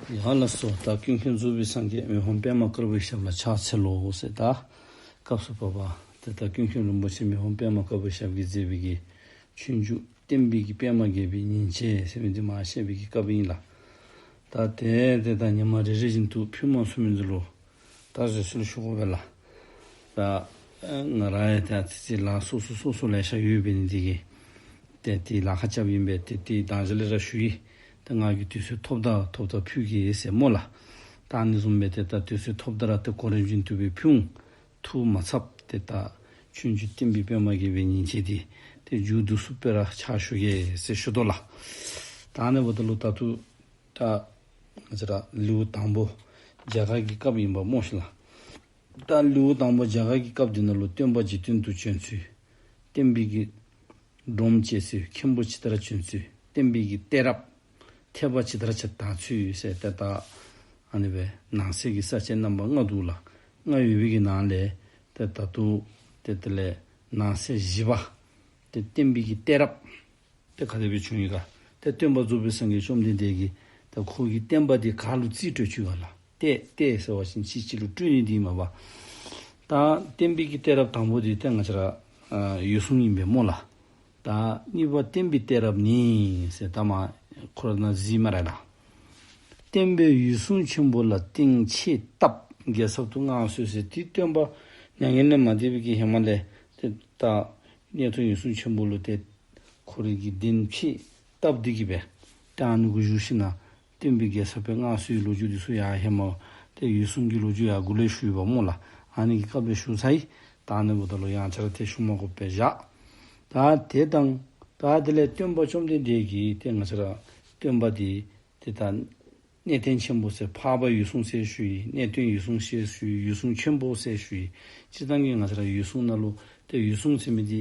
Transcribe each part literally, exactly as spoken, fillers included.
ཡ་ལགས་སོ། ད་ཀུན་མཁྱེན་རྫོགས་པའི་སངས་རྒྱས་མི་ཕམ་པདྨ་དཀར་པོའི་ཞབས་ལ་ཕྱག་འཚལ་ལོ་ཟེར། ད་སྐབས་སུ་བབ་པ་ཏེ་ད་ཀུན་མཁྱེན་རིན་པོ་ཆེ་མི་ཕམ་པདྨ་དཀར་པོའི་ཞབས་ཀྱིས་མཛད་པའི་གི་ཆོས་འབྱུང་བསྟན་པའི་གི་པདྨ་རྒྱས་པའི་ཉིན་བྱེད་ཟེར་མི་འདི་མར་བཤད་པའི་གི་སྐབས་ཨིན་ལགས། ད་དེ་ཏེ་ད་ཉི་མ་རེ་རེ་བཞིན་དུ་ཕུལ་མ་ཚུགས་མི་འདི་ལུ་ད་བཟོད་གསོལ་ཞུ་དགོ་པས་ལགས། ད་ང་ར་ཡང་ད་ཙི་ཙི་ལཱ་སོ་སོ་སོ་སོ་ལེ་ཤ་ཡོདཔ་འབད་ནི་འདི་གིས་ཏེ་ཏེ་ལཱ་ཁག་རྐྱབ་ཨིན་པས། ཏེ་ཏེ་ད་ཅི་ལས་ར་ཞུ་ཡི། ད་ང་གིས་དུས་ཚོད་ཐོབ་ད་ཐོབ་ད་ཕུལ་གེ་ཟེར་སྨོ་ལགས། ད་ཨ་ནི་བཟུམ་སྦེ་ཏེ་ད་དུས་ཚོད་ཐོབ་ད་ར་ཏེ་གོ་རིམ་བཞིན་དུ་སྦེ་ཕུལ་འོང་། ཐུགས་མ་འཚབ། ཏེ་ད་ཆོས་འབྱུང་བསྟན་པའི་པདྨ་རྒྱས་པའི་ཉིན་བྱེད་འདི་ཏེ་མཇུག་བསྡུ་ཚུགསཔ་སྦེ་ར་ཕྱག་ཞུ་གེ་ཟེར་ཞུ་དོ་ལགས། ད་ཨ་ནི་འབདཝ་ད་ལུ་ད་ལྟོ་ད་ང་བཅས་ར་ལེའུ་དང་པོ་རྒྱ་གར་གྱི་སྐབས་ཨིན་པ་སྨོ་ཤིག་ལགས། ད་ལེའུ་དང་པོ་རྒྱ་གར་གྱི་སྐབས་འདི་ནང་ལུ་སྟོན་པ་འཇིག་རྟེན་དུ་བྱོན་ཚུལ། བསྟན་པའི་གི་སྒྲོམ་བཅད་ཚུལ། མཁན་པོ་ཇི་ལྟར་བྱོན་ཚུལ། བསྟན་པའི་གི་གཏད་རབས་ཐེག་པ་ཇི་ལྟར་ཆ་དར་ཚུལ་ཟེར་ཏེ་ད་ཨ་ནི་སྦེ་ནང་གསེས་ཀྱི་ས་བཅད་རྣམ་པ་ལྔ་འདུག་ལགས། ལྔ་ཡོད་པའི་གི་ནང་ལས་ཏེ་ད་ལྟོ་ཏེ་དེ་ལས་ནང་གསེས་བཞི་པ་ཏེ་བསྟན་པའི་གི་གཏད་རབས་ཏེ་ག་དེ་སྦེ་བྱུང་ཡི་ག། ཏེ་སྟོན་པ་རྫོགས་པའི་སངས་རྒྱས་བཅོམ་ལྡན་འདས་ཀྱིས་ཏེ་ཁོ་གི་བསྟན་པ་འདི་ག་ལུ་རྩིས་སྤྲོད་བཅུག་ག་ལགས། གཏད་གཏད་ཟེར་བ་ཅིན་གཅིག་གཅིག་ལུ་སྤྲོད་ནི་འདི་མས་པ། ད་བསྟན་པའི་གི་གཏད་རབས་དང་པོ་འདི་ཏེ་ང་བཅས་ར་ཨ་འོད་སྲུང་ཨིན་པས་སྨོ་ལགས། ད་གཉིས་པ་བསྟན་པའི་གཏད་རབས་ནི་ཟེར་ད་མར་ཁོ་ར་ནང་གཟིགས་སྨ་རེ་ལགས། བསྟན་པའི་འོད་སྲུང་ཆེན་པོ་ལ་སྟེང་ཕྱེད་བཏབ། རྒྱལ་ཚབ་ཏུ་མངའ་གསོལ་ཟེར། ཏེ་སྟོན་པ་མྱ་ངན་ལས་མ་འདས་པའི་གི་ཧེ་མ་ལས་ཏེ་ད་གནས་མཐའ་འོད་སྲུང་ཆེན་པོ་ལུ་ཏེ་ཁོ་རའི་གི་གདན་ཕྱེད་བཏབ་སྟེ་གི་སྦེ་ད་ཨ་ནི་གུ་བཞུགས་ཞིནམ་ལས་བསྟན་པའི་རྒྱལ་ཚབ་སྦེ་མངའ་གསོལ་བའི་ལོ་རྒྱུས་འདི་ཚུ་ཡང་ཧེ་མ་ཏེ་འོད་སྲུང་གི་ལོ་རྒྱུས་ཡར་འགོ་ལས་ཞུ་ཡི་པ་སྨོ་ལགས། ཨ་ནི་གི་སྐབས་ལས་ཞུ་ཚར་ཡི། ད་ཨ་ནི་འབདཝ་ད་ལུ་ཡང་བསྐྱར་ཏེ་ཞུ་མ་དགོ་པས་བཞག། ད་དེ་དང་ད་དེ་ལས་སྟོན་པ་བཅོམ་ལྡན་འདས་ཀྱིས་ཏེ་ང་བཅས་ར་སྟོན་པ་འདི་ཏེ་ད་གནས་བརྟན་ཆེན་པོ་ཟེར་འཕགས་པ་འོད་སྲུང་ཟེར་ཞུ་ཡི། གནས་བརྟན་འོད་སྲུང་ཟེར་ཞུ་ཡི། འོད་སྲུང་ཆེན་པོ་ཟེར་ཞུ་ཡི། སྤྱིར་བཏང་གི་ང་བཅས་ར་འོད་སྲུང་ནང་ལུ་ཏེ་འོད་སྲུང་ཟེར་མི་འདི་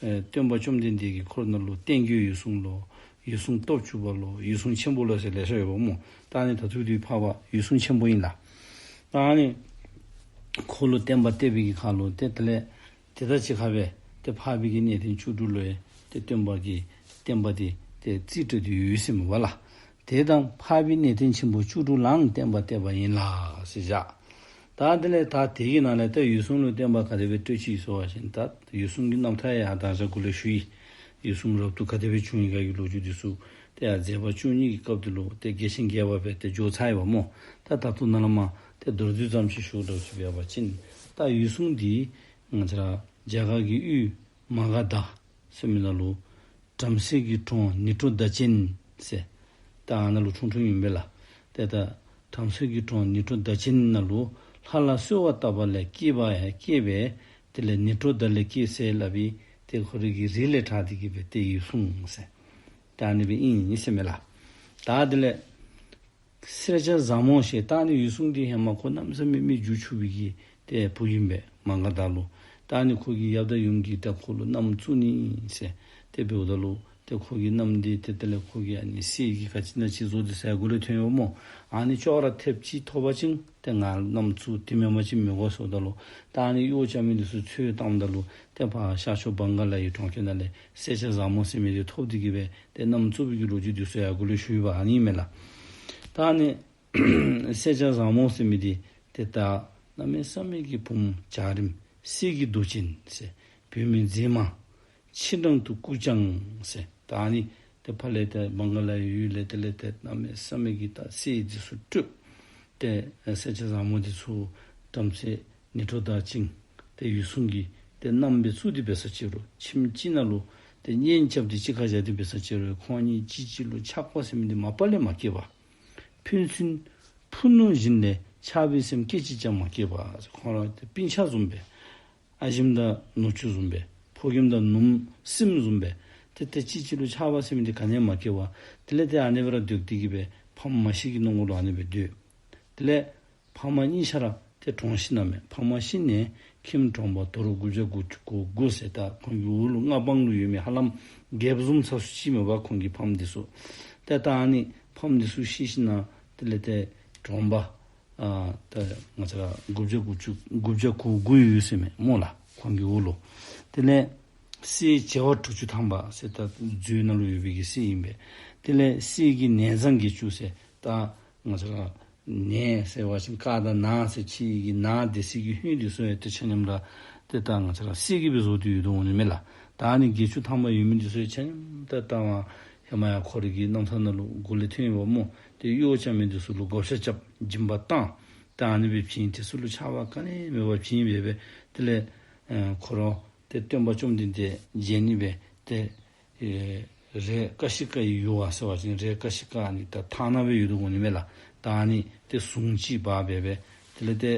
ཨེ་སྟོན་པ་བཅོམ་ལྡན་འདས་ཀྱི་འཁོར་ནང་ལུ་བསྟན་གྱི་འོད་སྲུང་ལོ། འོད་སྲུང་སྟོབས་བཅུ་པ་ལོ། འོད་སྲུང་ཆེན་པོ་ལོ་ཟེར་ལེ་ཤ་ཡོདཔ་སྨོ། ད་ཨ་ནི་ད་ལྟོ་འདི་འཕགས་པ་འོད་སྲུང་ཆེན་པོ་ཨིན་ལགས། ད་ཨ་ནི་ཁོ་ལུ་བསྟན་པ་གཏད་པའི་གི་ཁར་ལུ་ཏེ་དེ་ལས་དེ་དང་གཅིག་ཁར་སྦེ་ཏེ་འཕགས་པའི་གི་གནས་བརྟན་བཅུ་དྲུག་ལུ་ཡང་ཏེ་སྟོན་པ་གིས་བསྟན་པ་འདི་ཏེ་རྩིས་སྤྲོད་དེ་ཡོད་ཟེར་མས་པ་ལགས། དེ་དང་འཕགས་པའི་གནས་བརྟན་ཆེན་པོ་བཅུ་དྲུག་ལའང་བསྟན་པ་གཏད་པ་ཡིན་ལ་ཟེར་བཞག། ད་དེ་ལས་ད་དེ་གི་ནང་ལས་ད་འོད་སྲུང་ལུ་བསྟན་པ་ག་དེ་སྦེ་སྤྲོད་ཅི་ཟེར་བ་ཅིན་ད་འོད་སྲུང་གི་རྣམ་ཐར་ཡང་ད་ཅི་འགོ་ལས་ཞུ་ཡི། འོད་སྲུང་རབ་ཏུ་ག་དེ་སྦེ་བྱུང་ཡི་ག་གི་ལོ་རྒྱུས་འདི་ཚུ་ཏེ་ཡར་མཛད་པ་བཅུ་གཉིས་ཀྱི་སྐབས་འདི་ལུ་ཏེ་རྒྱས་ཤིང་རྒྱས་པ་སྦེ་ཏེ་བརྗོད་ཚར་ཡི་པ་སྨོ། ད་ད་ལྟོ་ནཱ་ལས་མར་ཏེ་མདོར་བསྡུས་ཙམ་ཅིག་ཞུ་དགོཔ་ཅིག་འབད་བ་ཅིན་ད་འོད་སྲུང་འདི་ང་བཅས་ར་རྒྱ་གར་གྱི་ཡུལ་མ་ག་དྷ་ཟེར་མི་ནང་ལུ་བྲམ་ཟེ་གི་གྲོང་ནཻ་རཉྫ་ཅན་ཟེར་ད་ཨ་ནཱ་ལུ་འཁྲུངས་འཁྲུངསམ་ཨིན་པས་ལགས། ཏེ་ད་བྲམ་ཟེ་གི་གྲོང་ནཻ་རཉྫ་ཅན་ནང་ལུ་ལྷ་ལ་གསོལ་བ་བཏབ་པ་ལས་སྐྱེས་པ་ཡང་སྐྱེས་པས། དེ་ལས་ནཻ་རཉྫ་ལས་སྐྱེས་ཟེར་སླབ་པའི་ཏེ་ཁོ་རའི་གི་རིགས་ལས་དྲངས་ཏེ་གི་སྦེ་ཏེ་འོད་སྲུང་ཟེར་ད་ཨ་ནི་སྦེ་ཨིན་ཟེར་མས་ལགས། ད་དེ་ལས་སེར་སྐྱ་བཟང་མོ་ཞེས་ད་ཨ་ནི་འོད་སྲུང་འདི་ཧེ་མ་ཁོ་གནམ་མེད་ས་མེད་མི་རྒྱུད་ཕྱུག་པའི་གི་ཏེ་བུ་ཨིན་པས། མ་ག་དྷ་ལུ། ད་ཨ་ནི་ཁོ་གི་ཡབ་དང་ཡུམ་གྱིས་ད་ཁོ་ལུ་མནའམ་བཙུགས་ནི་ཟེར་ཏེ་འབདཝ་ད་ལུ་ཏེ་ཁོ་གི་མནའམ་འདི་ཏེ་དེ་ལས་ཁོ་གིས་ཨ་ནི་གསེར་གྱི་ག་ཅི་ན་ཅིག་བཟོ་སྟེ་ཟེར་འགོ་ལས་ཐོན་ཡོདཔ་སྨོ། ཨ་ནི་ཅོག་ར་འཐདཔ་ཅིག་ཐོབ་པ་ཅིན་ཏེ་ང་མནའམ་བཙུགས། དེ་མེན་པ་ཅིན་མི་དགོ་ཟེརཝ་ད་ལུ་ད་ཨ་ནི་གཡོག་རྐྱབ་མི་འདི་ཚུ་འཚོལ་བཏངམ་ད་ལུ་ཏེ་ཕར་ཤར་ཕྱོགས་བང་ག་ལ་ཡི་གྲོང་ཁྱེར་ནང་ལས་སེར་སྐྱ་བཟང་མོ་ཟེར་མི་འདི་ཐོབ་སྟེ་གི་སྦེ་ཏེ་མནའམ་བཙུགས་པའི་གི་ལོ་རྒྱུས་འདི་ཚུ་ཡང་འགོ་ལས་ཞུ་ཡི་པ་ཨ་ནི་མས་ལགས། ད་ཨ་ནི་སེར་སྐྱ་བཟང་མོ་ཟེར་མི་འདི་ཏེ་ད་གནམ་མེད་ས་མེད་ཀྱི་བུམོ་འཇའ་རིསམོ་གསེར་གྱི་མདོག་ཅན་ཟེར། བུད་མེད་མཛེས་མ་ཕྱི་འབྲང་དུ་བཀུག་ཀྱང་ཟེར། ད་ཨ་ནི་ཏེ་ཕར་ལས་ཏེ་བང་ག་ལ་ཡི་ཡུལ་ལས་དེ་ལས་ཏེ་གནམ་མེད་ས་མེད་ཀྱི་ད་གསེར་འདི་ཚུ་སྤྲོད། ཏེ་སེར་སྐྱ་བཟང་མོ་འདི་ཚུ་བྲམ་ཟེ་ནཻ་རཉྫ་ཅན་ཏེ་འོད་སྲུང་གིས་ཏེ་མནའམ་སྦེ་བཙུགས་ཏེ་འབད་ས་ཅིག་རུང་ཁྱིམ་གཅིག་ནང་ལུ་ཏེ་གཉེན་རྐྱབ་སྟེ་གཅིག་ཁར་བཞག་སྟེ་འབད་ས་ཅིག་རུང་ཁོང་གཉིས་གཅིག་གཅིག་ལུ་ཆགས་པ་ཟེར་མི་འདི་མ་པ་ལས་མ་སྐྱེས་པ། ཕན་ཚུན་ཕུ་ནུ་བཞིན་ལས་ཆགས་པའི་སེམས་སྐད་ཅིག་ཀྱང་མ་སྐྱེས་པ། ཁོང་ར་ཏེ་སྤུན་ཆ་བཟུམ་སྦེ། ཨ་ཞིམ་དང་ནུ་གཅུང་བཟུམ་སྦེ། ཕོ་རྒནམ་དང་ནུམོ་སྲིངམོ་བཟུམ་སྦེ། ཏེ་ཏེ་གཅིག་གཅིག་ལུ་ཆགས་པ་ཟེར་མི་འདི་ག་ནི་ཡང་མ་སྐྱེས་པར། དེ་ལས་ཏེ་ཨ་ནི་སྦེ་ར་སྡོད་དེ་གི་སྦེ་ཕམ་མ་ཤི་གི་ནང་ལུ་ཨ་ནི་སྦེ་སྡོད། དེ་ལས་ཕམ་གཉིས་ཆ་ར་ཏེ་གྲོངས་ཤི་ནི་མས། ཕམ་ཤི་ནས་ཁྱིམ་གྲོངས་པ་དོ་རུང་དགུ་བརྒྱ་དགུ་བཅུ་གོ་དགུ་ཟེར་ད་ཁོང་གི་འོག་ལུ་མངའ་འབངས་ལུ་ཡོད་མི་ཧ་ལམ་བརྒྱད་བཟུམ་ཚ་སུ་ཅིག་མས་པ་ཁོང་གི་ཕམ་འདི་ཚུ། ཏེ་ད་ཨ་ནི་ཕམ་འདི་ཚུ་ཤི་ཞིནམ་དེ་ལས་ཏེ་གྲོངས་པ་ཨ་ད་ང་བཅས་ར་དགུ་བརྒྱ་དགུ་བཅུ་དགུ་བརྒྱ་གོ་དགུ་ཡོད་ཟེར་མས་སྨོ་ལགས་ཁོང་གི་འོག་ལུ། དེ་ལས་གསེར་བྱེ་བ་དྲུག་ཅུ་ཐམ་པ་ཟེར་ད་མཛོད་ནང་ལུ་ཡོད་པའི་གི་གསེར་ཨིན་པས། དེ་ལས་གསེར་གྱི་ནས་ཟངས་བརྒྱད་ཅུ་ཟེར་ད་ ང་བཅས་ར་ནད་ཟེར་བ་ཅིན་ཀ་དང་ན་ཟེར་ཕྱི་ཡི་གི་ན་སྡེ་སྲིད་ཀྱི་ཧུན་འདི་ཚུ་ཡང་ཏེ་ཆ་མཉམ་ར་ཏེ་ད་ང་བཅས་ར་གསེར་གྱིས་སྦེ་བཟོ་སྟེ་ཡོད་དོ་འོང་ནི་མས་ལགས། ད་ཨ་ནི་བརྒྱད་ཅུ་ཐམ་པ་ཡོད་མི་འདི་ཚུ་ཡང་ཆ་མཉམ་ད་ད་མ་ཧེ་མ་ཡང་ཁོ་རའི་གི་རྣམ་ཐར་ནང་ལུ་མགུ་ལས་ཐོན་ཡོདཔ་སྨོ། ཏེ་གཡོག་རྐྱབ་མི་འདི་ཚུ་ལུ་བགོ་བཤའ་རྐྱབ་སྦྱིན་པ་བཏང་། ད་ཨ་ནི་སྦེ་བྱིན། དེ་ཚུ་ལུ་ཆགས་པ་ག་ནི་མེད་པར་བྱིན་སྦེ་སྦེ་དེ་ལས་ཨེ་ཁོ་ར་ཏེ་སྟོན་པ་བཅོམ་ལྡན་འདས་མཇལ་ནི་སྦེ་ཏེ་ཨེ་རས་ཀ་ཤི་ཀ་ཡི་ཡུར་བ་ཟེར་བ་ཅིན་རས་ཀ་ཤི་ཀ་ནི་ད་ཐང་ནང་སྦེ་ཡོད་དོ་འོང་ནི་མས་ལགས། ད་ཨ་ནི་ཏེ་ཟུང་ཅིག་འབག་སྦེ་སྦེ་དེ་ལས་ཏེ་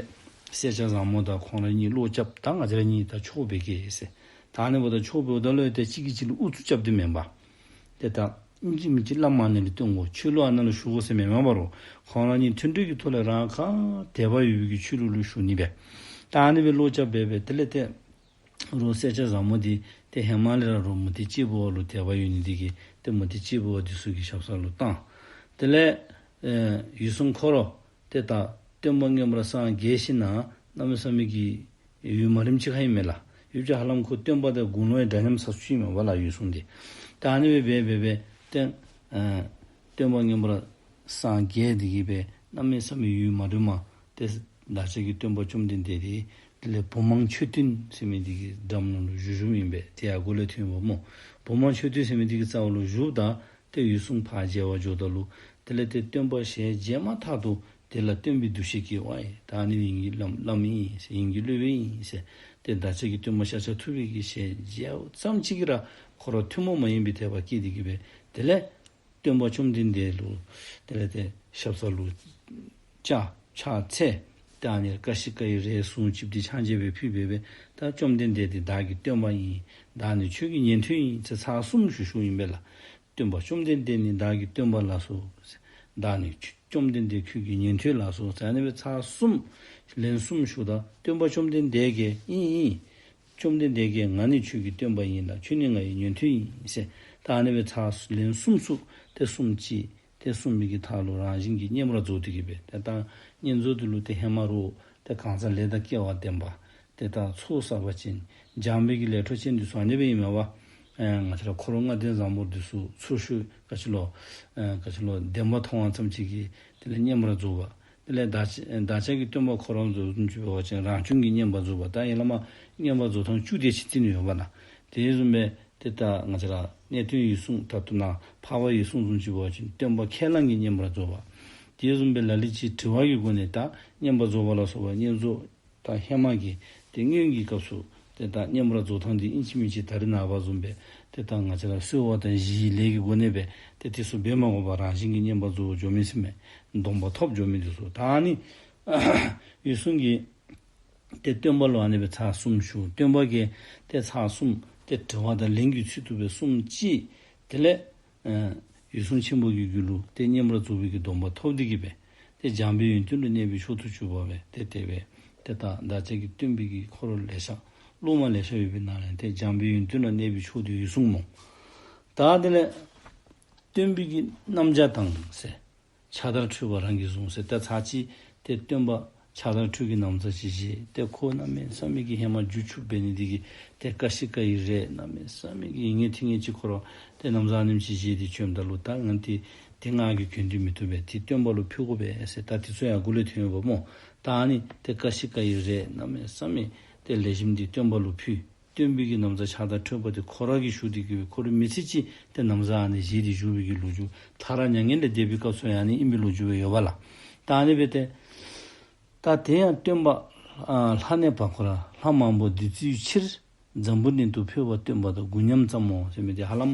སེར་སྐྱ་བཟང་མོ་དང་ཁོང་ར་གཉིས་བློ་རྐྱབ། ད་ང་བཅས་ར་གཉིས་ད་ཕྱོགས་འབད་གེ་ཟེར། ད་ཨ་ནི་འབདཝ་ད་ཕྱོགས་འབདཝ་ད་ལུ་ཏེ་གཅིག་གིས་གཅིག་ལུ་ཨུ་ཚུགས་རྐྱབ་སྟེ་མེན་པར་ཏེ་ད་ཨིན་ཅི་མིན་ཅི་བླམ་ཨ་ནཱ་ལུ་བཏོན་དགོ། ཆོས་ལུགས་ཨ་ནཱ་ལུ་ཞུགས་དགོ་ཟེར་མེན་མ་པ་རོ། ཁོང་ར་གཉིས་མཐུན་འབྲེལ་གྱི་ཐོག་ལས་རང་ག་དད་པ་ཡོད་པའི་གི་ཆོས་ལུགས་ལུ་ཞུགས་ནི་སྦེ། ད་ཨ་ནི་སྦེ་བློ་རྐྱབ་སྦེ་སྦེ་དེ་ལས་ཏེ་རོགས་སེར་སྐྱ་བཟང་མོ་འདི་ཏེ་ཧེ་མ་ལས་ར་རོགས་མུ་སྟེགས་སྐྱེས་བུ་བ་ལུ་དད་པ་ཡོད་ནི་འདི་གིས་ཏེ་མུ་སྟེགས་སྐྱེས་བུ་བ་འདི་ཚུ་གི་ཞབས་ས་ལུ་བཏང་། དེ་ལས་ཨེ་འོད་སྲུང་ཁོ་ར་ཏེ་ད་སྟོན་པ་མངོན་པར་སངས་རྒྱས་ཞིནམ་ལས་གནམ་མེད་ས་མེད་ཀྱི་ཡུན་མ་རིངམ་ཅིག་ཁར་ཨིན་མས་ལགས། ཡུན་ཅིག་ཧ་ལམ་ཁོ་སྟོན་པ་དང་དགུང་ལོ་ཡང་འདྲ་མཉམ་ས་ཚུ་ཨིན་མས་པ་ལགས་འོད་སྲུང་འདི། ད་ཨ་ནི་སྦེ་སྦེ་སྦེ་སྦེ་ཏེ་ཨེ་སྟོན་པ་མངོན་པར་སངས་རྒྱས་འདི་གིས་སྦེ་གནམ་མེད་ས་མེད་ཡུན་མ་རིངམ་ཏེ་བདག་ཅག་གི་སྟོན་པ་བཅོམ་ལྡན་འདས་འདི་དེ་ལས་བུམ་དབང་མཆོད་རྟེན་ཟེར་མི་འདི་གི་འགྲམ་ནང་ལུ་བཞུགས་བཞུགསཔ་ཨིན་པས། དེ་ཡང་མགུ་ལས་ཐོན་ཡོདཔ་སྨོ། བུམ་དབང་མཆོད་རྟེན་ཟེར་མི་འདི་གི་རྩ་བ་ལུ་བཞུགསཔ་ད་ཏེ་འོད་སྲུང་ཕར་མཇལ་བར་འགྱོཝ་ད་ལུ་དེ་ལས་ཏེ་སྟོན་པ་ཞལ་མཇལ་མ་ཐག་ཏུ་དེ་ལ་སྟོན་པའི་འདུ་ཤེས་སྐྱེས་པ་ཡིན། ད་ཨ་ནི་དབྱིངས་ཀྱི་བླམ་བླམ་ཨིན་ཟེར། དབྱིངས་ཀྱི་སློབ་དཔོན་ཨིན་ཟེར། ཏེ་བདག་ཅག་གི་སྟོན་པ་ཤཱཀྱ་ཐུབ་པའི་གི་ཞལ་མཇལཝ་ཙམ་ཅིག་གིས་ར་ཁོ་ར་ཐུན་མོང་མ་ཡིན་པའི་དད་པ་སྐྱེས་ཏེ་གི་སྦེ་དེ་ལས་སྟོན་པ་བཅོམ་ལྡན་འདས་ལུ་དེ་ལས་ཏེ་ཞབས་ས་ལུ་ཕྱག་ཕྱག་འཚལ། ཏེ་ཨ་ནི་ཀ་ཤི་ཀ་ཡི་རས་ཟུང་ཅིག་འདི་ཕྱག་མཇལ་སྦེ་ཕུལ་སྦེ་སྦེ་ད་བཅོམ་ལྡན་འདས་འདི་བདག་གི་སྟོན་པ་ཨིན། བདག་ནི་ཁྱོད་ཀྱི་ཉན་ཐོས་ཨིན་ཟེར་ཚར་གསུམ་ཞུ་ཞུཝ་ཨིན་པས་ལགས། སྟོན་པ་བཅོམ་ལྡན་འདས་ནི་བདག་གི་སྟོན་པ་ལགས་སོ། བདག་ནི་བཅོམ་ལྡན་འདས་ཁྱོད་ཀྱི་ཉན་ཐོས་ལགས་སོ་ཟེར་ཨ་ནི་སྦེ་ཚར་གསུམ་ལན་གསུམ་ཞུཝ་ད་སྟོན་པ་བཅོམ་ལྡན་འདས་ཀྱིས་ཨིན་ཨིན། བཅོམ་ལྡན་འདས་ཀྱིས་ང་ནི་ཁྱོད་ཀྱི་སྟོན་པ་ཡིན་ལ་ཁྱོད་ནི་ང་ཡི་ཉན་ཐོས་ཡིན་ཟེར། ད་ཨ་ནི་སྦེ་ཚར་ལན་གསུམ་ཚུ་ཏེ་གསུམ་ཅིག་ཏེ་གསུངས་པའི་གི་མཐའ་ལུ་རང་བཞིན་གྱིས་མཉམ་པར་རྫོགས་ཏེ་གི་སྦེ་ཏེ་ད་བསྙེན་རྫོགས་འདི་ལུ་ཏེ་ཧེ་མ་རོགས་ཏེ་གང་ཟག་ལས་དང་སྐལ་བ་ལྡན་པ་ཏེ་ད་ཚོགས་བསགས་པ་ཅན་སྦྱངས་པའི་གི་ལས་འཕྲོ་ཅན་འདི་ཚུ་ཨ་ནི་སྦེ་ཨིན་མས་པ། ཨེ་ང་བཅས་ར་འཁོར་ལྔ་ལྡན་བཟང་པོ་འདི་ཚུ་ཚུར་ཤོག་ག་ཅི་ལོ་ཨེ་ག་ཅི་ལོ་བདེན་པ་མཐོང་བ་ཙམ་ཅིག་གིས་དེ་ལས་མཉམ་པར་རྫོགས་པ། དེ་ལས་བདག་ཅག་བདག་ཅག་གི་སྟོན་པ་ཁོ་ར་བཟུམ་ཅིག་འབད་བ་ཅིན་རང་བྱུང་གི་མཉམ་པར་རྫོགས་པ། ད་ཡར་ལས་མར་མཉམ་པར་རྫོགས་ཐངས་བཅུ་དེ་ཅིག་བརྩི་ནི་ཡོད་པ་ལགས། དེ་བཟུམ་སྦེ་ཏེ་ད་ང་བཅས་ར་གནས་བརྟན་འོད་སྲུང་ད་ལྟོ་ནཱ་འཕགས་པ་འོད་སྲུང་བཟུམ་ཅིག་འབད་བ་ཅིན་སྟོན་པ་ཁས་བླངས་ཀྱིས་མཉམ་པར་རྫོགས་པ། དེ་བཟུམ་སྦེ་ལ་ལུ་ཅིག་དྲི་བ་གི་སྒོ་ནས་ད་མཉམ་པར་རྫོགས་པ་ལ་སོགས་པ་བསྙེན་རྫོགས་ད་ཧེ་མ་གི་ཏེ་སྔོན་གྱི་སྐབས་སུ་ཏེ་ད་མཉམ་པར་རྫོགས་ཐངས་འདི་ཨིན་ཅི་མིན་ཅི་ད་རེས་ནངས་པ་བཟུམ་སྦེ་ཏེ་ད་ང་བཅས་ར་གསོལ་བ་དང་གཞིའི་ལས་ཀྱི་སྒོ་ནས་སྦེ་ཏེ་དེ་ཚུ་འབད་མ་དགོ་པར་རང་བཞིན་གྱིས་མཉམ་པར་རྫོགས་འགྱོ་མི་ཟེར་མས། སྡོམ་པ་ཐོབ་འགྱོ་མི་འདི་ཚུ། ད་ཨ་ནི་འོད་སྲུང་གིས་ཏེ་སྟོན་པ་ལུ་ཨ་ནི་སྦེ་ཚར་གསུམ་ཞུ། སྟོན་པ་གིས་ཏེ་ཚར་གསུམ་ཏེ་དྲི་བ་དང་ལན་གྱི་ཚུལ་དུ་སྦེ་གསུངས་ཅི། དེ་ལས་ཨེ་འོད་སྲུང་ཆེན་པོ་གི་རྒྱུད་ལུ་ཏེ་མཉམ་པར་རྫོགས་པའི་གི་སྡོམ་པ་ཐོབ་སྟེ་གི་སྦེ་ཏེ་འཇམ་པའི་ཡོན་ཏན་ལུ་གནས་པའི་མཆོག་ཏུ་གྱུར་པ་སྦེ་ཏེ་དེ་སྦེ་ཏེ་ད་བདག་ཅག་གི་སྟོན་པའི་གི་འཁོར་ལེ་ཤ་སློབ་མ་ལེ་ཤ་ཡོད་པའི་ནང་ལས་ཏེ་འཇམ་པའི་ཡོན་ཏན་ལུ་གནས་པའི་མཆོག་འདི་འོད་སྲུང་སྨོ། ད་དེ་ལས་སྟོན་པའི་གི་རྣམ་བྱ་དང་ཟེར། ཕྱག་དར་འཕྲོད་པ་རང་གིས་བཟུང་ཟེར། ད་ཚར་གཅིག་ཏེ་སྟོན་པ་ཕྱག་དར་འཕྲོད་ཀྱི་ནམ་བཟའ་ཅིག་བཞེས། ཏེ་ཁོ་གནམ་མེད་ས་མེད་ཀྱི་ཧེ་མ་རྒྱུ་ཕྱུགཔོ་འབད་ནི་འདི་གིས་ཏེ་ཀ་ཤི་ཀ་ཡི་རས་གནམ་མེད་ས་མེད་ཀྱི་ཡིད་ངེས་ཐིང་ངེས་ཅིག་ཁོ་ར་ཏེ་ནམ་བཟའ་ཨ་ནེམ་ཅིག་བཞེས་ཏེ་བྱོནམ་ད་ལུ་ད་ང་འདི་ཏེ་ང་གིས་གྱོན་ཏེ་མི་བཏུབ་པས། ཏེ་སྟོན་པ་ལུ་ཕུལ་དགོ་པས་ཟེར། ད་དེ་ཚུ་ཡང་མགུ་ལས་ཐོན་ཡོདཔ་སྨོ། ད་ཨ་ནི་ཏེ་ཀ་ཤི་ཀ་ཡི་རས་གནམ་མེད་ས་མེད་ཏེ་ལེགས་ཤོམ་འདི་སྟོན་པ་ལུ་ཕུལ། སྟོན་པའི་གི་ནམ་བཟའ་ཕྱག་དར་འཕྲོད་པ་འདི་ཁོ་ར་གིས་ཞུ་སྟེ་གི་སྦེ་ཁོ་ར་མི་ཚེ་གཅིག་ཏེ་ནམ་བཟའ་ཨ་ནི་བཞེས་ཏེ་བཞུགས་པའི་གི་ལོ་རྒྱུས་མཐར་མྱ་ངན་ལས་འདས་པའི་སྐབས་སུ་ཡང་ཨ་ནི་ཨིན་པའི་ལོ་རྒྱུས་སྦེ་ཡོད་པ་ལགས། ད་ཨ་ནི་སྦེ་ཏེ་ད་དེ་ཡང་སྟོན་པ་ཨ་ལྷ་གནས་བབས་ཁར་ལྷ་མང་པོ་འདུས་ཚུལ་ཕྱིར་འཛམ་བུ་གླིང་དུ་འཕོས་པ་སྟོན་པ་དང་དགུ་མཉམ་ཙམ་མོ་ཟེར་མི་འདི་ཧ་ལམ་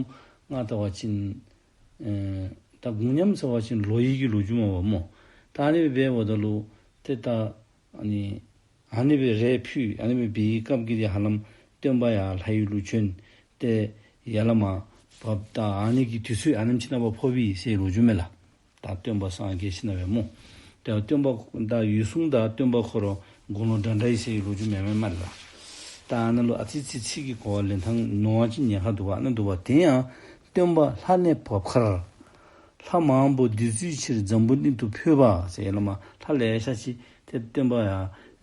ང་བལྟ་བ་ཅིན་ཨེ་ད་དགུ་མཉམ་ཟེར་བ་ཅིན་ལོ་ཡི་གི་ལོ་རྒྱུས་མས་པ་སྨོ། ད་ཨ་ནི་སྦེ་འབདཝ་ད་ལུ་ཏེ་ད་ཨ་ནི་ཨ་ནི་སྦེ་རས་ཕུལ། ཨ་ནི་སྦེ་འབད་བའི་སྐབས་ཀྱི་དེ་ཧ་ལམ་སྟོན་པ་ཡར་ལྷ་ཡུལ་ལུ་བྱོན། ཏེ་ཡར་ལས་མར་བབས། ད་ཨ་ནི་གི་དུས་ཚོད་ཨ་ནེམ་ཅིག་ནང་ཕར་ཕོག་པས་ཟེར་ལོ་རྒྱུས་མས་ལགས། ད་སྟོན་པ་སངས་རྒྱས་ཞིནམ་ལས་སྨོ། ཏེ་སྟོན་པ་ད་འོད་སྲུང་དང་སྟོན་པ་ཁོ་ར་དགུང་ལོ་འདྲ་འདྲ་ཨིན་ཟེར་ལོ་རྒྱུས་མེན་མས་སྨ་རེ་ལགས། ད་ཨ་ནཱ་ལུ་ཨ་ཙི་ཙི་ཚིག་གི་གོ་བ་ལེན་ཐངས་ནོར་བ་ཅིན་ཉེན་ཁ་འདུག་པ། ཨ་ནཱ་འདུག་པ། དེ་ཡང་སྟོན་པ་ལྷ་གནས་བབས་ཁར་ལྷ་མང་པོ་འདུས་ཚུལ་ཕྱིར་འཛམ་བུ་གླིང་དུ་འཕོས་པ་ཟེར། ཡར་ལས་མར་ལྷ་ལེ་ཤ་ཅིག་ཏེ་སྟོན་པ་ཡར་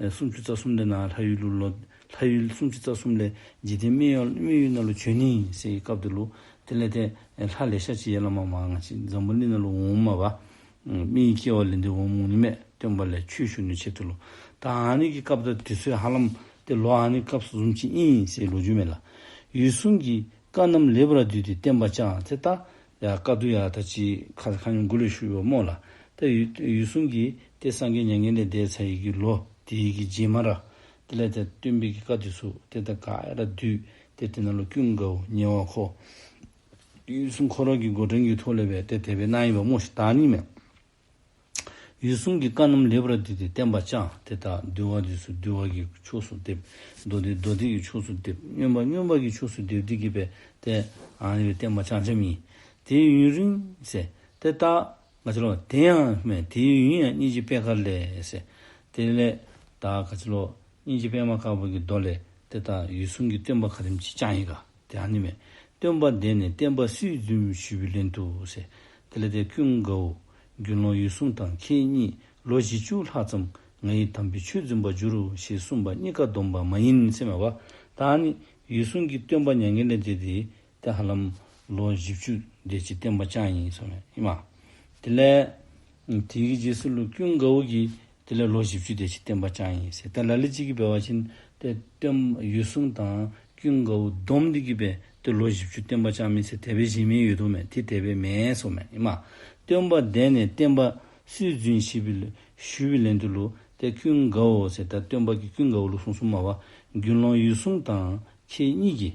ཨེ་སུམ་ཅུ་རྩ་གསུམ་ལས་ནཱ་ལྷ་ཡུལ་ལུ་ལོག། ལྷ་ཡུལ་སུམ་ཅུ་རྩ་གསུམ་ལས་འཇིག་རྟེན་སྨད་ཡུལ་སྨད་ཡུལ་ནང་ལུ་བྱོན་ནི་ཟེར་བའི་སྐབས་དེ་ལུ་དེ་ལས་ཏེ་ལྷ་ལེ་ཤ་ཅིག་ཡར་ལས་མར་མར་ང་བཅས་འཛམ་བུ་གླིང་ནང་ལུ་འོངམ་མས་པ། མིའི་སྐྱེ་བ་ལེན་ཏེ་འོང་མི་མས། སྟོན་པ་ལས་ཆོས་ཞུ་ནི་ཆེད་དུ་ལུ། ད་ཨ་ནི་གི་སྐབས་དང་དུས་ཚོད་ཧ་ལམ་ཏེ་ལོ་ཨ་ནི་སྐབས་བཟུམ་ཅིག་ཨིན་ཟེར་ལོ་རྒྱུས་མས་ལགས། འོད་སྲུང་གིས་བཀའ་རྣམས་ལེགས་པར་བསྡུས་ཏེ་བསྟན་པ་བསྐྱངས། ཏེ་ད་ཡ་བཀའ་བསྡུ་ཡ་ད་ཅི་ཁ་ཁ་ཉིནམ་གུ་ལས་ཞུ་ཡོད་སྨོ་ལགས། ཏེ་འོད་འོད་སྲུང་གིས་ཏེ་སངས་རྒྱས་མྱ་ངན་ལས་འདས་ཚར་ཡི་གི་ལོ་དེ་ཡི་གི་རྗེས་མ་ར་དེ་ལས་ཏེ་སྟོན་པའི་གི་བཀའ་དེ་ཚུ་ཏེ་ད་ག་ར་བསྡུས། ཏེ་དེ་ནང་ལུ་ཀུན་དགའ་བོ་ཉེ་བར་མཁོ་འོད་སྲུང་ཁོ་ར་གི་འགོ་འདྲེན་གྱི་ཐོག་ལས་སྦེ་ཏེ་དེ་སྦེ་གནང་ཡི་པ་སྨོ་ཤིག། ད་ཨ་ནི་མས། འོད་སྲུང་གིས་བཀའ་རྣམས་ལེགས་པར་བསྡུས་ཏེ་བསྟན་པ་བསྐྱངས། ཏེ་ད་འདུལ་བ་དེ་ཚུ་འདུལ་བ་གི་ཕྱོགས་སུ་སྡེབ། མདོ་སྡེ་མདོ་སྡེ་གི་ཕྱོགས་སུ་སྡེབ། མངོན་པ་མངོན་པ་གི་ཕྱོགས་སུ་སྡེབ་སྟེ་གི་སྦེ་ཏེ་ཨ་ནི་སྦེ་བསྟན་པ་བསྐྱངས་བསྐྱངསམ་ཨིན། དེ་ཡུན་རིང་ཟེར། ཏེ་ད་ག་ཅི་ལོ། དེ་ཡང་མེན། དེ་ཡི་ཡུན་ཡང་སྙིང་རྗེ་པད་དཀར་ལས་ཟེར། དེ་ལས་ད་ག་ཅི་ལོ། སྙིང་རྗེ་པདྨ་དཀར་པོ་གི་མདོ་ལས་ཏེ་ད་འོད་སྲུང་གིས་སྟོན་པ་ག་དེམ་ཅིག་བསྐྱངས་ཡི་ག། ཏེ་ཨ་ནི་མས། སྟོན་པ་འདས་ནས་བསྟན་པ་སུས་འཛིན་ཞུས་པའི་ལན་དུ་ཟེར། དེ་ལས་ཏེ་ཀུན་དགའ་བོ་དགེ་སློང་འོད་སྲུང་དང་ཁྱེད་གཉིས་ལོ་བཞི་བཅུ་ལྷག་ཙམ་ང་ཡི་དམ་པའི་ཆོས་འཛིན་པར་འགྱུར་རོ་ཞེས་གསུངས་པ་གཉིས་ཀ་སྡོམ་པ་མ་ཡིན་ཟེར་མས་པ། ད་ཨ་ནི་འོད་སྲུང་གིས་སྟོན་པ་མྱ་ངན་ལས་འདས་ཏེ་ཏེ་ཧ་ལམ་ལོ་བཞི་བཅུ་དེ་ཅིག་བསྟན་པ་བསྐྱངས་ཡི་ཟེར་མས་ཨིན་མས། དེ་ལས་དེ་གི་རྗེས་སུ་ལུ་ཀུན་དགའ་བོ་གིས་དེ་ལས་ལོ་བཞི་བཅུ་དེ་ཅིག་བསྟན་པ་བསྐྱངས་ཡི་ཟེར། ད་ལ་ལུ་ཅིག་གིས་འབད་བ་ཅིན་ཏེ་སྟོན་འོད་སྲུང་དང་ཀུན་དགའ་བོ་བསྡོམས་ཏེ་གི་སྦེ་ཏེ་ལོ་བཞི་བཅུ་བསྟན་པ་བསྐྱངས་མི་ཟེར་དེ་སྦེ་བཞེད་མི་ཡོད་དོ་མས། ཏེ་དེ་སྦེ་མེན་ཟེར་མས་ཨིན་མས། སྟོན་པ་འདས་ནས་བསྟན་པ་སུས་འཛིན་ཞུས་པའི་ཞུས་པའི་ལན་དུ་ལུ་ཏེ་ཀུན་དགའ་བོ་ཟེར་ད་སྟོན་པ་གིས་ཀུན་དགའ་བོ་ལུ་གསུངས་གསུངསམ་མས་པ། དགེ་སློང་འོད་སྲུང་དང་ཁྱེད་གཉིས་ཀྱིས་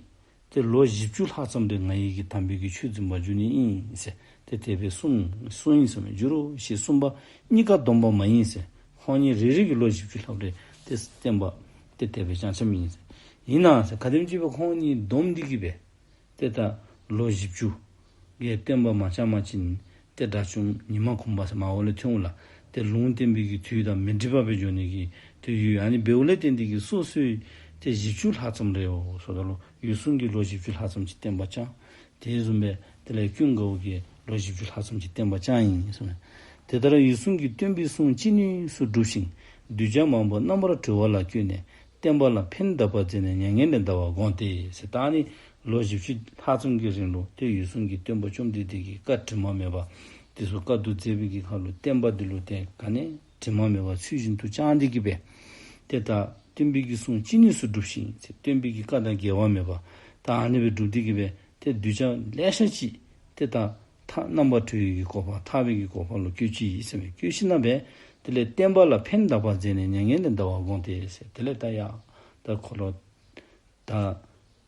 ཏེ་ལོ་བཞི་བཅུ་ལྷག་ཙམ་རེ་ང་ཡི་གི་དམ་པའི་གི་ཆོས་འཛིན་པར་འགྱུར་ནི་ཨིན་ཟེར། ཏེ་དེ་སྦེ་གསུངས་གསུངས་ཡི་ཟེར་མས། འགྱུར་རོ་ཞེས་གསུངས་པ་གཉིས་ཀ་སྡོམ་པ་མ་ཡིན་ཟེར། ཁོང་གཉིས་རེ་རེ་གིས་ལོ་བཞི་བཅུ་ལྷགཔ་རེ་ཏེ་བསྟན་པ་ཏེ་དེ་སྦེ་བསྐྱངས་བསྐྱངསམ་ཨིན་ཟེར། ཨིན་ན་ཟེར་ག་དེམ་ཅིག་སྦེ་ཁོང་གཉིས་བསྡོམས་ཏེ་གི་སྦེ་ཏེ་ད་ལོ་བཞི་བཅུ་གི་བསྟན་པ་མ་བསྐྱངས་པ་ཅིན་ཏེ་དགྲ་བཅོམ་ཉི་མ་གུང་པ་ཟེར་མར་འོག་ལས་ཐོན་འོང་ལགས། ཏེ་ལུང་བསྟན་པའི་གི་དུས་དང་མི་འགྲིག་པ་སྦེ་འགྱོ་ནི་གི་ཏེ་ཡོད། ཨ་ནི་འབདཝ་ལས་བརྟེན་ཏེ་གི་སོ་སོའི་ཏེ་བཞི་བཅུ་ལྷག་ཙམ་རེ་འོ་ཟེརཝ་ད་ལུ་འོད་སྲུང་གིས་ལོ་བཞི་བཅུ་ལྷག་ཙམ་ཅིག་བསྟན་པ་བསྐྱངས། དེ་བཟུམ་སྦེ་དེ་ལས་ཀུན་དགའ་བོ་གིས་ལོ་བཞི་བཅུ་ལྷག་ཙམ་ཅིག་བསྟན་པ་བསྐྱངས་ཡི་ཟེར་མས། དེ་ལྟར་འོད་སྲུང་གིས་སྟོན་པའི་གསུང་ཅི་ནུས་སུ་བསྒྲུབས་ཤིང་། གདུལ་བྱ་མང་པོ་རྣམ་པར་གྲོལ་བ་ལ་བསྐུལ་ནས་བསྟན་པ་ལ་ཕན་གདགས་པར་མཛད་ནས་མྱ་ངན་ལས་འདའ་བར་དགོངས་ཏེ་ཟེར། ད་ཨ་ནི་ལོ་བཞི་བཅུ་ལྷག་ཙམ་གྱི་རིང་ལུ་ཏེ་འོད་སྲུང་གིས་སྟོན་པ་བཅོམ་ལྡན་འདས་ཀྱི་བཀའ་དྲི་མ་མེད་པ་དེ་ཚུ་བཀའ་བསྡུ་མཛད་པའི་གི་ཁར་ལུ་བསྟན་པ་འདི་ལུ་ཏེ་ག་ནི་དྲི་མ་མེད་པར་ཚུལ་བཞིན་དུ་བསྐྱངས་ཏེ་གི་སྦེ་ཏེ་ད་སྟོན་པའི་གི་གསུང་ཅི་ནུས་སུ་བསྒྲུབས་ཤིང་ཟེར། སྟོན་པའི་གི་བཀའ་དང་འགལ་བ་མེད་པ་ད་ཨ་ནི་སྦེ་བསྒྲུབས་ཏེ་གི་སྦེ་ཏེ་གདུལ་བྱ་ལེ་ཤ་ཅིག་ཏེ་ད་ཐར་རྣམ་པར་གྲོལ་བའི་གི་གོ་འཕང་ཐར་པའི་གི་གོ་འཕང་ལུ་བཀོད་ཅི་ཟེར་མས། བཀོད་ཞིནམ་ལས་དེ་ལས་བསྟན་པ་ལ་ཕན་གདགས་པར་མཛད་ནས་མྱ་ངན་ལས་འདའ་བར་དགོངས་ཏེ་ཟེར། དེ་ལས་ད་ཡ་ད་ཁོ་ལུ་ད་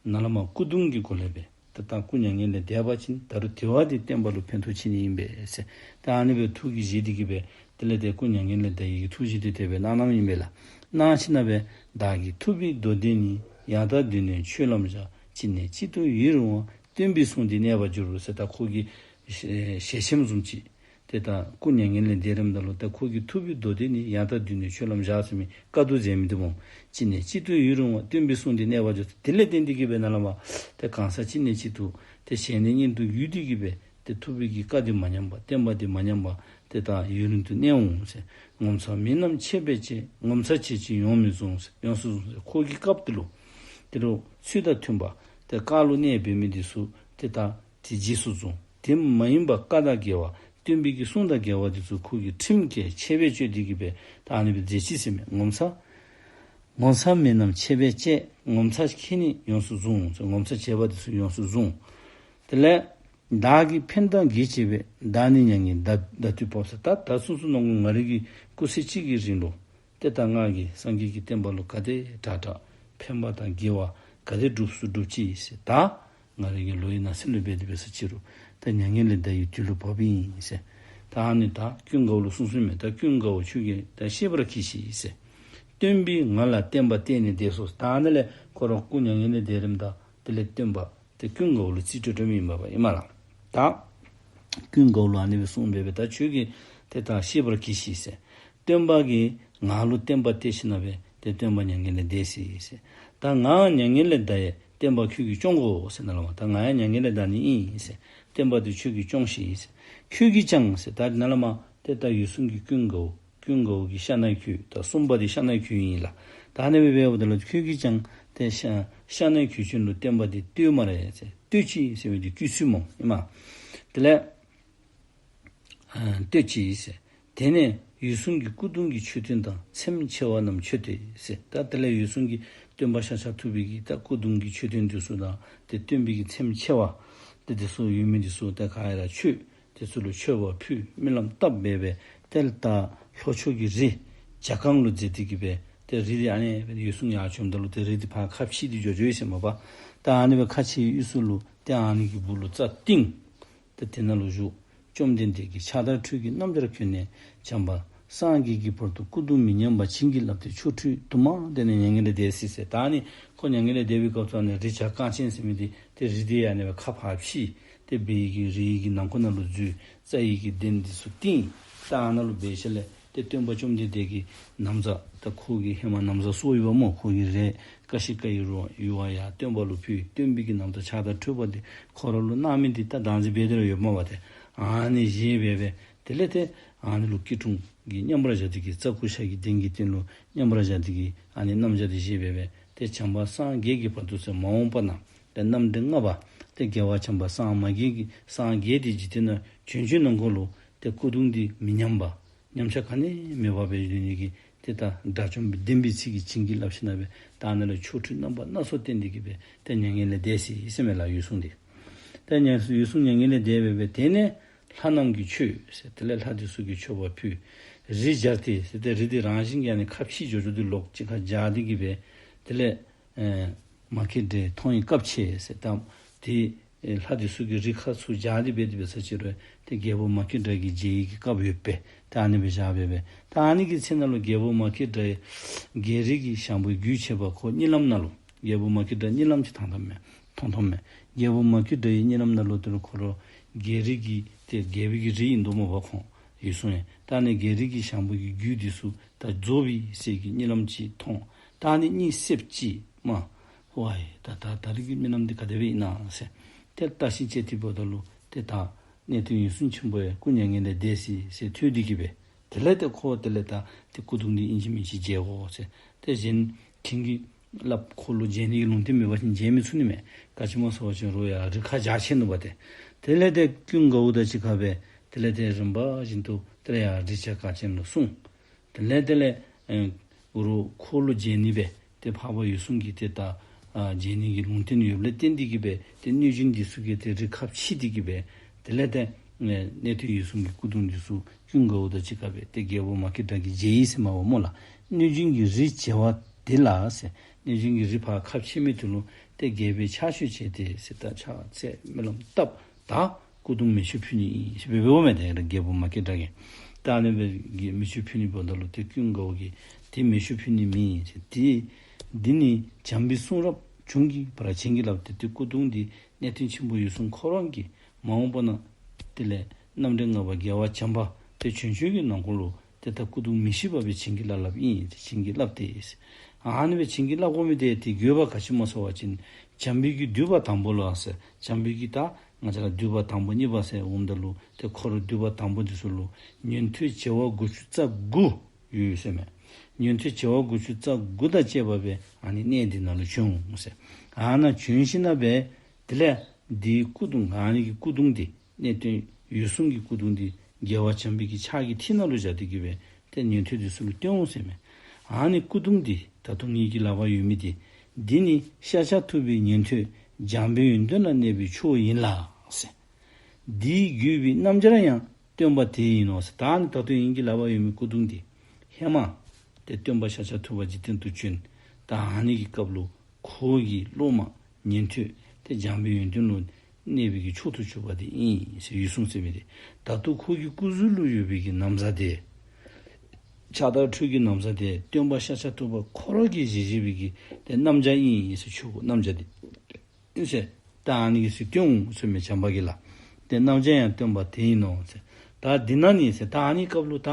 ནཱ་ལས་མར་སྐུ་གདུང་གི་སྒོ་ལས་སྦེ་ད་ད་སྐུ་མྱ་ངན་ལས་འདས་པ་ཅིན་ད་རུང་དེ་བ་འདི་བསྟན་པ་ལུ་ཕན་ཐོགས་ཅི་ནི་ཨིན་པས་ཟེར། ད་ཨ་ནི་སྦེ་ཐུགས་ཀྱི་བཞེད་དེ་གི་སྦེ་དེ་ལས་ཏེ་སྐུ་མྱ་ངན་ལས་འདའ་ཡི་གི་ཐུགས་བཞེད་དེ་དེ་སྦེ་གནང་གནངམ་ཨིན་པས་ལགས། གནང་ཞིནམ་ལས་བདག་གིས་ཐུབ་པའི་མདོ་སྡེ་ནི། ཡང་དག་འདུས་ནས་ཆོས་ལམ་བཞག །གཅིག་ནས་གཅིག་ཏུ་ཡུན་རིང་བ། སྟོན་པའི་གསུང་འདི་གནས་པར་འགྱུར་ཟེར། ད་ཁོ་གི་ཞལ་ཞལ་ཆེམས་བཟུམ་ཅིག་ཏེ་ད་སྐུ་མྱ་ངན་ལས་འདས་རནམ་ད་ལུ་ད་ཁོ་གིས་ཐུབ་པའི་མདོ་སྡེ་ནི། ཡང་དག་འདུས་ནས་ཆོས་ལམ་བཞག་ཟེར་མི་བཀའ་བསྡུ་མཛད་མི་འདི་སྨོ། གཅིག་ནས་གཅིག་ཏུ་ཡུན་རིང་བ། སྟོན་པའི་གསུང་འདི་གནས་པར་འགྱུར། དེ་ལས་བརྟེན་ཏེ་གི་སྦེ་ནཱ་ལས་མར་ཏེ་གང་ཟག་གཅིག་ནས་གཅིག་ཏུ་ཏེ་ཞལ་ནས་སྙན་དུ་ཡུར་ཏེ་གི་སྦེ་ཏེ་ཐུབ་པའི་གི་བཀའ་འདི་མ་ཉམས་པར་བསྟན་པ་འདི་མ་ཉམས་པར་ཏེ་ད་ཡུན་རིང་དུ་གནས་འོང་ཟེར། ངོ་མཚར་མི་རྣམས་ཆེ་བས་བཅས། ངོ་མཚར་བྱེད་ཅིང་ཡོངས་མི་བཟུང་ཟེར། ཡོངས་སུ་བཟུང་ཟེར། ཁོ་གི་སྐབས་དེ་ལུ་དེ་ལུ་ཚུལ་དང་མཐུན་པ་ཏེ་བཀའ་ལུ་གནས་པའི་མི་འདི་ཚུ་ཏེ་ད་དེ་རྗེས་སུ་བཟུང་། དེ་མ་ཡིན་པ་བཀའ་དང་འགལ་བ་སྟོན་པའི་གི་གསུང་དང་འགལ་བ་འདི་ཚུ་ཁོ་གིས་ཁྲིམས་བཀལ་ཆད་པས་གཅོད་དེ་གི་སྦེ་ད་ཨ་ནི་སྦེ་མཛད་ཅི་ཟེར་མས། ངོ་མཚར་ངོ་མཚར་མི་རྣམས་ཆད་པས་བཅས། ངོ་མཚར་མཁྱེན་ནི་ཡོངས་སུ་བཟུང་ཟེར། ངོ་མཚར་བྱེད་པ་འདི་ཚུ་ཡོངས་སུ་བཟུང་། དེ་ལས་བདག་གིས་ཕན་དང་དགེ་བྱས་པས། བདག་ནི་མྱ་ངན་འདའ་འདའ་དུས་བབ་ཟེར། ད་ད་སོ་སོ་ནང་ང་རའི་གི་སྐུ་ཚེ་གཅིག་གི་རིང་ལུ་ཏེ་ད་ང་གིས་སངས་རྒྱས་ཀྱི་བསྟན་པ་ལུ་ག་དེ་དྲག་དྲག་ཕན་པ་དང་དགེ་བ་ག་དེ་སྒྲུབ་ཚུགས་སྒྲུབ་ཅི་ཟེར། ད་ང་རའི་གི་ལོ་ཡི་ན་ཚོད་ལུ་འབད་དེ་འབད་ས་ཅི་རུང་ད་མྱ་ངན་ལས་འདའ་བའི་དུས་ལུ་བབ་ཨིན་ཟེར། ད་ཨ་ནི་ད་ཀུན་དགའ་བོ་ལུ་གསུངས་གསུངསམ་མས། ད་ཀུན་དགའ་བོ་ཁྱོད་ཀྱིས་ད་ཤེས་པར་གྱིས་ཤིག་ཟེར། སྟོན་པས་ང་ལ་བསྟན་པ་གཏད་ནས་འདས་སོ། ད་ཨ་ནི་ལས་ཁོ་ར་སྐུ་མྱ་ངན་ལས་འདས་རནམ་ད་དེ་ལས་སྟོན་པ་ཏེ་ཀུན་དགའ་བོ་ལུ་རྩིས་སྤྲོད་སྤྲོདཔ་ཨིན་པས་པ་ཨིན་མས་ལགས། ད་ཀུན་དགའ་བོ་ལུ་ཨ་ནི་སྦེ་གསུངས་སྦེ་སྦེ་ད་ཁྱོད་ཀྱིས་ཏེ་ད་ཤེས་པར་གྱིས་ཤིག་ཟེར། སྟོན་པ་གིས་ང་ལུ་བསྟན་པ་གཏད་ཞིནམ་ལས་ཏེ་སྟོན་པ་མྱ་ངན་ལས་འདས་སོ་ཡི་ཟེར། ད་ང་མྱ་ངན་ལས་འདའ་ཡི་བསྟན་པ་ཁྱོད་ཀྱིས་སྐྱོང་དགོ་ཟེར། ནཱ་ལས་མར་ད་ང་ཡང་མྱ་ངན་ལས་འདའ་ནི་ཨིན་ཟེར། བསྟན་པ་འདི་ཁྱོད་ཀྱིས་སྐྱོང་ཤིག་ཟེར། ཁྱོད་ཀྱིས་ཀྱང་ཟེར། ད་ནཱ་ལས་མར་ཏེ་ད་འོད་སྲུང་གིས་ཀུན་དགའ་བོ་ཀུན་དགའ་བོ་གི་ཤ་ནའི་ཁྱུ་ད་གསུམ་པ་འདི་ཤ་ནའི་ཁྱུ་ཨིན་ལགས། ད་ཨ་ནི་སྦེ་འབདཝ་ད་ལུ་ཁྱོད་ཀྱིས་ཀྱང་ཏེ་ཤ་ཤ་ནའི་ཁྱུ་ཅན་ལུ་བསྟན་པ་འདི་སྟོན་སྨ་རེ་ཟེར། སྟོན་ཅིག་ཟེར་བའི་འདི་བསྐུལ་ཚུལ་སྨོ་ཨིན་མས། དེ་ལས་ ཨ་བསྟོད་ཅི་ཟེར། དེ་ནས་འོད་སྲུང་གི་སྐུ་གདུང་གི་མཆོད་རྟེན་དང་ཚེམས་ཕྱེ་བ་རྣམས་མཆོད་དེ་ཟེར། ད་དེ་ལས་འོད་སྲུང་གི་སྟོན་པ་ཤཱཀྱ་ཐུབ་པའི་གི་ད་སྐུ་གདུང་གི་མཆོད་རྟེན་འདི་ཚུ་དང་ཏེ་སྟོན་པའི་གི་ཚེམས་ཕྱེ་བ་ཏེ་འདི་ཚུ་ཡོད་མི་འདི་ཚུ་ཏེ་ག་ར་མཆོད། དེ་ཚུ་ལུ་མཆོད་པ་ཕུལ། སྨོན་ལམ་བཏབ་སྦེ་སྦེ་ཏེ་ད་ལྷོ་ཕྱོགས་ཀྱི་རི་བྱ་རྐང་ལུ་འཛེགས་ཏེ་གི་སྦེ་ཏེ་རི་འདི་ཨ་ནི་འོད་སྲུང་ཡར་བྱོནམ་ད་ལུ་ཏེ་རི་འདི་ཕར་ཁ་ཕྱེ་སྟེ་འགྱོ་འགྱོཝ་ཨིན་ཟེར་མས་པ། ད་ཨ་ནི་སྦེ་ཁ་ཕྱེ་བའི་དབུས་སུ་ལུ་ཏེ་ཨ་ནི་གི་སྦུག་ལུ་རྩྭ་བཏིང་། ཏེ་དེ་ནང་ལུ་བཞུགས། བཅོམ་ལྡན་འདས་ཀྱིས་ཕྱག་དར་ཁྲོད་ཀྱི་སྣམ་སྦྱར་གྱོན་ནས་བྱམས་པ་སངས་རྒྱས་ཀྱི་བར་དུ་སྐུ་གདུང་མི་ཉམས་པ་བྱིན་གྱིས་བརླབས་ཏེ་ཆོ་འཕྲུལ་དུ་མ་བསྟན་ནས་མྱ་ངན་ལས་འདས་ཟེར་ཟེར། ད་ཨ་ནི་ཁོ་མྱ་ངན་ལས་འདས་པའི་སྐབས་སུ་ཨ་ནི་རི་བྱ་རྐང་ཅན་ཟེར་མི་འདི་ཏེ་རི་འདི་ཨ་ནི་སྦེ་ཁ་ཕར་ཕྱེ། ཏེ་སྦེ་གི་རི་གི་ནང་ཁོག་ནང་ལུ་འཛུལ། རྩྭ་ཡི་གི་གདན་འདི་ཚུ་བཏིང་། ད་ཨ་ནཱ་ལུ་སྦེ་ཞིནམ་ལས་ཏེ་སྟོན་པ་བཅོམ་ལྡན་འདས་ཀྱི་ན་བཟའ་ད་ཁོ་གི་ཧེ་མ་ན་བཟའ་གསོལཝ་ཡོདཔ་སྨོ། ཁོ་གི་རས་ཀ་ཤི་ཀ་ཡི་རུ་ཡུ་བ་ཡར་སྟོན་པ་ལུ་ཕུལ། སྟོན་པའི་གི་ན་བཟའ་ཕྱག་དར་ཁྲོད་པ་འདི་ཁོ་ར་ལུ་གནང་མི་འདི་ད་བདག་འཛིན་འབད་དེ་ར་ཡོདཔ་མས་པ་ཏེ། ཨ་ནི་བཞེས་སྦེ་སྦེ་དེ་ལས་ཏེ་ཨ་ནི་ལུ་སྐྱིལ་ཀྲུང་གིས་མཉམ་པར་བཞག་སྟེ་གི་རྩྭ་ཀུ་ཤ་གི་གདན་གྱི་སྟེང་ལུ་མཉམ་པར་བཞག་སྟེ་གི་ཨ་ནི་སྣམ་སྦྱར་འདི་བཞེས་སྦེ་སྦེ་ཏེ་བྱམས་པ་སངས་རྒྱས་ཀྱི་བར་དུ་ཟེར་མ་འོངས་པ་ན་ཏེ་རྣམ་འདྲེན་ལྔ་པ་ཏེ་རྒྱལ་བ་བྱམས་པ་སངས་མ་རྒྱས་ཀྱི་སངས་རྒྱས་ཏེ་འཇིག་རྟེན་ནང་བྱོན་བྱོནམ་ནང་འཁོད་ལུ་ཏེ་སྐུ་གདུང་འདི་མི་ཉམས་པ་ཉམས་ཆག་ག་ནི་མེད་པར་སྦེ་སྡོད་ནི་གི་ཏེ་ད་དགྲ་བཅོམ་པའི་བདེན་པའི་ཚིག་གིས་བྱིན་གྱིས་བརླབས་ཞིནམ་ལས་སྦེ་ད་ཨ་ནཱ་ལུ་ཆོ་འཕྲུལ་རྣམ་པ་སྣ་ཚོགས་བསྟན་ཏེ་གི་སྦེ་ཏེ་མྱ་ངན་ལས་འདས་ཅི་ཟེར་མས་ལགས། འོད་སྲུང་འདི་ཏེ་མྱ་འོད་སྲུང་མྱ་ངན་ལས་འདས་སྦེ་སྦེ་དེ་ནས་ལྷ་རྣམས་ཀྱིས་མཆོད་ཟེར། དེ་ལས་ལྷ་འདི་ཚུ་གིས་མཆོད་པ་ཕུལ། རི་སྦྱར་ཏེ་ཟེར་ཏེ་རི་འདི་རང་བཞིན་གྱིས་ཨ་ནི་ཁ་ཕྱེ་འགྱོ་འགྱོ་འདི་ལོག་གཅིག་ཁར་སྦྱར་ཏེ་གི་སྦེ་དེ་ལས་ཨེ་མ་སྐྱེས་དགྲ་མཐོང་བའི་སྐབས་ཆེ་ཟེར། ད་ཏེ་ཨེ་ལྷ་འདི་ཚུ་གིས་རི་ཁ་ཚུར་སྦྱར་ཏེ་སྦེ་དེ་སྦེ་ས་ཅིག་རུང་ཏེ་རྒྱལ་པོ་མ་སྐྱེས་དགྲ་གི་མཇལ་བའི་གི་སྐབས་ཡོདཔ་སྦེ་ད་ཨ་ནི་སྦེ་བཞག་སྦེ་སྦེ་ད་ཨ་ནི་གི་ཚེ་ནང་ལུ་རྒྱལ་པོ་མ་སྐྱེས་དགྲ་རྒྱལ་རིགས་ཀྱི་ཞང་པོའི་རྒྱུད་ཆད་པ་ཁོ་གཉིད་ལམ་ནང་ལུ་རྒྱལ་པོ་མ་སྐྱེས་དགྲ་གཉིད་ལམ་ཅིག་བཏང་བཏངམ་མས། མཐོང་བཏངམ་མས། རྒྱལ་པོ་མ་སྐྱེས་དགྲ་ཡི་གཉིད་ལམ་ནང་ལུ་དེ་ལུ་ཁོ་ར་རྒྱལ་རིགས་ཀྱི་ཏེ་རྒྱལ་པོའི་གི་རིགས་ཨིན་འདུག་སྨོ་པ་ཁོང་འོད་སྲུང་ཡང་། ད་ཨ་ནི་རྒྱལ་རིགས་ཀྱི་ཞང་པོ་གི་རྒྱུད་འདི་ཚུ་ད་རྫོགས་པའི་ཟེར་གྱི་གཉིད་ལམ་ཅིག་མཐོང་། ད་ཨ་ནི་གཉིད་སད་ཅི་མས། ཝའི་ད་ད་ད་རིས་ཀྱི་རྨི་ལམ་འདི་ག་དེ་སྦེ་ཨིན་ན་ཟེར་ཏེ་བརྟག་ཞིབ་དཔྱད་དེ་འབདཝ་ད་ལུ་ཏེ་ད་གནས་བརྟན་འོད་སྲུང་ཆེན་པོ་ཡང་སྐུ་མྱ་ངན་ལས་འདས་ཅི་ཟེར་ཐོས་ཏེ་གི་སྦེ་དེ་ལས་ཏེ་ཁོ་དེ་ལས་ད་ཏེ་སྐུ་གདུང་འདི་ཨིན་ཅི་མིན་ཅི་མཇལ་དགོ་ཟེར། ཏེ་གཞན་བྱིན་གྱིས་བརླབས་ཁོ་ལུ་མཇལ་ནི་གི་ལུང་བསྟན་མེད་པ་ཅིན་མཇལ་མི་ཚུགས་ནི་མས། ག་ཅི་སྨོ་ཟེར་བ་ཅིན་རོགས་ཡར་རི་ཁར་སྦྱར་ཆི་ནུག་པ་ཏེ། དེ་ལས་ཏེ་ཀུན་དགའ་བོ་དང་གཅིག་ཁར་སྦེ་དེ་ལས་ཏེ་རིམ་པ་བཞིན་དུ་དེ་ལས་ཡར་རི་བྱ་རྐང་ཅན་ལུ་སོང་། དེ་ལས་དེ་ལས་ཨེ་རོགས་ཁོ་ལུ་མཇལ་ནི་སྦེ་ཏེ་འཕགས་པ་འོད་སྲུང་གིས་ཏེ་ད་ཨ་མཇལ་ནི་གི་ལུང་བསྟན་ཡོདཔ་ལས་བརྟེན་ཏེ་གི་སྦེ་ཏེ་གནོད་སྦྱིན་འདི་ཚུ་གིས་ཏེ་རི་ཁ་ཕྱེ་སྟེ་གི་སྦེ་དེ་ལས་ཏེ་ཨེ་གནས་བརྟན་འོད་སྲུང་གི་སྐུ་གདུང་འདི་ཚུ་ཀུན་དགའ་བོ་དང་གཅིག་ཁར་སྦེ་ཏེ་རྒྱལ་པོ་མ་སྐྱེས་དགྲ་གིས་མཇལ་ཡི་ཟེར་མས་པ་སྨོ་ལགས། གནོད་སྦྱིན་གྱི་རི་བྱེ་བ་དེ་ལ་ཟེར། གནོད་སྦྱིན་གྱི་རི་ཕར་ཁ་ཕྱེ་མི་དེ་ལུ་ཏེ་རྒྱལ་པོས་ཕྱག་མཆོད་བྱས་ཏེ་ཟེར་ད་ཕྱག་འཚལ་སྨོན་ལམ་བཏབ། ད་སྐུ་གདུང་མེ་མཆོད་ཕུལ་ནི་ཨིན་ཟེར་སྦེ་འབདཝ་མས། ཏེ་རྒྱལ་པོ་མ་སྐྱེས་དགྲ་གིས་ད་ཨ་ནི་སྦེ་གི་མེ་མཆོད་ཕུལ་ནི་འབདཝ་ད་ལུ་ཏེ་ཀུན་དགའ་བོ་གིས་ཏེ་མེ་མཆོད་ཕུལ་ནི་མེན་ཟེར། ཏེ་འདི་ནི་བྱམས་པའི་གསུང་རབ་བྱུང་གི་བར་བྱིན་གྱིས་བརླབས་ཏེ་ཏེ་སྐུ་གདུང་འདི་གནས་བརྟན་ཆེན་པོ་འོད་སྲུང་ཁོ་རང་གིས་མ་འོངས་པ་ན་དེ་ལས་རྣམ་འདྲེན་ལྔ་པ་རྒྱལ་བ་བྱམས་པ་ཏེ་བྱོན་བྱོན་གྱི་ནང་འཁོད་ལུ་ཏེ་ད་སྐུ་གདུང་མེ་ཤི་བ་སྦེ་བྱིན་གྱིས་བརླབས་བརླབསཔ་ཨིན། ཏེ་བྱིན་གྱིས་བརླབས་ཏེ་ཟེར། ཨ་ནི་སྦེ་བྱིན་གྱིས་བརླབ་དགོ་མི་དེ་ཏེ་དགོས་པ་ག་ཅི་སྨོ་ཟེར་བ་ཅིན་བྱམས་པའི་གི་བསྡུས་པ་དང་པོ་ལུ་ཟེར། བྱམས་པའི་གི་ད་ང་བཅས་ར་བསྡུས་པ་དང་པོ་གཉིས་པ་ཟེར་འོངམ་ད་ལུ་ཏེ་འཁོར་བསྡུས་པ་དང་པོ་འདི་ཚུ་ལུ་ཉན་ཐོས་བྱེ་བ་དགུ་བཅུ་རྩ་དགུ་ཡོད་ཟེར་མས། ཉན་ཐོས་བྱེ་བ་དགུ་བཅུ་རྩ་དགུ་དང་བཅས་པ་སྦེ་ཨ་ནི་གནས་འདི་ནང་ལུ་བྱོན་ཟེར། ཨ་ནཱ་བྱོན་ཞིནམ་ལས་སྦེ་དེ་ལས་འདིའི་སྐུ་གདུང་ཨ་ནི་གི་སྐུ་གདུང་འདི་གནས་བརྟན་འོད་སྲུང་གི་སྐུ་གདུང་འདི་རྒྱལ་བ་བྱམས་པའི་གི་ཕྱག་གི་མཐིལ་ནང་ལུ་བཞག་སྟེ་གི་སྦེ་ཏེ་ཉན་ཐོས་འདི་ཚུ་ལུ་སྟོན་འོང་ཟེར་མས། ཨ་ནི་སྐུ་གདུང་འདི་ད་ལྟོ་ངེ་གི་ལག་པར་ཡོད་མི་འདི་འདི་ནི་ཤཱཀྱ་ཐུབ་པའི་ཉན་ཐོས་འཇམ་པའི་ཡོན་ཏན་ལ་གནས་པའི་མཆོག་ཡིན་ལ་ཟེར། འདིའི་བརྒྱུད་པའི་རྣམ་སྦྱར་ཡང་སྟོན་པ་དེ་ཡིན་ནོ་ཟེར། ད་ནི་ད་ལྟོ་ངེ་གི་ལག་པར་ཡོད་མི་སྐུ་གདུང་འདི་ཧེ་མ་ཏེ་སྟོན་པ་ཤཱཀྱ་ཐུབ་པ་འཇིག་རྟེན་དུ་བྱོན། ད་ཨ་ནི་གི་སྐབས་ལུ་ཁོ་གི་སློབ་མ་ཉན་ཐོས་ཏེ་འཇམ་པའི་ཡོན་ཏན་ལུ་གནས་པའི་གི་མཆོག་ཏུ་གྱུར་པ་དེ་ཨིན་ཟེར། འོད་སྲུང་ཟེར་མི་དེ་ད་ལྟོ་ཁོ་གི་སྐུ་གཟུགས་ལུ་ཡོད་པའི་གི་ན་བཟའ་དེ་ཕྱག་དར་ཁྲོད་ཀྱི་ན་བཟའ་དེ་སྟོན་པ་ཤཱཀྱ་ཐུབ་པ་ཁོ་ར་གིས་བཞེས་བཞེས་པའི་གི་ཏེ་སྣམ་སྦྱར་ཨིན་ཟེར། ཆོས་སྐུ་སྣམ་སྦྱར་དེ་ཨིན་ཟེར། ད་ཨ་ནི་གི་ཚུལ་སྟོན་འོང་ཟེར་མས་བྱམས་པ་གིས་ལགས། ཏེ་རྣམ་སྦྱར་ཡང་སྟོན་པ་དེ་ཡིན་ནོ་ཟེར། ད་འདི་ན་ནི་ཟེར་ད་ཨ་ནི་སྐབས་ལུ་ད་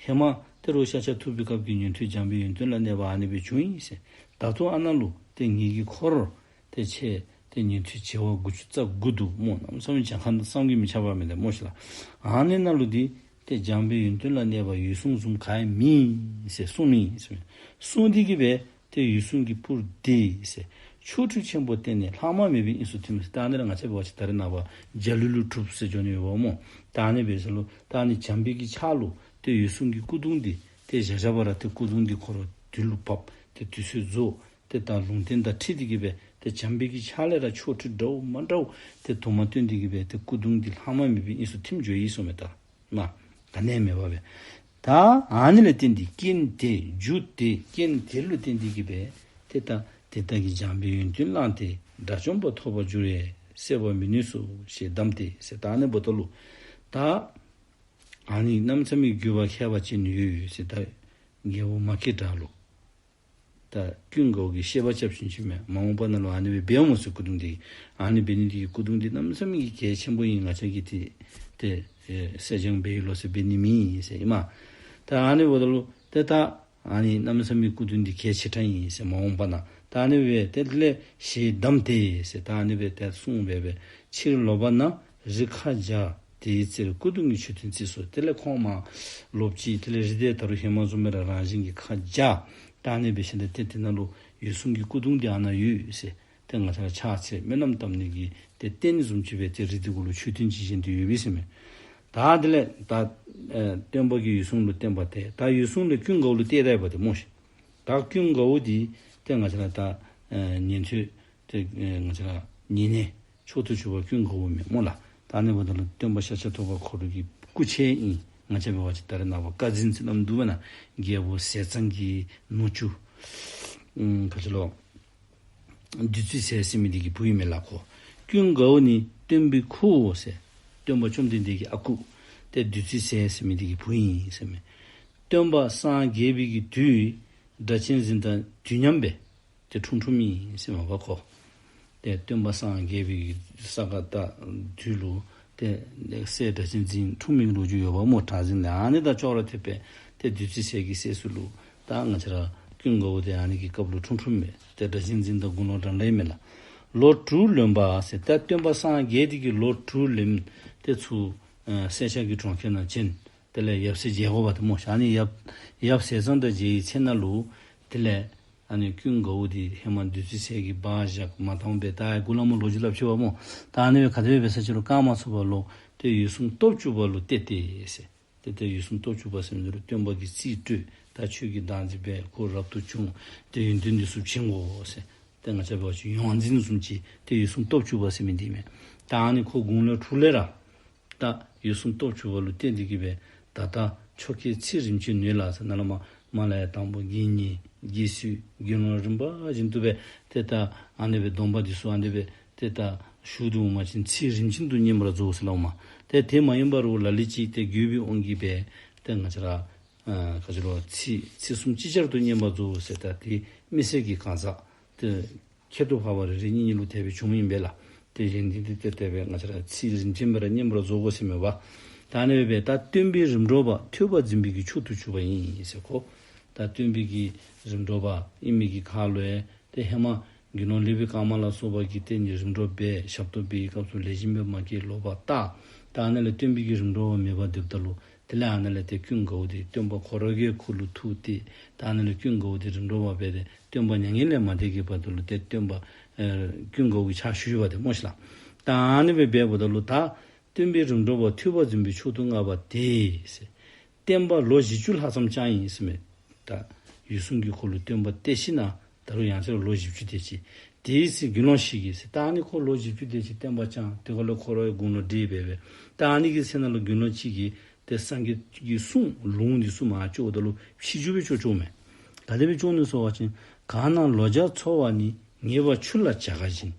ཧེ་མ་ཏེ་རོགས་ཤཱཀྱ་ཐུབ་པའི་སྐབས་ཀྱི་ཉན་ཐོས་འཇམ་པའི་ཡོན་ཏན་ལ་གནས་པ་ཨ་ནི་སྦེ་བྱུང་ཡི་ཟེར། ད་ལྟོ་ཨ་ནཱ་ལུ་ཏེ་ངེ་གི་འཁོར་ཏེ་ཆེ་ཏེ་ཉན་ཐོས་བྱེ་བ་དགུ་བཅུ་རྩ་དགུ་འདུག་སྨོ། གནམ་མེད་ས་མེད་གྱངས་ཁ་བསམ་གྱིས་མི་ཁྱབ་པ་མེད་དེ་སྨོ་ཤིག་ལགས། ཨ་ནི་ནང་ལུ་འདི་ཏེ་འཇམ་པའི་ཡོན་ཏན་ལ་གནས་པ་འོད་སྲུང་བཟུམ་ག་ཡང་མེད་ཟེར་གསུངས་མི་ཨིན་ཟེར། གསུངས་ཏེ་གི་སྦེ་ཏེ་འོད་སྲུང་གིས་སྤུར་ཏེ་ཟེར། ཆོ་འཕྲུལ་ཆེན་པོ་བསྟན་ནས། ལྷག་མ་མེད་པའི་དབྱིངས་སུ་ཐིམ་ཟེར། ད་ཨ་ནི་ར་ང་བཅས་འབད་བ་ཅིན་ད་རེས་ནངས་པ་འཇའ་ལུས་ལུ་གྲུབ་ཟེར་འགྱོ་ནི་ཡོདཔ་སྨོ། ད་ཨ་ནི་འབད་ས་ལུ་ད་ཨ་ནི་བྱམས་པའི་གི་ཆར་ལུ་ཏེ་འོད་སྲུང་གི་སྐུ་གདུང་འདི་ཏེ་བཞག་བཞག་པ་ར་ཏེ་སྐུ་གདུང་འདི་ཁོ་ར་དུས་ལུ་བབས། ཏེ་དུས་ཚོད་རྫོགས། ཏེ་ད་ལུང་བསྟན་དང་འཁྲིལ་ཏེ་གི་སྦེ་ཏེ་བྱམས་པའི་གི་ཆར་ལས་ར་ཆོ་འཕྲུལ་འདྲཝ་མ་འདྲཝ་ཏེ་དུ་མ་བཏོན་ཏེ་གི་སྦེ་ཏེ་སྐུ་གདུང་འདི་ལྷག་མ་མེད་པའི་དབྱིངས་སུ་ཐིམ་འགྱོ་ཡི་ཟེརཝ་མས། ད་མ་ག་ནི་མེད་པ་སྦེ། ད་ཨ་ནི་ལས་བརྟེན་ཏེ་རྐྱེན་དེ་རྒྱུ་དེ་རྐྱེན་དེ་ལུ་བརྟེན་ཏེ་གི་སྦེ་ཏེ་ད་དེ་ལྟ་གི་བྱམས་པའི་ཡོན་ཏན་བླངས་ཏེ། དགྲ་བཅོམ་པ་ཐོབ་པར་འགྱུར་བས་བསལ་བར་མི་ནུས་སོ་ཞེས་གདམས་ཏེ་ཟེར། ད་ཨ་ནི་འབདཝ་ད་ལུ་ད་ཨ་ནི་གནམ་མེད་ས་མེད་ཀྱི་དགོས་པ་ཁྱད་པར་ཅན་ཡོད་ཟེར། ད་རྒྱལ་པོ་མ་སྐྱེས་དགྲ་ལུ་ད་ཀུན་དགའ་བོ་གིས་བཤད་པ་རྐྱབ་ཞིནམ་ཅིག་མས། མ་འོངས་པ་ནང་ལུ་ཨ་ནི་སྦེ་འབད་འོང་ཟེར། སྐུ་གདུང་འདི་ཨ་ནི་འབད་ནི་འདི་གིས་སྐུ་གདུང་འདི་གནམ་མེད་ས་མེད་ཀྱི་གལ་ཆེན་པོ་ཨིན། ང་བཅས་ཀྱིས་ཏེ་ཏེ་ཨེ་གསེར་སྦྱངམ་འབད་ཡི་ལོ་ཟེར་འབད་ནི་མེད་ཟེར་ཨིན་མས། ད་ཨ་ནི་འབདཝ་ད་ལུ་ཏེ་ད་ཨ་ནི་གནམ་མེད་ས་མེད་སྐུ་གདུང་འདི་གལ་ཆེ་དྲགས་ཨིན་ཟེར། མ་འོངས་པ་ནང་ད་ཨ་ནི་སྦེ་ཏེ་དེ་ལས་ཞེས་གདམས་ཏེ་ཟེར། ད་ཨ་ནི་སྦེ་ཏེ་གསུངས་སྦེ་སྦེ་ཕྱིར་ལོག་པ་ན་རི་ཁ་བརྒྱ། དེའི་རྩེར་སྐུ་གདུང་གི་མཆོད་རྟེན་བརྩིགས་སོ། དེ་ལས་ཁོང་མར་ལོག་ཅི། དེ་ལས་རི་དེ་ད་རུང་ཧེ་མ་བཟུམ་སྦེ་ར་རང་བཞིན་གྱིས་ཁ་བརྒྱ། ད་ཨ་ནི་སྦེ་ཞིནམ་ཏེ་དེ་ནང་ལུ་འོད་སྲུང་གི་སྐུ་གདུང་འདི་ཨ་ནཱ་ཡོད་ཟེར། ཏེ་ང་བཅས་ར་ཕྱག་འཚལ་སྨོན་ལམ་བཏབ་ནི་གི་ཏེ་རྟེན་བཟུམ་ཅིག་སྦེ་ཏེ་རི་དེ་གུ་ལུ་མཆོད་རྟེན་ཅིག་བཞེངས་ཏེ་ཡོད་པས་ཟེར་མས། ད་དེ་ལས་ད་ཨེ་སྟོན་པ་གིས་འོད་སྲུང་ལུ་བསྟན་པ་ཏེ་ད་འོད་སྲུང་ལས་ཀུན་དགའ་བོ་ལུ་གཏད་ད་ཡི་པ་ཏེ་སྨོ་ཤིག། ད་ཀུན་དགའ་བོ་འདི་ཏེ་ང་བཅས་ར་ད་ཨེ་ཉན་ཐོས་ཏེ་ཨེ་ང་བཅས་ར་ཉེ་གནས་མཆོག་ཏུ་གྱུར་པ་ཀུན་དགའ་བོ་མས་སྨོ་ལགས། ད་ཨ་ནི་འབདཝ་ད་ལུ་སྟོན་པ་ཤཱཀྱ་ཐུབ་པ་ཁོ་ར་གི་སྐུ་མཆེད་ཨིན། ང་བཅས་འབད་བ་ཅིན་ད་རེས་ནངས་པ་བཀའ་འཛིན་ཟེར་སླབ་འདུག་པ་ན། རྒྱལ་པོ་ཟས་གཙང་གི་ནུ་གཅུང་ཨམ་ག་ཅི་ལོ་བདུད་རྩི་ཟས་ཟེར་མི་འདི་གི་བུ་ཨིན་མས་ལགས་ཁོ། ཀུན་དགའ་བོ་ནི་སྟོན་པའི་ཁུའོ་ཟེར། སྟོན་པ་བཅོམ་ལྡན་འདས་ཀྱི་ཨ་ཁུ་ཏེ་བདུད་རྩི་ཟས་ཟེར་མི་འདི་གི་བུ་ཨིན་ཟེར་མས། སྟོན་པ་སངས་རྒྱས་པའི་གི་དུས་སྒྲ་གཅན་འཛིན་དང་དུས་མཉམ་སྦེ་ཏེ་འཁྲུངས་འཁྲུངསམ་ཨིན་ཟེར་མས་པ་ཁོ། ཏེ་སྟོན་པ་སངས་རྒྱས་པའི་གི་ས་ག་ཟླ་དུས་ལུ་ཏེ་སྲས་སྒྲ་གཅན་འཛིན་འཁྲུངས་མི་གི་ལོ་རྒྱུས་ཡོདཔ་སྨོ། གྲགས་འཛིན་ལས། ཨ་ནི་དང་ཅོག་ར་འཐདཔ་སྦེ་ཏེ་བདུད་རྩི་ཟས་ཀྱི་སྲས་སུ་ལུ་ད་ང་བཅས་ར་ཀུན་དགའ་བོ་འདི་ཨ་ནི་གི་སྐབས་ལུ་འཁྲུངས་འཁྲུངསམ་མས། ཏེ་སྒྲ་གཅན་འཛིན་དང་དགུང་ལོ་འདྲ་འདྲ་ཨིན་མས་ལགས། ལོ་དྲུག་ལོན་པ་ཟེར། ད་སྟོན་པ་སངས་རྒྱས་འདི་གིས་ལོ་དྲུག་ལོན་ཏེ་ཚུར་ཨེ་སེར་སྐྱ་གི་གྲོང་ཁྱེར་ནང་བྱོན། དེ་ལས་ཡབ་སྲས་མཇལ་དགོ་པ་ཏེ་སྨོ་ཤིག། ཨ་ནི་ཡབ་ཡབ་ཟས་གཙང་དང་མཇལ་བའི་ཚེ་ན་ལུ་དེ་ལས་ཨ་ནི་ཀུན་དགའ་བོ་འདི་ཧེ་མ་བདུད་རྩི་ཟས་ཀྱི་སྦ་བཞག་མ་བཏང་སྦེ་ད་གུ་ལས་མར་ལོ་རྒྱུས་སླབ་ཅི་པ་སྨོ། ད་ཨ་ནི་སྦེ་ག་དེ་སྦེ་འབད་ས་ཅི་རུང་བཀག་མ་ཚུགས་པར་ལོག་ཏེ་འོད་སྲུང་སྟོབས་བཅུ་པ་ལུ་གཏད་དེ་ཟེར། ཏེ་ཏེ་འོད་སྲུང་སྟོབས་བཅུ་པ་ཟེར་མི་འདི་ལུ་སྟོན་པ་གིས་རྩིས་སྤྲོད། ད་ཁྱོད་ཀྱིས་བདག་འཛིན་འབད། ཁོ་རབ་ཏུ་བྱུང་། ཏེ་ཡོན་ཏན་འདི་ཚུ་བྱིན་དགོ་ཟེར། ཏེ་ང་བཅས་འབད་བ་ཅིན་ཡོངས་འཛིན་བཟུམ་ཅིག་ཏེ་འོད་སྲུང་སྟོབས་བཅུ་པ་ཟེར་མི་འདི་མས། ད་ཨ་ནི་ཁོ་དགུང་ལོ་དྲུག་ལས་ར་ད་འོད་སྲུང་སྟོབས་བཅུ་པ་ལུ་བརྟེན་ཏེ་གི་སྦེ་ད་ལྟོ་ཆོ་གའི་ཚིག་རིམ་གྱིས་ནོས་ལ་ཟེར་ནཱ་ལས་མར་མར་ལས་ཡར་དང་པོ་དགེ་བསྙེན་དགེ་ཚུལ་དགེ་སློང་རིམ་པ་བཞིན་དུ་སྦེ་ཏེ་ད་ཨ་ནི་སྦེ་སྡོམ་པ་འདི་ཚུ་ཨ་ནི་སྦེ་ཏེ་ད་ཞུ་དོ་འོང་པ་ཅིན་ཚིག་རིམ་བཞིན་དུ་བསྙེན་པར་རྫོགས་ཟེར་སླབ་མས། ཏེ་དེ་མ་ཡིན་པ་རུང་ལ་ལུ་ཅིག་ཏེ་དགོས་པའི་དབང་གིས་སྦེ་ཏེ་ང་བཅས་ར་ཨ་ག་ཅི་ལོ་ཚིག་ཚིག་གསུམ་ཅིག་ཅར་དུ་བསྙེན་པར་རྫོགས་ཟེར། ད་དེ་མི་སེར་གྱི་གང་ཟག་ཏེ་ཁྱད་དུ་འཕགས་པ་རེ་རེ་གཉིས་གཉིས་ལུ་དེ་སྦེ་བྱུངམ་ཨིན་པས་ལགས། ཏེ་གཞན་འདི་ཏེ་ཏེ་དེ་སྦེ་ང་བཅས་ར་ཚིག་རིམ་བཞིན་སྦེ་ར་བསྙེན་པར་རྫོགས་དགོ་ཟེར་མས་པ། ད་ཨ་ནི་སྦེ་ད་སྟོན་པའི་རིམ་གྲོ་པ་ཐོས་པ་འཛིན་པའི་གི་མཆོག་ཏུ་གྱུར་པ་ཡིན་ཟེར་ཁོ། ད་སྟོན་པའི་གི་རིམ་གྲོ་པ་ཨིན་མི་གི་ཁར་ལུ་ཡང་ཏེ་ཧེ་མ་དགེ་སློང་ལེགས་པའི་དཀར་མ་ལ་སོགས་པ་གིས་ཏེ་ནི་རིམ་གྲོ་འབད། ཞབས་ཏོག་འབད་བའི་སྐབས་སུ་ལེགས་ཤོམ་སྦེ་མ་སྐྱེས་ལོག་པར་བརྟག། ད་ཨ་ནཱ་ལས་སྟོན་པའི་གི་རིམ་གྲོ་པ་མེདཔ་སྡོདཔ་ད་ལུ་དེ་ལས་ཨ་ནཱ་ལས་ཏེ་ཀུན་དགའ་བོ་འདི་སྟོན་པ་ཁོ་ར་གི་ཁུ་ལུ་ཐུག་སྟེ་ད་ཨ་ནཱ་ལས་ཀུན་དགའ་བོ་འདི་རིམ་གྲོ་པ་འབད་དེ་སྟོན་པ་མྱ་ངན་ལས་མ་འདས་ཀྱི་བར་དུ་ལུ་ཏེ་སྟོན་པ་ཨེ་ཀུན་དགའ་བོ་གི་ཕྱག་ཞུ་ཡི་པ་ཏེ་སྨོ་ཤིག་ལགས། ད་ཨ་ནི་སྦེ་འབདཝ་ད་ལུ་ད་སྟོན་པའི་རིམ་གྲོ་པ་ཐོས་པ་འཛིན་པའི་མཆོག་ཏུ་བསྔགས་པ་དེ་ཟེར། བསྟན་པ་ལོ་བཞི་བཅུ་ལྷག་ཙམ་བསྐྱངས་ཡི་ཟེར་མས། ད་འོད་སྲུང་གིས་ཁོ་ལུ་སྟོན་པ་གཏད་ཞིནམ་ད་རུང་ཡང་བསྐྱར་ལོ་བཞི་བཅུ་དེ་ཅིག། དེའི་ཚེ་དགེ་སློང་ཞིག་གིས་ཟེར། ད་ཨ་ནི་ཁོ་ལོ་བཞི་བཅུ་དེ་ཅིག་བསྟན་པ་བསྐྱངས། དེ་ཁར་ལུ་ཁོ་ར་དགུང་ལོ་བགྲེས་སྦེ་སྦེ། ད་ཨ་ནི་གི་ཚེ་ནང་ལུ་དགེ་སློང་ཅིག་གིས་ཏེ་སངས་རྒྱས་ཀྱི་གསུང་ལུང་འདི་ཚུ་མར་བཅུགཔ་ད་ལུ་ཕྱི་འགྱུར་སྦེ་བཅུག་བཅུགཔ་མས། ག་དེ་སྦེ་བཅུག་ནུག་ཟེར་བ་ཅིན། གང་ན་ལོ་བརྒྱ་འཚོ་བ་ནི། ངེས་པར་ཆུ་ལ་བྱ་དགའ་བཞིན།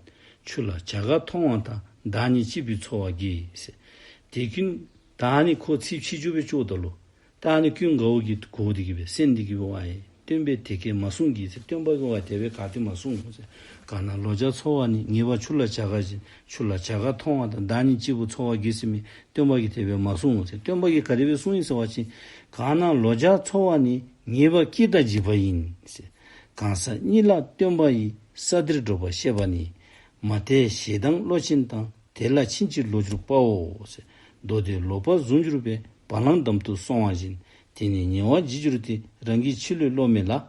ཆུ་ལ་བྱ་དགའ་མཐོང་བ་དང་། བདག་ཉིད་སྐྱིད་པའི་འཚོ་བ་དགེ་ཟེར། དེ་ཀུན་ད་ཨ་ནི་ཁོ་ཚིག་ཕྱི་འགྱུར་སྦེ་བཅུགཔ་ད་ལུ་ད་ཨ་ནི་ཀུན་དགའ་བོ་གིས་གོ་སྟེ་གི་སྦེ་གསན་ཏེ་གི་སྦེ་ཝའེ་སྟོན་པས་དེ་སྐད་མ་གསུངས་ཀྱི་ཟེར། སྟོན་པ་གིས་ཝའེ་དེ་སྦེ་ག་ཏེ་མ་གསུངས་ཟེར། གང་ན་ལོ་བརྒྱ་འཚོ་བ་ནི། ངེས་པར་ཆུ་ལ་བྱ་དགའ་བཞིན། ཆུ་ལ་བྱ་དགའ་མཐོང་བ་དང་། བདག་ཉིད་སྐྱིད་པའི་འཚོ་བ་དགེ་ཟེར་མི་སྟོན་པ་གིས་དེ་སྦེ་མ་གསུངས་ཟེར། སྟོན་པ་གིས་ག་དེ་སྦེ་གསུངས་ཡི་ཟེར་བ་ཅིན། གང་ན་ལོ་བརྒྱ་འཚོ་བ་ནི། ངེས་པར་སྐྱིད་དང་འཇིགས་པ་ཡིན་ཟེར། གང་ཟག་གཉིད་ལ་སྟོན་པ་ཡི། ས་འདིར་འགྲོ་བ་ཤེས་པ་ནི། མ་དད་ཞེ་སྡང་བློ་ཅན་དང་། དེ་ལ་ཕྱིན་ཅི་ལོག་འགྱུར་པའོ་ཟེར། མདོ་སྡེ་ལོག་པར་བཟུང་གྱུར་པས། བ་ལང་འདམ་དུ་སོང་བ་བཞིན། དེ་ནི་ཉེ་བར་འཇིག་གྱུར་ཏེ། རང་གི་ཕྱི་ལུས་བློ་མེད་ལ།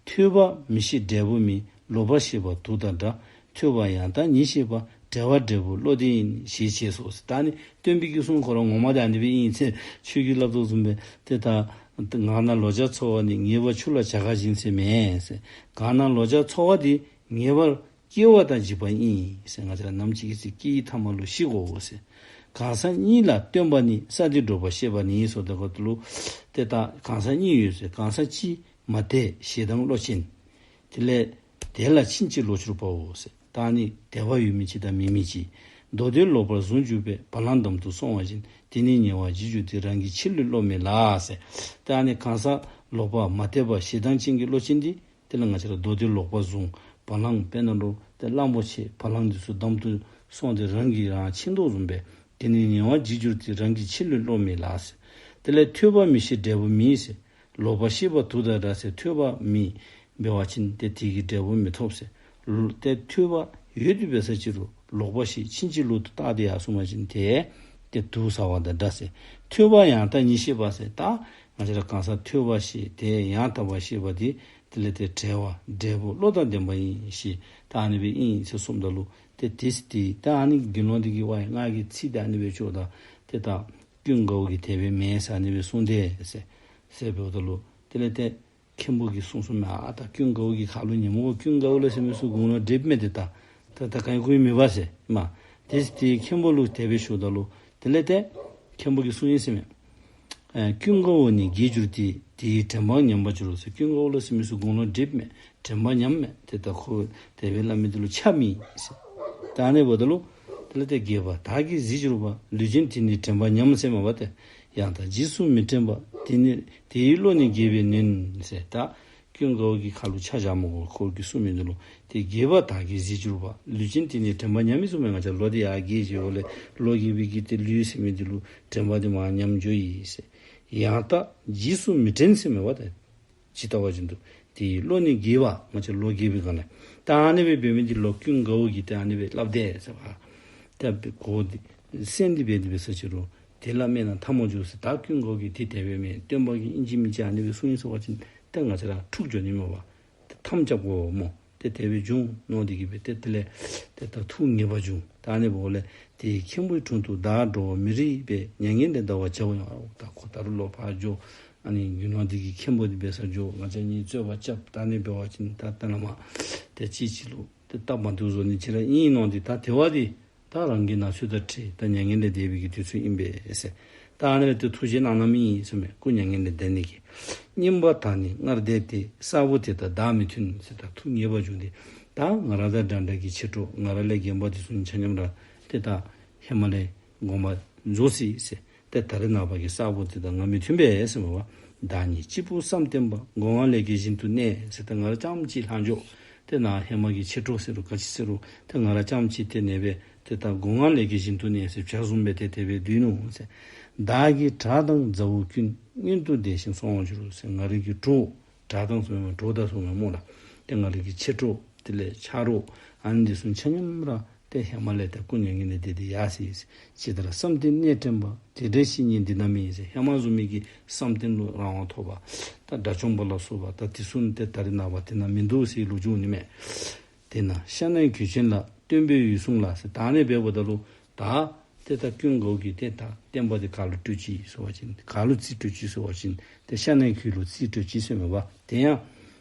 ཐོས་པ་མི་ཤེས་འབྲས་བུ་མེད། ལོག་པར་ཤེས་པ་དུག་དང་འདྲ། ཐོས་པ་ཡང་དག་ཉིད་ཤེས་པ། བྲལ་བ་འབྲས་བུ་བློ་ལྡན་ཡིན། ཞེས་བྱས་སོ་ཟེར། ད་ནི་སྟོན་པའི་གི་གསུང་ཁོ་ར་ངོ་མ་དེ་ཨ་ནི་སྦེ་ཨིན་ཟེར། ཁྱོད་ཀྱིས་སླབ་དོ་བཟུམ་སྦེ་ཏེ་ད་གང་ན་ལོག་བྱ་ཚོར་བ་ནི། ངེས་པར་ཆུ་ལ་བྱ་དགའ་བཞིན་ཟེར་མེན་ཟེར། གང་ན་ལོག་བྱ་ཚོར་བ་དེ་ངེས་པར་སྐྱེ་བ་དང་འཇིག་པ་ཨིན་ཟེར། ང་བཅས་ར་ནམ་ཅིག་གི་ཚེ་སྐྱེ་བའི་མཐའ་མ་ལུ་ཤི་དགོ་ཟེར། གང་ཟག་གཉིས་ལ་སྟོན་པ་ནི། ས་འདིར་འགྲོགས་པར་ཤེས་པ་ནི་ཟེར། དེ་ཁོ་ཐུག་ལུ་ཏེ་ད་གང་ཟག་གཉིས་ཡོད་ཟེར། གང་ཟག་གཅིག་མ་དད་ཞེ་སྡང་བློ་ཅན། དེ་ལས་དེ་ལ་ཕྱིན་ཅི་ལོག་གྱུར་པའོ་ཟེར། ད་ནི་དད་པ་ཡོད་མི་ཅིག་དང་མེད་མི་ཅིག། མདོ་སྡེ་ལོག་པར་བཟུང་གྱུར་པས། བ་ལང་འདམ་དུ་སོང་བ་བཞིན། དེ་ནི་ཉེ་བར་འཇིག་གྱུར་ཏེ། རང་གི་ཕྱི་ལུས་བློ་མེད་ལ་ཟེར། ད་ནི་གང་ཟག་ལོག་པ་མ་དད་པ་ཞེ་སྡང་ཅན་གྱི་བློ་ཅན་འདི་དེ་ལས་ང་བཅས་ར་མདོ་སྡེ་ལོག་པར་བཟུང་། བ་ལང་དཔེར་ན་ལུ་ཏེ་གླང་པོ་ཆེ་བ་ལང་འདི་ཚུ་འདམ་དུ་སོང་སྟེ་རང་གིས་རང་འཆིང་དོ་བཟུམ་སྦེ། དེ་ནི་ཉེ་བར་འཇིག་གྱུར་ཏེ། རང་གི་ཕྱི་ལུས་བློ་མེད་ལ་ཟེར། དེ་ལས་ཐོས་པ་མི་ཤེས་འབྲས་བུ་མེད་ཟེར། ལོག་པར་ཤེས་པ་དུག་དང་འདྲ་ཟེར། ཐོས་པ་མེད་འབད་བ་ཅིན་ཏེ་དེ་གི་འབྲས་བུ་མི་ཐོབ་ཟེར། ལོ་ཏེ་ཐོས་པ་ཡོད་དེ་འབད་ས་ཅིག་རུང་ལོག་པར་ཤེས་ཕྱིན་ཅི་ལོག་ཏུ་བལྟ་སྟེ་ཡར་སོང་བ་ཅིན་ཏེ་ཏེ་དུག་ཟ་བ་དང་འདྲ་ཟེར། ཐོས་པ་ཡང་དག་ཉིད་ཤེས་པ་ཟེར། ད་ང་བཅས་ར་གང་ཟག་ཐོས་པ་ཤེས་ཏེ་ཡང་དག་པར་ཤེས་པ་དེ་དེ་ལས་ཏེ་བྲལ་བ་འབྲས་བུ་བློ་དང་ལྡན་པ་ཨིན་ཞེས་ད་ཨ་ནི་སྦེ་ཨིན་ཟེར་གསུངམ་ད་ལུ་ཏེ་དེ་སྟེ་ད་ཨ་ནི་དགེ་སློང་དེ་གིས་ཝའི་ང་གིས་ཚིག་དེ་ཨ་ནི་སྦེ་ཞུཝ་ད་ཏེ་ད་ཀུན་དགའ་བོ་གིས་དེ་སྦེ་མེན་ཟེར་ཨ་ནི་སྦེ་གསུངས་ཏེ་ཟེར་ཟེར་འབདཝ་ད་ལུ་དེ་ལས་ཏེ་མཁན་པོ་གིས་གསུངས་གསུངསམ་མས། ཨ་ད་ཀུན་དགའ་བོ་གི་ཁ་ལུ་ཉན་མོ་ཀུན་དགའ་བོ་ལ་ཟེར་མི་ཚུ་དགུང་ལོ་བགྲེསཔ་མས། ཏེ་ད་ད་ད་ག་ཡང་ཁུངས་མེད་པས་ཟེར་མས། དེ་སྟེ་མཁན་པོ་ལུ་དེ་སྦེ་ཞུཝ་ད་ལུ་དེ་ལས་ཏེ་མཁན་པོ་གིས་གསུངས་ཡི་ཟེར་མས། ཨེ་ཀུན་དགའ་བོ་ནི་རྒས་གྱུར་ཏེ། དེ་ཡི་དྲན་པའང་ཉམས་པར་འགྱུར་རོ་ཟེར། ཀུན་དགའ་བོ་ལ་ཟེར་མི་ཚུ་དགུང་ལོ་བགྲེསཔ་མས། དྲན་པ་ཉམས་མས། ཏེ་ད་ཁོ་དེ་སྦེ་སླབ་མི་འདི་ལུ་ཆ་མེད་ཟེར། ད་ཨ་ནི་འབདཝ་ད་ལུ་དེ་ལས་ཏེ་རྒས་པ་དག་གིས་གཟི་འགྱུར་བ། ལུས་ཅན་དེ་ནི་དྲན་པ་ཉམས་ཟེར་མས་པ་ཏེ། ཡང་དག་རྗེས་སུ་མི་དྲན་པ། དེ་ནི་དེ་ཡི་བློ་ནི་རྒས་པས་ནོན་ཟེར། ད་ཀུན་དགའ་བོ་གི་ཁ་ལུ་ཆ་བཞག་མི་དགོ། ཁོ་གིས་གསུངས་མི་འདི་ལུ་ཏེ་རྒས་པ་དག་གིས་གཟི་འགྱུར་བ། ལུས་ཅན་དེ་ནི་དྲན་པ་ཉམས་ཟེར་མས། ང་བཅས་ལོ་འདི་ཡར་རྒས་ཅི་འོ་ལས་ལོ་རྒས་པའི་གི་ཏེ་ལུས་ཟེར་མི་འདི་ལུ་དྲན་པ་འདི་མར་ཉམས་འགྱོ་ཡི་ཟེར། ཡང་དག་རྗེས་སུ་མི་དྲན་ཟེར་མས་པ་ཏེ། ཇི་ལྟ་བ་བཞིན་དུ། དེ་ཡི་བློ་ནི་རྒས་པ། ང་བཅས་ལོ་རྒས་པའི་སྒང་ལས་ད་ཨ་ནི་སྦེ་འབད་མི་འདི་ལུ་ཀུན་དགའ་བོ་གིས་ཏེ་ཨ་ནི་སྦེ་སླབ་དེས་ཟེར་བ། ཏེ་གོ་སྟེ་གསན་ཏེ་འབད་དེ་འབད་ས་ཅིག་རུང་དེ་ལ་སྨྲས་ན་འཐབ་མོ་འགྱོ་ཟེར། ད་ཀུན་དགའ་བོ་གིས་ཏེ་དེ་སྦེ་མེན་སྟོན་པ་གིས་ཨིན་ཅི་མིན་ཅི་ཨ་ནི་སྦེ་གསུངས་ཡི་ཟེར་བ་ཅིན་ཏེ་ང་བཅས་ར་འཁྲུག་འགྱོ་ནི་མས་པ། ཏེ་འཐབ་རྐྱབ་དགོ་སྨོ། ཏེ་དེ་སྦེ་འབྱུང་མནོ་སྟེ་གིས་སྦེ་ཏེ་དེ་ལས་ཏེ་ད་ཐུགས་ངེས་པར་བྱུང་། ད་ཨ་ནི་འབདཝ་ལས་དེ་ཡི་མཁན་པོའི་དྲུང་དུ་བདག་འགྲོ་བར་མི་རིགས་པས། མྱ་ངན་ལས་འདའ་བར་བྱའོ་ཡང་། ད་ཁོ་ད་རུང་ལོག་ཕར་འགྱོ། ཨ་ནི་དགེ་སློང་དེ་གི་མཁན་པོ་དེ་འབད་སར་འགྱོ། ང་བཅས་གཉིས་རྩོད་པ་རྐྱབ། ད་ཨ་ནི་འབད་བ་ཅིན་ད་ད་ལས་མར་ཏེ་གཅིག་གཅིག་ལུ་ཏེ་སྟབས་མ་བདེཝ་བཟོ་ནི་ཅིག་ར་ཨིན་མནོ་སྟེ་ད་དེ་བ་དེ་ད་རང་གི་ན་ཚོད་དང་འཁྲིལ་ད་མྱ་ངན་ལས་འདས་པའི་གི་དུས་ཚོད་ཨིན་པས་ཟེར། ད་ཨ་ནི་ལས་ཏེ་ཐུགས་བཞེད་གནང་གནངམ་ཨིན་ཟེར་མས། སྐུ་མྱ་ངན་ལས་འདའ་ནི་གི། སྙིམ་པ་དག་ནི་སྔར་བསྡད་དེ། གསར་བུ་དེ་དག་བདག་མི་མཐུན་ཟེར། ད་ཐུགས་ངེས་པར་བྱུང་སྟེ་ད་ང་ར་དང་འདྲ་འདྲ་གི་མཆེད་གྲོགས་ང་ར་ལས་རྒན་པ་དེ་ཚུ་ཆ་མཉམ་ར་ཏེ་ད་ཧེ་མ་ལས་དགོངས་པ་རྫོགས་ཅི་ཟེར། ཏེ་ད་རེས་ནངས་པ་གི་གསར་བུ་དེ་དག་ང་མི་མཐུན་པས་ཟེར་མས་པ། བདག་ཉིད་གཅིག་པུ་བསམ་གཏན་པ། སྒོ་ང་ལས་བརྒལ་བཞིན་དུ་གནས་ཟེར། ཏེ་ང་ར་རྐྱངམ་གཅིག་ལྷག་འགྱོ། ཏེ་ནཱ་ཧེ་མ་གི་མཆེད་གྲོགས་ཟེར་རུང་ག་ཅི་ཟེར་རུང་ཏེ་ང་ར་རྐྱངམ་གཅིག་ཏེ་གནས་པས། ཏེ་ད་སྒོ་ང་ལས་བརྒལ་བཞིན་དུ་གནས་ཟེར། བྱ་བཟུམ་སྦེ་ཏེ་དེ་སྦེ་སྡོད་ནུག་ཟེར། བདག་གི་བྲག་དང་མཛའ་བོ་ཀུན། མངོན་དུ་བདེ་ཞིང་སོང་བར་འགྱུར་ཟེར། ང་རའི་གི་གྲོགས་བྲག་དང་ཟེར་མི་གྲོགས་དང་ཟེར་མི་སྨོ་ལགས། ཏེ་ང་རའི་གི་མཆེད་གྲོགས་དེ་ལས་ཆ་རོགས་ཨ་ནི་འདི་ཚུ་ཆ་མཉམ་ར་ཏེ་ཧེ་མ་ལས་ཏེ་སྐུ་མྱ་ངན་ལས་འདས་ཏེ་ཡར་སོ་ཡི་ཟེར། ཇི་ལྟར་བསམ་གཏན་གནས་དྲན་པ། དེ་འདྲའི་བཤེས་གཉེན་འདི་ན་མེད་ཟེར། ཧེ་མ་བཟུམ་མའི་གི་བསམ་གཏན་ལུ་རང་དབང་ཐོབ་པ་ད་དགྲ་བཅོམ་པ་ལ་སོགས་པ་ད་དེ་ཚུ་ནི་ཏེ་ད་རེས་ནངས་པ་དེ་ན་མིན་འདུག་ཟེར་ལོ་རྒྱུས་ནི་མས། དེས་ན་ཤ་ནའི་གོས་ཅན་ལ། སྟོན་པའི་འོད་སྲུང་ལ་ཟེར། ད་ཨ་ནི་འབདཝ་ད་ལུ་ད་ཏེ་ད་ཀུན་དགའ་བོ་གིས་ཏེ་ད་བསྟན་པ་དེ་ག་ལུ་སྤྲོད་ཅི་ཟེར་བ་ཅིན་ག་ལུ་རྩིས་སྤྲོད་ཅི་ཟེར་བ་ཅིན་ཏེ་ཤ་ནའི་གོས་ལུ་རྩིས་སྤྲོད་ཅི་ཟེར་མས་པ། དེ་ཡང་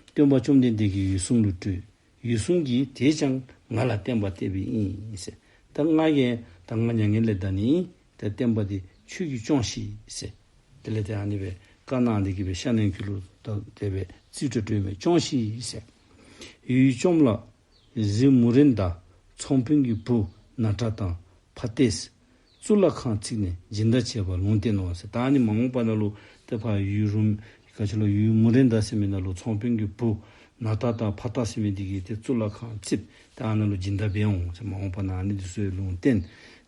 སྟོན་པ་བཅོམ་ལྡན་འདས་ཀྱི་འོད་སྲུང་ལུ་སྤྲོད། འོད་སྲུང་གིས་དེས་ཀྱང་ང་ལ་བསྟན་པ་གཏད་པའི་ཨིན་ཟེར། ད་ང་གིས་ད་ང་མྱ་ངན་ལས་འདའ་ནི་ཨིན། ད་བསྟན་པ་དེ་ཁྱོད་ཀྱིས་སྐྱོང་ཤིག་ཟེར། དེ་ལས་ཏེ་ཨ་ནི་སྦེ་བཀའ་གནང་སྟེ་གིས་སྦེ་ཤ་ནའི་གོས་ལུ་ད་དེ་སྦེ་རྩིས་སྤྲོད་སྤྲོད་མི་སྐྱོང་ཤིག་ཟེར། འོད་བཅོམ་ལ་གཟིགས་མུ་རན་དང་། ཚོང་དཔོན་གྱི་བུ་ན་ཏྲ་དང་། ཕ་ཏེས། གཙུག་ལག་ཁང་བརྩིགས་ནས་སྦྱིན་བདག་བྱེད་པར་ལུང་བསྟན་ནོ་ཟེར། ད་ཨ་ནི་མ་འོངས་པ་ནང་ལུ་ཏེ་ཕར་འོད་རུམ་ག་ཅི་ལོ་འོད་མུ་རན་དང་ཟེར་མི་ནང་ལུ་ཚོང་དཔོན་གྱི་བུ་ན་ཏྲ་དང་ཕ་ཏ་ཟེར་མི་འདི་གིས་ཏེ་གཙུག་ལག་ཁང་བརྩིགས། ད་ཨ་ནཱ་ལུ་སྦྱིན་བདག་འབད་འོང་ཟེར། མ་འོངས་པ་ནང་ཨ་ནི་འདི་ཚུ་ལུང་བསྟན།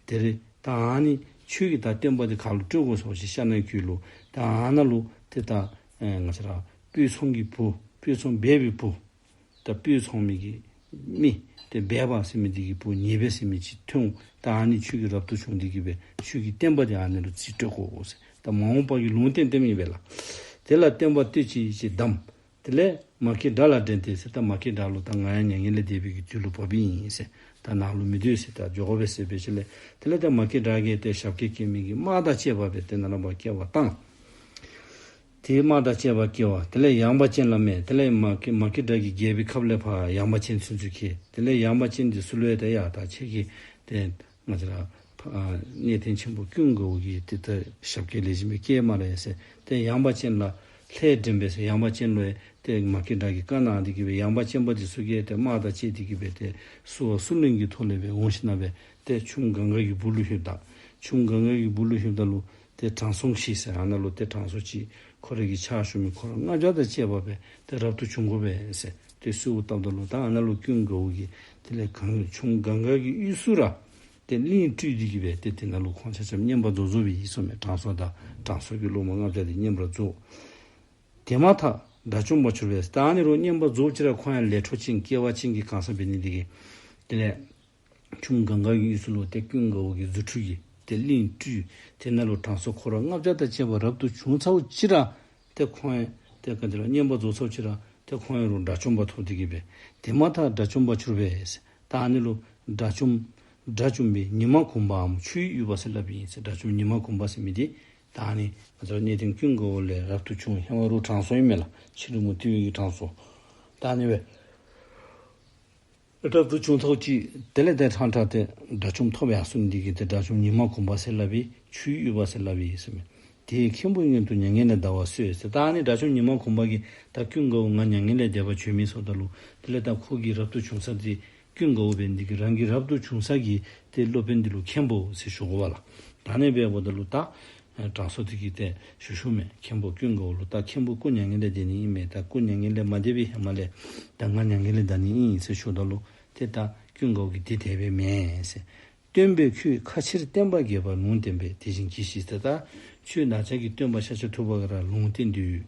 དེ་རེད། ད་ཨ་ནི་ཁྱོད་ཀྱིས་ད་བསྟན་པ་འདི་ག་ལུ་སྤྲོད་དགོ་ཟེར་བ་ཅིན་ཤ་ནའི་གོས་ལུ། ད་ཨ་ནཱ་ལུ་ཏེ་ད་ཨེ་ང་བཅས་ར་སྤོས་ཚོང་གི་བུ་སྤོས་ཚོང་སྦས་པའི་བུ་ད་སྤོས་ཚོང་མི་གི་མི་ཏེ་སྦས་པ་ཟེར་མི་འདི་གི་བུ་ཉེས་པའི་ཟེར་མི་ཅིག་ཐོན། ད་ཨ་ནི་ཁྱོད་ཀྱིས་རབ་ཏུ་བྱུང་སྟེ་གིས་སྦེ་ཁྱོད་ཀྱིས་བསྟན་པ་འདི་ཨ་ནི་ལུ་རྩིས་སྤྲོད་དགོ་ཟེར། ད་མ་འོངས་པ་གི་ལུང་བསྟན་དེམ་ཨིན་པས་ལགས། དེ་ལ་བསྟན་པ་བསྟོད་ཅིག་ཅེས་གདམས། དེ་ལས་མ་སྐྱེས་དགྲ་ལ་འགྲན་ཏེ་ཟེར། ད་མ་སྐྱེས་དགྲ་ལུ་ད་ང་ཡང་མྱ་ངན་ལས་འདས་པའི་གི་དུས་ལུ་བབ་ཨིན་ཟེར། ད་ནཱ་ལུ་མི་སྡོད་ཟེར། ད་འགྱོ་དགོ་པས་ཟེར་སྦེ་ཞིནམ་ལས། དེ་ལས་ད་མ་སྐྱེས་དགྲ་གིས་ཏེ་ཞབས་སྐྱེལ་བསྐྱལ་མི་གི་དམག་དང་བཅས་པ་སྦེ་ཏེ་ནཱ་ལས་ཕར་སྐྱེལ་བར་བཏང་། དེ་དམག་དང་བཅས་པ་སྐྱེལ་བར། དེ་ལས་ཡངས་པ་ཅན་ལ་སྨྲས། དེ་ལས་མ་སྐྱེས་མ་སྐྱེས་དགྲ་གིས་རྒྱལ་པོའི་ཁབ་ལས་ཕར་ཡངས་པ་ཅན་ཚུན་ཚོད་ཁྱེར། དེ་ལས་ཡངས་པ་ཅན་དེ་ཚུ་ལུ་ཡང་ཏེ་ཡ་ད་ཁྱེད་ཀྱིས་ཏེ་ང་བཅས་ར་ཨ་གནས་བརྟན་ཆེན་པོ་ཀུན་དགའ་བོ་གིས་ཏེ་ད་ཞབས་སྐྱེལ་ལེགས་ཤོམ་སྦེ་སྐྱེལ་སྨ་རེ་ཟེར། ཏེ་ཡངས་པ་ཅན་ལ་ལྷའི་འདྲེན་པས་ཟེར། ཡངས་པ་ཅན་ལུ་ཡང་ཏེ་མ་སྐྱེས་དགྲ་གིས་བཀའ་གནང་སྟེ་གི་སྦེ་ཡངས་པ་ཅན་པ་དེ་ཚུ་གིས་ཏེ་དམག་དང་བཅས་ཏེ་གི་སྦེ་ཏེ་བསུ་བ་བསུ་ལེན་གྱི་ཐོག་ལས་སྦེ་འོང་ཞིནམ་ལས་སྦེ་ཏེ་ཆུ་མོ་གངྒཱ་གི་སྦུག་ལུ་ལྷོདཔ་ད། ཆུ་མོ་གངྒཱ་གི་སྦུག་ལུ་ལྷོདཔ་ད་ལུ་ཏེ་དྲང་སྲོང་ཞིག་ཟེར། ཨ་ནཱ་ལུ་ཏེ་དྲང་སྲོང་ཅིག་ཁོ་རའི་གི་ཕྱག་ཞུ་མི་འཁོར་ལྔ་བརྒྱ་དང་བཅས་པ་སྦེ་ཏེ་རབ་ཏུ་བྱུང་དགོ་པས་ཟེར་ཏེ་གསོལཝ་བཏབ་ད་ལུ། ད་ཨ་ནཱ་ལུ་ཀུན་དགའ་བོ་གིས་དེ་ལས་གངྒཱ་ཆུ་མོ་གངྒཱ་གི་དབུས་སུ་ར་ཏེ་གླིང་སྤྲུལ་ཏེ་གི་སྦེ་ཏེ་དེ་ནང་ལུ་ཁོང་ཆ་ཁྱབ་བསྙེན་པར་རྫོགས་རྫོགསཔ་ཨིན་ཟེར་མས། དྲང་སྲོང་དང་དྲང་སྲོང་གི་སློབ་མ་ལྔ་བརྒྱ་དེ་བསྙེན་པར་རྫོགས། དེ་མ་ཐག་དགྲ་བཅོམ་པ་གྱུར་པས། ད་ཨ་ནི་རུང་བསྙེན་པར་རྫོགས་ཅི་ར་ཁོང་ཡང་ལས་འཕྲོ་ཅན་སྐལ་བ་ཅན་གྱི་གང་ཟག་འབད་ནི་དེ་གིས་དེ་ལས་ཆུ་མོ་གངྒཱ་གི་དབུས་སུ་ལུ་ཏེ་ཀུན་དགའ་བོ་གིས་རྫུ་འཕྲུལ་གྱིས་ཏེ་གླིང་སྤྲུལ། དེ་ནང་ལུ་དྲང་སྲོང་འཁོར་ལྔ་བརྒྱ་དང་བཅས་པ་རབ་ཏུ་བྱུང་ཚརཝ་ཅིག་ར་ཏེ་ཁོང་ཡང་ཏེ་ག་ཅི་ལོ་བསྙེན་པར་རྫོགས་ཚརཝ་ཅིག་ར་ཏེ་ཁོང་ཡང་རུང་དགྲ་བཅོམ་པ་ཐོབ་སྟེ་གི་སྦེ། དེ་མ་ཐག་དགྲ་བཅོམ་པ་གྱུར་པས། ད་ཨ་ནི་ལུ་དགྲ་བཅོམ་དགྲ་བཅོམ་པའི་ཉི་མ་གུང་པའམ་ཆུའི་དབུས་པ་ཟེར་སླབ་ཨིན་ཟེར། དགྲ་བཅོམ་ཉི་མ་གུང་པ་ཟེར་མི་འདི་ད་ཨ་ནི་ང་བཅས་ར་གནས་བརྟན་ཀུན་དགའ་བོ་ལས་རབ་ཏུ་བྱུང་། ཧེ་མ་རུང་དྲང་སྲོང་ཨིན་མས་ལགས། ཕྱི་རོལ་མུ་སྟེགས་པའི་གི་དྲང་སྲོང་། ད་ཨ་ནི་སྦེ་རབ་ཏུ་བྱུང་ཚརཝ་ཅིག་དེ་ལས་ཏེ་ཕྲང་ཕྲང་ཏེ་དགྲ་བཅོམ་ཐོབ་ཡར་སོ་ནི་འདི་གིས་ཏེ་དགྲ་བཅོམ་ཉི་མ་གུང་པ་ཟེར་སླབ་ཨིན། ཆུའི་དབུས་པ་ཟེར་སླབ་ཨིན་ཟེར་མས། དེས་མཁན་པོའི་མངལ་དུ་མྱ་ངན་ལས་འདའ་བར་གསོལ་ཟེར། ད་ཨ་ནི་དགྲ་བཅོམ་ཉི་མ་གུང་པ་གིས་ད་ཀུན་དགའ་བོ་ང་མྱ་ངན་ལས་འདས་པར་བྱོན་མི་ཟེརཝ་ད་ལུ་དེ་ལས་ད་ཁོ་གི་རབ་ཏུ་བྱུང་ས་འདི་ཀུན་དགའ་བོ་འབད་ནི་འདི་གིས་རང་གི་རབ་ཏུ་བྱུང་ས་གི་ཏེ་སློབ་དཔོན་འདི་ལུ་མཁན་པོ་ཟེར་ཞུ་དགོ་པས་ལགས། ད་ཨ་ནི་སྦེ་འབདཝ་ད་ལུ་ད་ཨ་དྲང་སྲོང་འདི་གིས་ཏེ་ཞུ་ཞུཝ་མས། མཁན་པོ་ཀུན་དགའ་བོ་ལུ་ད་མཁན་པོ་སྐུ་མྱ་ངན་ལས་འདས་ནི་ཨིན་མས། ད་སྐུ་མྱ་ངན་ལས་མ་འདས་པའི་ཧེ་མ་ལས་ད་ང་མྱ་ངན་ལས་འདའ་ནི་ཨིན་ཟེར་ཞུཝ་ད་ལུ་ཏེ་ད་ཀུན་དགའ་བོ་གིས་དེ་དེ་སྦེ་མེན་ཟེར། སྟོན་པས་ཁྱོད་ཁ་ཕྱིར་བསྟན་པ་རྒྱས་པར་ལུང་བསྟན་པས། དེ་བཞིན་གྱིས་ཤིག་ཟེར། ད་ཁྱོད་ང་བཅས་ཀྱི་སྟོན་པ་ཤཱཀྱ་ཐུབ་པ་གིས་ར་ལུང་བསྟན་ཏེ་ཡོད།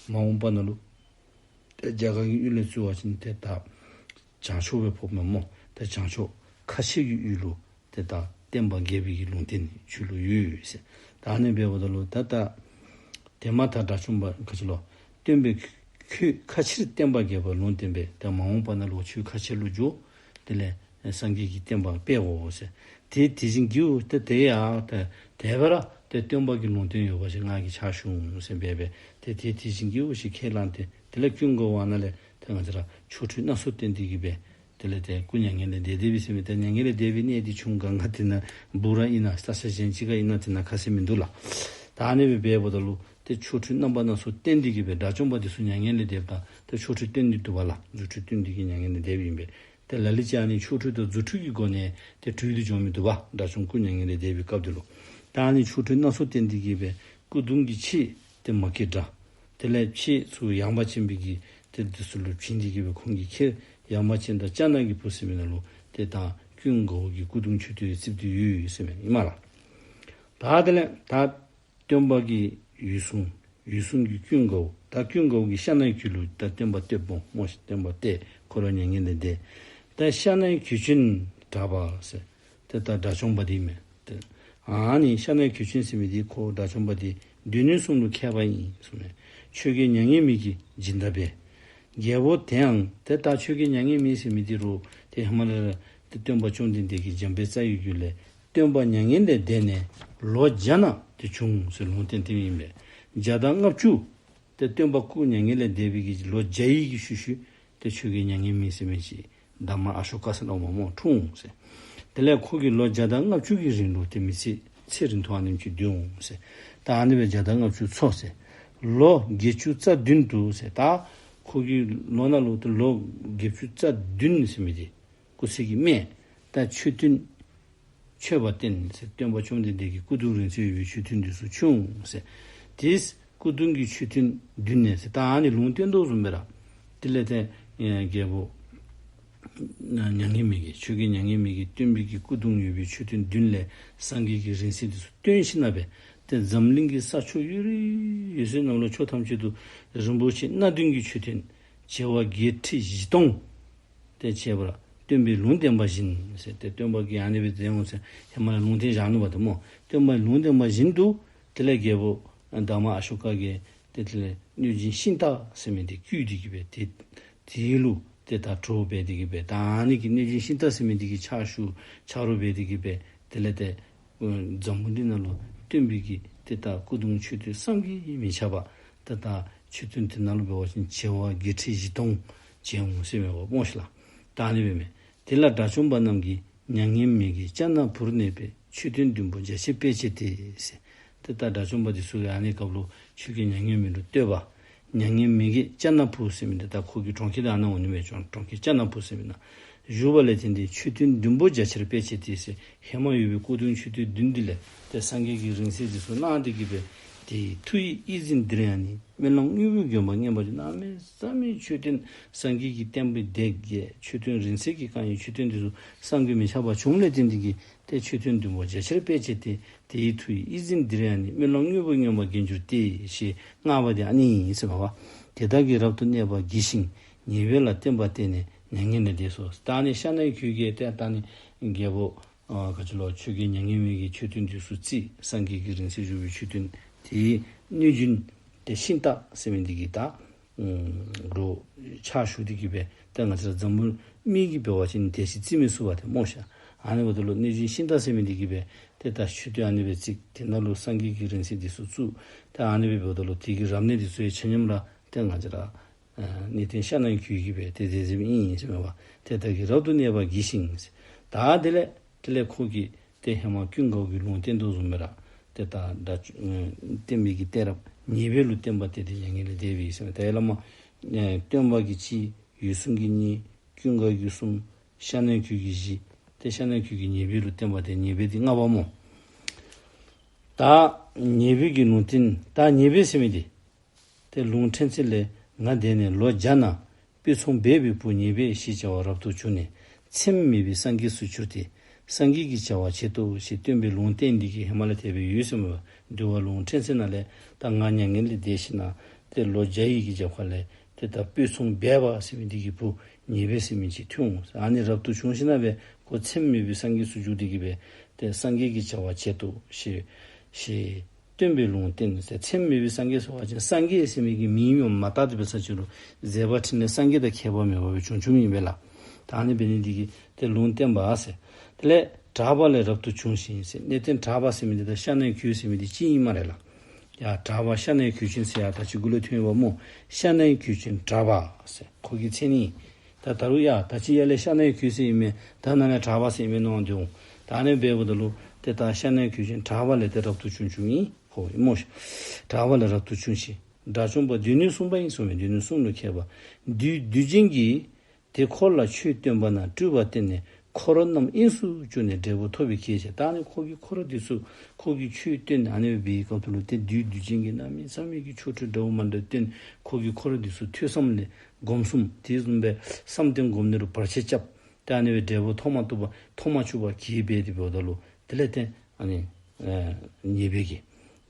མ་འོངས་པ་ནང་ལུ་ཏེ་རྒྱ་གར་གྱི་ཡུལ་ལས་བཙུགས་པ་ཅིན་ཏེ་ད་བྱང་ཕྱོགས་སྦེ་ཕོགཔ་མས་སྨོ། ཏེ་བྱང་ཕྱོགས་ཁ་ཕྱེ་གི་ཡུལ་ལུ་ཏེ་ད་བསྟན་པ་རྒྱས་པའི་གི་ལུང་བསྟན་ཁྱོད་ལུ་ཡོད་ཟེར། ད་ཨ་ནི་འབདཝ་ད་ལུ་ད་ད་དེ་མ་ཐག་དགྲ་བཅོམ་པ་ག་ཅི་ལོ། སྟོན་པས་ཁྱོད་ཁ་ཕྱིར་བསྟན་པ་རྒྱས་པར་ལུང་བསྟན་པས། ད་མ་འོངས་པ་ནང་ལུ་ཁྱོད་ཁ་ཕྱེ་ལུ་འགྱོ། དེ་ལས་སངས་རྒྱས་ཀྱི་བསྟན་པ་སྤེལ་དགོ་ཟེར། དེ་དེ་བཞིན་བགྱིའོ། ཏེ་དེ་ཡང་ཏེ་དེ་སྦེ་ར་ཏེ་སྟོན་པ་གི་ལུང་བསྟན་ཡོད་པ་ཅིན་ང་གིས་ཕྱག་ཞུ་འོང་ཟེར་སྦེ་སྦེ་ཏེ་དེ་དེ་བཞིན་བགྱིའོ་ཞེས་ཁས་བླངས་ཏེ་དེ་ལས་ཀུན་དགའ་བོ་ཨ་ནཱ་ལས་ཏེ་ང་བཅས་ར་ཆོ་འཕྲུལ་སྣ་ཚོགས་བསྟན་ཏེ་གི་སྦེ་དེ་ལས་ཏེ་སྐུ་མྱ་ངན་ལས་འདས་འདས་པའི་ཟེར་མི་ཏེ་མྱ་ངན་ལས་འདས་པའི་གནས་འདི་ཆུ་མོ་གངྒཱ་དེ་ནང་སྦུག་ར་ཨིན་ན་ས་ཆ་གཞན་ཅིག་ཁར་ཨིན་ན་དེ་ནང་ཁ་གསལ་མིན་འདུག་ལགས། ད་ཨ་ནི་སྦེ་འབདཝ་ད་ལུ་ཏེ་ཆོ་འཕྲུལ་རྣམ་པ་སྣ་ཚོགས་བསྟན་ཏེ་གི་སྦེ་དགྲ་བཅོམ་པ་འདི་ཚུ་མྱ་ངན་ལས་འདས་པ་དང་ཏེ་ཆོ་འཕྲུལ་བསྟན་ཏེ་འདུག་པ་ལགས། རྫུ་འཕྲུལ་བསྟན་ཏེ་གི་མྱ་ངན་ལས་འདས་པའི་ཨིན་པས། ཏེ་ལ་ལུ་ཅིག་ཨ་ནི་ཆོ་འཕྲུལ་དང་རྫུ་འཕྲུལ་གྱི་སྒོ་ནས་ཏེ་གྲོལ་ཏེ་འགྱོ་མི་འདུག་པ། དགྲ་བཅོམ་སྐུ་མྱ་ངན་ལས་འདས་པའི་སྐབས་འདི་ལུ། ད་ཨ་ནི་ཆོ་འཕྲུལ་སྣ་ཚོགས་བསྟན་ཏེ་གི་སྦེ་སྐུ་གདུང་གི་ཕྱེད་ཏེ་མ་སྐྱེས་དགྲ། དེ་ལས་ཕྱེད་ཚུ་ཡངས་པ་ཅན་པའི་གི་ཏེ་འདི་ཚུ་ལུ་བྱིན་ཏེ་གི་སྦེ་ཁོང་གིས་ཁྱེར། ཡངས་པ་ཅན་དང་ལྕགས་ནག་གི་བུ་ཟེར་མི་ནང་ལུ་ཏེ་ད་ཀུན་དགའ་བོ་གི་སྐུ་གདུང་མཆོད་རྟེན་བརྩིགས་ཏེ་ཡོད་ཟེར་མས་ཨིན་མས་ལགས། ད་དེ་ལས་ད་སྟོན་པ་གི་འོད་སྲུང་། འོད་སྲུང་གི་ཀུན་དགའ་བོ། ད་ཀུན་དགའ་བོ་གི་ཤ་ནའི་གོས་ལུ་ད་སྟོན་པ་སྟོད་སྦོམ་སྨོ། སྟོན་པ་སྟོད་ཁོ་ར་མྱ་ངན་ལས་འདས། ད་ཤ་ནའི་གོས་ཆེན་དྲག་པ་ཟེར། ཏེ་ད་དགྲ་བཅོམ་པ་འདི་མས། ཏེ་ཨ་ནི་ཤ་ནའི་གོས་ཆེན་ཟེར་མི་འདི་ཁོ་དགྲ་བཅོམ་པ་འདི་སྡེ་སྣོད་གསུམ་ལུ་མཁས་པ་ཨིན་གསུངས་མས། ཆོས་རྒྱལ་མྱ་ངན་མེད་ཀྱིས་སྦྱིན་བདག་འབད། རྒྱལ་པོ་དེའང་ཏེ་ད་ཆོས་རྒྱལ་མྱ་ངན་མེད་ཟེར་མི་འདི་རུང་ཏེ་ཧེ་མ་ལས་ར་ཏེ་སྟོན་པ་བཅོམ་ལྡན་འདས་ཀྱི་འཇམ་དཔལ་རྩ་བའི་རྒྱུད་ལས་སྟོན་པ་མྱ་ངན་ལས་འདས་ནས་ལོ་བརྒྱ་ནང་ཏེ་བྱུང་ཟེར་ལུང་བསྟན་ཏེ་ཨིན་པས། བརྒྱ་དང་ལྔ་བཅུ། ཏེ་སྟོན་པ་སྐུ་མྱ་ངན་ལས་འདས་པའི་གི་ལོ་བརྒྱ་ཡི་གི་ཤུལ་ཤུལ་ཏེ་ཆོས་རྒྱལ་མྱ་ངན་མེད་ཟེར་མི་ཅིག་དྷརྨ་ཨ་ཤོ་ཀ་ཟེར་སླབ་མས་སྨོ། འཁྲུངས་ཟེར། དེ་ལས་ཁོ་གིས་ལོ་བརྒྱ་དང་ལྔ་བཅུ་གི་རིང་ལུ་ཏེ་མི་ཚེ་ཚེ་རིང་ཐུང་ཨ་ནེམ་ཅིག་སྡོད་འོང་ཟེར། ད་ཨ་ནི་སྦེ་བརྒྱ་དང་ལྔ་བཅུ་འཚོ་ཟེར། ལོ་བརྒྱད་ཅུ་རྩ་བདུན་དུ་ཟེར། ད་ཁོ་གི་ལོ་ནང་ལུ་ཏེ་ལོ་བརྒྱད་ཅུ་རྩ་བདུན་ཟེར་མི་འདི་སྐུ་ཚེ་གི་སྨད་ད་མཆོད་རྟེན་མཆོད་པ་བརྟེན་ཟེར། སྟོན་པ་བཅོམ་ལྡན་འདས་ཀྱི་སྐུ་གདུང་རིང་བསྲེལ་ཡོད་པའི་མཆོད་རྟེན་འདི་ཚུ་བྱུང་ཟེར། དེས་སྐུ་གདུང་གི་མཆོད་རྟེན་མདུན་ནས་ཟེར། ད་ཨ་ནི་ལུང་བསྟན་དོ་བཟུམ་སྦེ་ར་དེ་ལས་ཏེ་ཨེ་རྒྱལ་པོ་མྱ་ངན་མེད་ཀྱིས་ཆོས་རྒྱལ་མྱ་ངན་མེད་ཀྱིས་སྟོན་པའི་གི་སྐུ་གདུང་ཡོད་པའི་མཆོད་རྟེན་མདུན་ལས་སངས་རྒྱས་ཀྱི་རིང་བསྲེལ་འདི་ཚུ་བཏོན་ཞིནམ་ལས་ཏེ་འཛམ་གླིང་གི་ས་ཕྱོགས་ཡོད་རིགས་ཡོད་ཚད་རྣམས་ལུ་ཕྱོགས་ཐམས་ཅད་དུ་རིན་པོ་ཆེ་སྣ་བདུན་གྱི་མཆོད་རྟེན་བྱེ་བ་བརྒྱད་ཁྲི་བཞི་སྟོང་ཏེ་བྱེད་པར་སྟོན་པས་ལུང་བསྟན་པ་བཞིན་ཟེར། ཏེ་སྟོན་པ་གིས་ཨ་ནི་སྦེ་མཛད་འོང་ཟེར་ཧེ་མ་ལས་ལུང་བསྟན་བཞག་ནུག་པ་ཏེ་སྨོ། སྟོན་པས་ལུང་བསྟན་པ་བཞིན་དུ་དེ་ལས་རྒྱལ་པོ་དྷརྨ་ཨ་ཤོ་ཀ་གིས་ ཏེ་དེ་ལས་གནོད་སྦྱིན་ཤིང་རྟ་ཟེར་མི་འདི་བསྐུལ་ཏེ་གི་སྦེ་ཏེ་དེ་ལུ་ཏེ་ད་གྲོགས་འབད་དེ་གི་སྦེ་ད་ཨ་ནི་གི་གནོད་སྦྱིན་ཤིང་རྟ་ཟེར་མི་འདི་གི་ཕྱག་ཞུ་ཕྱག་རོགས་འབད་དེ་གི་སྦེ་དེ་ལས་ཏེ་འཛམ་བུ་གླིང་ནང་ལུ་སྟོན་པའི་གི་ཏེ་ད་སྐུ་གདུང་མཆོད་རྟེན་བསམ་གྱིས་མི་ཁྱབ་པ་ཏེ་ད་མཆོད་རྟེན་དེ་ནང་ལུ་འབད་བ་ཅིན་བྱེ་བ་བརྒྱད་ཁྲི་བཞི་སྟོང་བྱོན་འོང་ཟེར་མས་པ་སྨོ་ཤིག་ལགས། ད་ཨ་ནི་སྦེ་མས། དེ་ལ་དགྲ་བཅོམ་པ་རྣམས་ཀྱིས་མྱ་ངན་མེད་ཀྱི་ལྕགས་ནག་ཕུར་གནས་པའི་མཆོད་རྟེན་བདུན་པོ་རྒྱ་ཆེར་སྤེལ་བྱས་ཏེ་ཟེར། ཏེ་ད་དགྲ་བཅོམ་པ་འདི་ཚུ་གིས་ཨ་ནི་སྐབས་ལུ་ཆོས་རྒྱལ་མྱ་ངན་མེད་ལུ་བསྟོད་པ། མྱ་ངན་མེད་ཀྱི་ལྕགས་ནག་ཕུར་ཟེར་མི་འདི་ད་ཁོ་གི་གྲོང་ཁྱེར་དེ་ཨ་ནཱ་འོང་ནི་མས། གྲོང་གྲོང་ཁྱེར་ལྕགས་ནག་ཕུར་ཟེར་མི་ནང་བཞུགས་པ་ལས་བརྟེན་ཏེ་མཆོད་རྟེན་བདུན་པོ་རྒྱ་ཆེར་སྤེལ་བྱས་ཏེ་ཟེར། ཧེ་མ་ཡོད་པའི་སྐུ་གདུང་མཆོད་རྟེན་བདུན་འདི་ལས་ཏེ་སངས་རྒྱས་ཀྱི་རིང་བསྲེལ་འདི་ཚུ་གནང་སྟེ་གི་སྦེ་དེའི་མཐུ་ཡིས་ཨི་ཛི་ཨིནྡྲ་ཡ་ནི་སྨོན་ལམ་དངོས་པོའི་དགོན་པ་བརྔན་པ་ཅིག། གནམ་མེད་ས་མེད་མཆོད་རྟེན་སངས་རྒྱས་ཀྱི་བསྟན་པའི་སྡེ་བརྒྱད་མཆོད་རྟེན་རིང་བསྲེལ་གྱི་བསྐང་བའི་མཆོད་རྟེན་འདི་ཚུ་བསམ་གྱིས་མི་ཁྱབ་པ་བྱུངམ་ལས་བརྟེན་ཏེ་གི་ཏེ་མཆོད་རྟེན་བདུན་པོ་རྒྱ་ཆེར་སྤེལ་བྱས་ཏེ། དེའི་མཐུ་ཡིས་ཨི་ཛི་ཨིནྡྲ་ཡ་ནི་སྨོན་ལམ་དངོས་པོའི་བརྔན་པ་རྒྱས་གྱུར་ཏེ་ཞེས་བསྔགས་པ་དེ་ཨ་ནི་ཨིན་ཟེར་བ། དེ་དག་གིས་རབ་ཏུ་གནས་པ་བགྱིས་ཤིང་ཉེ་བའི་ལ་བསྟན་པ་བསྟན་ནས་མྱ་ངན་ལས་འདས་སོ། ད་ཨ་ནི་ཤ་ནའི་ཁྱོད་ཀྱིས་ཏེ་ད་ཨ་ནི་རྒྱལ་པོ་ཨ་ག་ཅི་ལོ་ཆོས་རྒྱལ་མྱ་ངན་མེད་ཀྱི་མཆོད་རྟེན་འདི་ཚུ་བརྩིགས། སངས་རྒྱས་ཀྱི་རིང་བསྲེལ་བཞུགས་པའི་མཆོད་རྟེན་དེའི་གནོད་སྦྱིན་ཏེ་ཤིང་རྟ་ཟེར་མི་འདི་གིས་ད་ཨུམ་ལུ་ཕྱག་ཞུ་སྟེ་གི་སྦེ་ཏེ་ང་བཅས་ར་འཛམ་བུ་མི་གིས་འབད་བ་ཅིན་དེ་ཅིག་བརྩིག་མི་ཚུགས་པ་ཏེ་སྨོ་ཤིག། ཨ་ནི་འབདཝ་ད་ལུ་གནོད་སྦྱིན་ཤིང་རྟ་ཟེར་མི་འདི་གིས་སྦེ་ཏེ་ད་མཆོད་རྟེན་ཨ་ནི་སྦེ་བརྩིགས། དེ་ནང་ལུ་སངས་རྒྱས་ཀྱི་རིང་བསྲེལ་འདི་ཚུ་བཙུགས། ཏེ་ཨ་ནི་སྦེ་འབདཝ་ད་ལུ་དེ་གི་རབ་གནས་འདི་ཚུ་ཡང་ཆ་མཉམ་ར་ཏེ་ང་བཅས་ར་ཨ་གནས་བརྟན་ཤ་ནའི་ཁྱོད་ཀྱིས་སྦེ་ཏེ་མཛད་མཛདཔ་ཨིན་ཟེར་མས་པ། དེ་དག་གིས་རབ་ཏུ་གནས་པ་བགྱིས་ཤིང་ཟེར། ད་དེ་ལས་དེ་ལས་ཁོ་གིས་ཏེ་ཧེ་མ་ཀུན་དགའ་བོ་གིས་ལུང་བསྟན་དོ་བཟུམ་སྦེ་ར་ཏེ་ད་ད་ཨ་བསྟན་པའི་གི་གཏད་རབས་ཉེ་བའི་ལུ་བསྟན་པ་སྟེ་ཏེ་མྱ་ངན་ལས་འདས་པའི་ཟེར་མས། ད་ཡ་ལ་མ་ཨ་སྟོན་པ་གིས་གཅིག། འོད་སྲུང་གིས་གཉིས། ཀུན་དགའ་བོ་གིས་གསུམ། ཤ་ནའི་ཁྱོད་ཀྱིས་བཞི། ཏེ་ཤ་ནའི་ཁྱོད་ཀྱིས་ཉེ་བའི་ལུ་བསྟན་པ་སྟེ་ཉེ་བའི་འདི་ལྔ་པ་སྨོ། ད་ཉེ་བའི་གི་ལུང་བསྟན། ད་ཉེ་བའི་ཟེར་མི་འདི་ཏེ་ལུང་ཕྲན་ཚེགས་ལས། ང་དེ་ནས་ལོ་བརྒྱ་ན་སྤོས་ཚོང་སྦས་པའི་བུ་ཉེ་བའི་ཞེས་བྱ་བ་རབ་ཏུ་བྱུང་ནས་ཚེམས་མེད་པའི་སངས་རྒྱས་སུ་གྱུར་ཏེ། སངས་རྒྱས་ཀྱི་བྱ་བ་བྱེད་དོ་ཞེས་སྟོན་པའི་ལུང་བསྟན་འདི་གིས་ཧེ་མ་ལས་དེ་སྦེ་ཡོད་ཟེར་མས་པ། འདུལ་བ་ལུང་ཕྲན་ཚེགས་ནང་ལས་ད་ང་མྱ་ངན་ལས་འདས་ཞིནམ་ལས་ཏེ་ལོ་བརྒྱ་ཡི་གི་རྒྱབ་ཁ་ལས་ཏེ་ད་སྤོས་ཚོང་སྦས་པ་ཟེར་མི་འདི་གི་བུ་ཉེ་བའི་ཟེར་མི་ཅིག་ཐོན་འོང་། ཨ་ནི་རབ་ཏུ་བྱུང་ཞིནམ་ལས་ཁོ་ཚེམས་མེད་པའི་སངས་རྒྱས་སུ་གྱུར་ཏེ་གི་སྦེ་ཏེ་སངས་རྒྱས་ཀྱི་བྱ་བ་བྱེད་དོ་ཞེས་ཞེས་སྟོན་པའི་ལུང་བསྟན་ཟེར། ཚེམས་མེད་པའི་སངས་རྒྱས་ཟེར་བ་ཅིན་སངས་རྒྱས་ཟེར་མི་གི་མིང་ཡང་མ་བཏགས་ཏེ་འབད་ས་ཅིག་རུང་མཛད་པ་འཕྲིན་ལས་སངས་རྒྱས་དང་ཁྱད་པར་མེད་པ་སྦེ་བྱུང་བྱུངམ་ཨིན་པས་ལགས། ད་ཨ་ནི་འབད་ནི་འདི་གིས་ཏེ་ལུང་བསྟན་པ་ཟེར། དེ་ལས་གྲགས་པ་ལས་རབ་ཏུ་བྱུང་ཞིང་ཟེར། གནས་བརྟན་གྲགས་པ་ཟེར་མི་འདི་དང་ཤ་ནའི་ཁྱོད་ཟེར་མི་འདི་གཅིག་ཨིན་སྨ་རེ་ལགས། ཡ་གྲགས་པ་ཤ་ནའི་ཁྱོད་ཅན་ཟེར་ཡ་ད་ཅི་གུ་ལས་ཐོན་ཡོདཔ་སྨོ། ཤ་ནའི་ཁྱོད་ཅན་གྲགས་པ་ཟེར་ཁོ་གི་མཚན་ཨིན། ད་ད་རུང་ཡ་ད་ཅི་ཡར་ལས་ཤ་ནའི་ཁྱོད་ཟེར་ཨིན་མས། ད་ནཱ་ལས་གྲགས་པ་ཟེར་ཨིན་མས་མནོ་སྡོད་འོང་། ད་ཨ་ནི་འབདཝ་ད་ལུ་ཏེ་ད་ཤ་ནའི་ཁྱོད་ཅན་གྲགས་པ་ལས་ཏེ་རབ་ཏུ་བྱུང་བྱུངམ་ཨིན་ཁོ་ཨིན་སྨོ་ཤིག། གྲགས་པ་ལས་རབ་ཏུ་བྱུང་ཞིང་། དགྲ་བཅོམ་པ་སྡེ་སྣོད་གསུམ་པ་ཨིན་གསུངས་མས། སྡེ་སྣོད་གསུམ་ལུ་མཁས་པ། བདུད་སྡིག་ཅན་གྱིས་དེ་འཁོར་ལ་ཆོས་སྟོན་པ་ན་སྤྲུལ་པ་བསྟན་ནས་འཁོར་རྣམས་དབྱིངས་སུ་བཅུག་ནས་འབྲས་བུ་ཐོབ་པའི་གེགས་བྱས། ད་ནི་ཁོ་གིས་འཁོར་འདི་ཚུ་ཁོ་གིས་ཆོས་སྟོན་ཨ་ནི་སྦེ་འབད་བའི་སྐབས་སུ་ལུ་ཏེ་བདུད་སྡིག་ཅན་གྱིས་གནམ་མེད་ས་མེད་ཀྱི་ཆོ་འཕྲུལ་འདྲཝ་མ་འདྲཝ་སྟོན། ཁོ་གིས་འཁོར་འདི་ཚུ་ཐོས་བསམ་ལས་སྒོམ་གསུམ་དེ་བཟུམ་སྦེ་བསམ་གཏན་སྒོམ་ནི་རུ་བར་ཆད་རྐྱབ། ཏེ་ཨ་ནི་སྦེ་འབྲས་བུ་ཐོབ་མ་བཏུབ་པར་ཐོབ་མ་བཅུག་པར་གེགས་འབད་དེ་འབདཝ་ད་ལུ་དེ་ལས་ཏེ་ཨ་ནི་ཨེ་ཉེ་བའི་གི་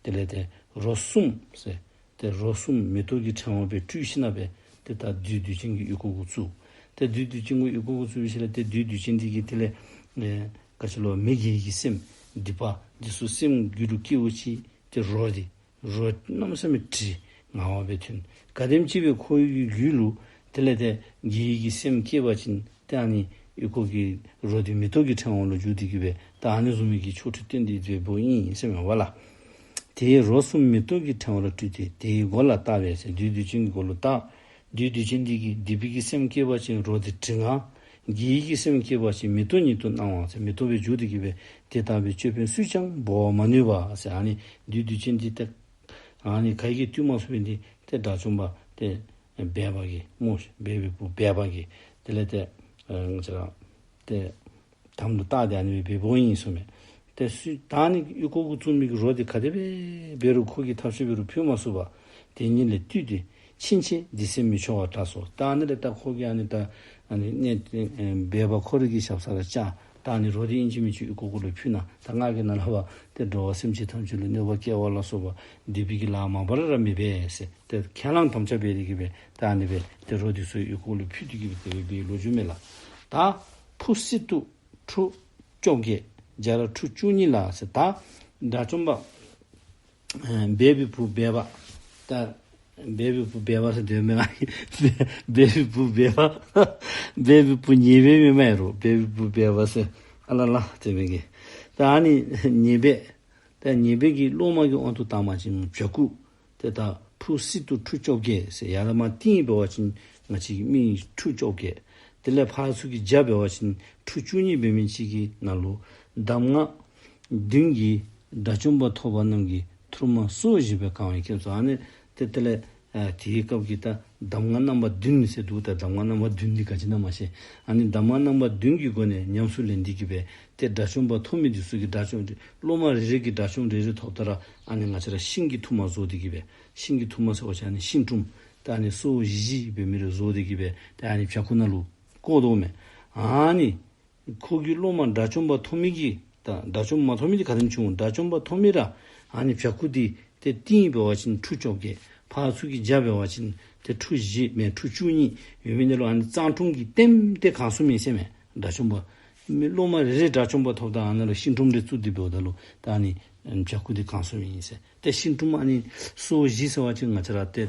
དེ་ལས་ཏེ་རོ་གསུམ་ཟེར། ཏེ་རོ་གསུམ་མེ་ཏོག་གི་ཕྲེང་བ་སྦེ་སྤྲུལ་ཞིནམ་ལས་ཏེ་ད་བདུད་སྡིག་ཅན་གྱི་ཨོལ་ལྐོག་གུ་བཙུགས། ཏེ་བདུད་སྡིག་ཅན་གྱི་ཨོལ་ལྐོག་གུ་བཙུགས་པའི་ཤུལ་ལས་ཏེ་བདུད་སྡིག་ཅན་འདི་གིས་དེ་ལས་ཨེ་ག་ཅི་ལོ་མི་དགེ་བའི་སེམས་སྡིག་པ་འདི་ཚུ་སེམས་རྒྱུད་ལུ་སྐྱེ་བ་ཅིན་ཏེ་རོ་འདི་རོ་གནམ་མེད་ས་མེད་དྲི་ངར་བ་སྦེ་ཐོན། ག་དེམ་ཅིག་སྦེ་ཁོ་གི་རྒྱུད་ལུ་དེ་ལས་ཏེ་དགེ་བའི་སེམས་སྐྱེ་བ་ཅིན་ཏེ་ཨ་ནི་ཨོལ་ལྐོག་གི་རོ་འདི་མེ་ཏོག་གི་ཕྲེང་བ་ལུ་འགྱུར་ཏེ་གི་སྦེ་ད་ཨ་ནི་བཟུམ་མའི་གི་ཆོ་འཕྲུལ་སྟོན་ཏེ་འབདཝ་ཨིན་ཟེར་མས་པ་ལགས། དེས་རོ་གསུམ་མེ་ཏོག་གི་ཕྲེང་བ་ལ་སྤྲུལ་ཏེ་དེའི་མགོ་ལ་བཏགས་པས་ཟེར། བདུད་སྡིག་ཅན་གྱི་མགོ་ལུ་བཏགས། བདུད་སྡིག་ཅན་འདི་གིས་སྡིག་པའི་གི་སེམས་སྐྱེ་བ་ཅིན་རོ་འདི་དྲི་ངར། དགེ་བའི་གི་སེམས་སྐྱེ་བ་ཅིན་མེ་ཏོག་ཉིད་དུ་སྣང་བ་ཟེར་མེ་ཏོག་སྦེ་འགྱུར་ཏེ་གི་སྦེ་དེ་ལྟ་བུའི་ཅོད་པན་སུས་ཀྱང་འབོ་བར་མ་ནུས་པ་ཟེར། ཨ་ནི་བདུད་སྡིག་ཅན་འདི་ཏེ་ཨ་ནི་ག་གིས་བཏུལ་མ་ཚུགས་པའི་འདི་ཏེ་དགྲ་བཅོམ་པ་ཏེ་སྦས་པ་གིས་སྨོ་ཤིག། སྦས་པའི་བུ་སྦས་པ་གིས་དེ་ལས་ཏེ་ཨ་ང་བཅས་ར་ཏེ་དམ་ལུ་བཏགས་ཏེ་ཨ་ནི་སྦེ་འབདཝ་ཨིན་གསུངས་མས། ཏེ་སུ་ད་ཨ་ནི་ཨོལ་ལྐོག་གུ་བཙུགས་མི་གི་རོ་འདི་ག་དེ་སྦེ་འབད་རུང་ཁོ་གིས་ཐབས་ཤེས་འབད་རུང་ཕུད་མ་ཚུགས་པར་དེ་ཉིད་ལས་བཏུལ་ཏེ་ཕྱིན་ཆད་འདི་ཟེར་མི་འཆོར་བར་གྲགས་སོ། ད་ཨ་ནི་ལས་ད་ཁོ་གིས་ཨ་ནི་ད་ཨ་ནི་གནས་ཨེ་སྦས་པ་ཁོ་རའི་གི་ཞབས་ས་ར་བཅར། ད་ཨ་ནི་རོ་འདི་ཨིན་ཅི་མིན་ཅི་ཨོལ་ལྐོག་གུ་ལུ་ཕུལ་གནང་། ད་ང་གིས་ནཱ་ལས་ཕར་ཏེ་འགྲོ་བ་སེམས་ཅན་ཐམས་ཅད་ལུ་གནོད་པ་བསྐྱལ་བ་ལ་སོགས་པ་སྡིག་པའི་གི་ལཱ་མ་པ་ལས་ར་མི་འབད་ཟེར། ཏེ་ཁས་བླངས་དམ་བཅའ་འབད་དེ་གི་སྦེ་ད་ཨ་ནི་སྦེ་ཏེ་རོ་འདི་ཚུ་ཨོལ་ལྐོག་ལུ་ཕུལ་ཏེ་གི་སྦེ་དེ་སྦེ་འབད་ལོ་རྒྱུས་མས་ལགས། ད་བུ་སྲིད་དུ་ཁྲུ་བཅོ་བརྒྱད་རྒྱ་ར་ཁྲུ་བཅུ་གཉིས་ལ་ཟེར། ད་དགྲ་བཅོམ་པ་ཨ་སྦས་པའི་བུ་སྦས་པ་ད་ སྦལ་པའི་བུ་སྦལ་པ་ཟེར་དེ་མེན། སྦལ་པའི་བུ་སྦལ་པ། སྦལ་པའི་བུ་ཉེས་པའི་མི་མ་ཡིན་རུང་སྦལ་པའི་བུ་སྦལ་པ་ཟེར། ཨ་ལ་ལ་དེ་མེན་གི། ད་ཨ་ནི་ཉེས་པའི། ད་ཉེས་པའི་གི་སློབ་མ་གི་དབང་དུ་བཏང་བ་ཅིན་བྱ་ཁུ། ཏེ་ད་ཕུ་སི་ཏུ་ཁྲུ་བཅོ་བརྒྱད་ཟེར་ཡར་མར་བཏིང་འབད་བ་ཅིན་ང་བཅས་ཀྱི་མི་ཁྲུ་བཅོ་བརྒྱད། དེ་ལས་ཕར་ཚུར་གྱི་བརྒྱ་འབད་བ་ཅིན་ཁྲུ་བཅུ་གཉིས་འབད་མི་ཅིག་གི་ནང་ལུ་གདམས་ངག་བདུན་གྱིས་དགྲ་བཅོམ་པ་ཐོབ་པ་རྣམས་ཀྱི་ཐུར་མ་སོར་བཞི་སྦེ་གང་བའི་སྐབས་སུ་ཨ་ནི་ཏེ་དེ་ལས་ཨ་དེའི་སྐབས་ཀྱི་ད་གདམས་ངག་རྣམ་པ་བདུན་ཟེར་འདུག། ད་གདམས་ངག་རྣམ་པ་བདུན་འདི་ག་ཅི་ཨིན་ན་མ་ཤེས། ཨ་ནི་གདམས་ངག་རྣམ་པ་བདུན་གྱི་སྒོ་ནས་ཉམས་སུ་ལེན་ཏེ་གི་སྦེ་ཏེ་དགྲ་བཅོམ་པ་ཐོབ་མི་འདི་ཚུ་གིས་དགྲ་བཅོམ་སློབ་མ་རེ་རེ་གིས་དགྲ་བཅོམ་རེ་རེ་ཐོབ་ད་ར་ཨ་ནི་ང་བཅས་ར་ཤིང་གི་ཐུར་མ་བཟོ་སྟེ་གི་སྦེ་ཤིང་གི་ཐུར་མ་ཟེར་བ་ཅིན་ཨ་ནི་ཤིང་ཀྲུམ། ད་ཨ་ནི་སོར་བཞི་བཞི་འབད་མི་རེ་བཟོ་སྟེ་གི་སྦེ་ད་ཨ་ནི་བྱ་ཁུ་ནང་ལུ་བཀོ་དོ་མས། ཨ་ནི་ཁོ་གི་སློབ་མ་དགྲ་བཅོམ་པ་ཐོབ་མི་གི་ད་དགྲ་བཅོམ་མ་ཐོབ་མི་འདི་ག་དེམ་ཅིག་འོང་། དགྲ་བཅོམ་པ་ཐོབ་མི་ར་ཨ་ནི་བྱ་ཁུ་འདི་ཏེ་བཏིང་འབད་བ་ཅིན་ཁྲུ་བཅོ་བརྒྱད། ཕར་ཚུར་གྱི་བརྒྱ་འབད་བ་ཅིན་ཏེ་ཁྲུ་བཞི་མེན་ཁྲུ་བཅུ་གཉིས་ཡོད་མི་འདི་ལུ་ཨ་ནི་གཙང་ཀྲུམ་གྱིས་ལྟེམ་སྟེ་གང་སོངམ་ཨིན་ཟེར་མས། དགྲ་བཅོམ་པ་མི་སློབ་མ་རེ་རེ་དགྲ་བཅོམ་པ་ཐོབ་ད་ཨ་ནཱ་ལུ་ཤིང་ཀྲུམ་རེ་བཙུགས་ཏེ་འབདཝ་ད་ལུ་ད་ཨ་ནི་བྱ་ཁུ་འདི་གང་སོངམ་ཨིན་ཟེར། ཏེ་ཤིང་ཀྲུམ་ཨ་ནི་སོར་བཞི་ཟེར་བ་ཅིན་ང་བཅས་ར་ཏེ་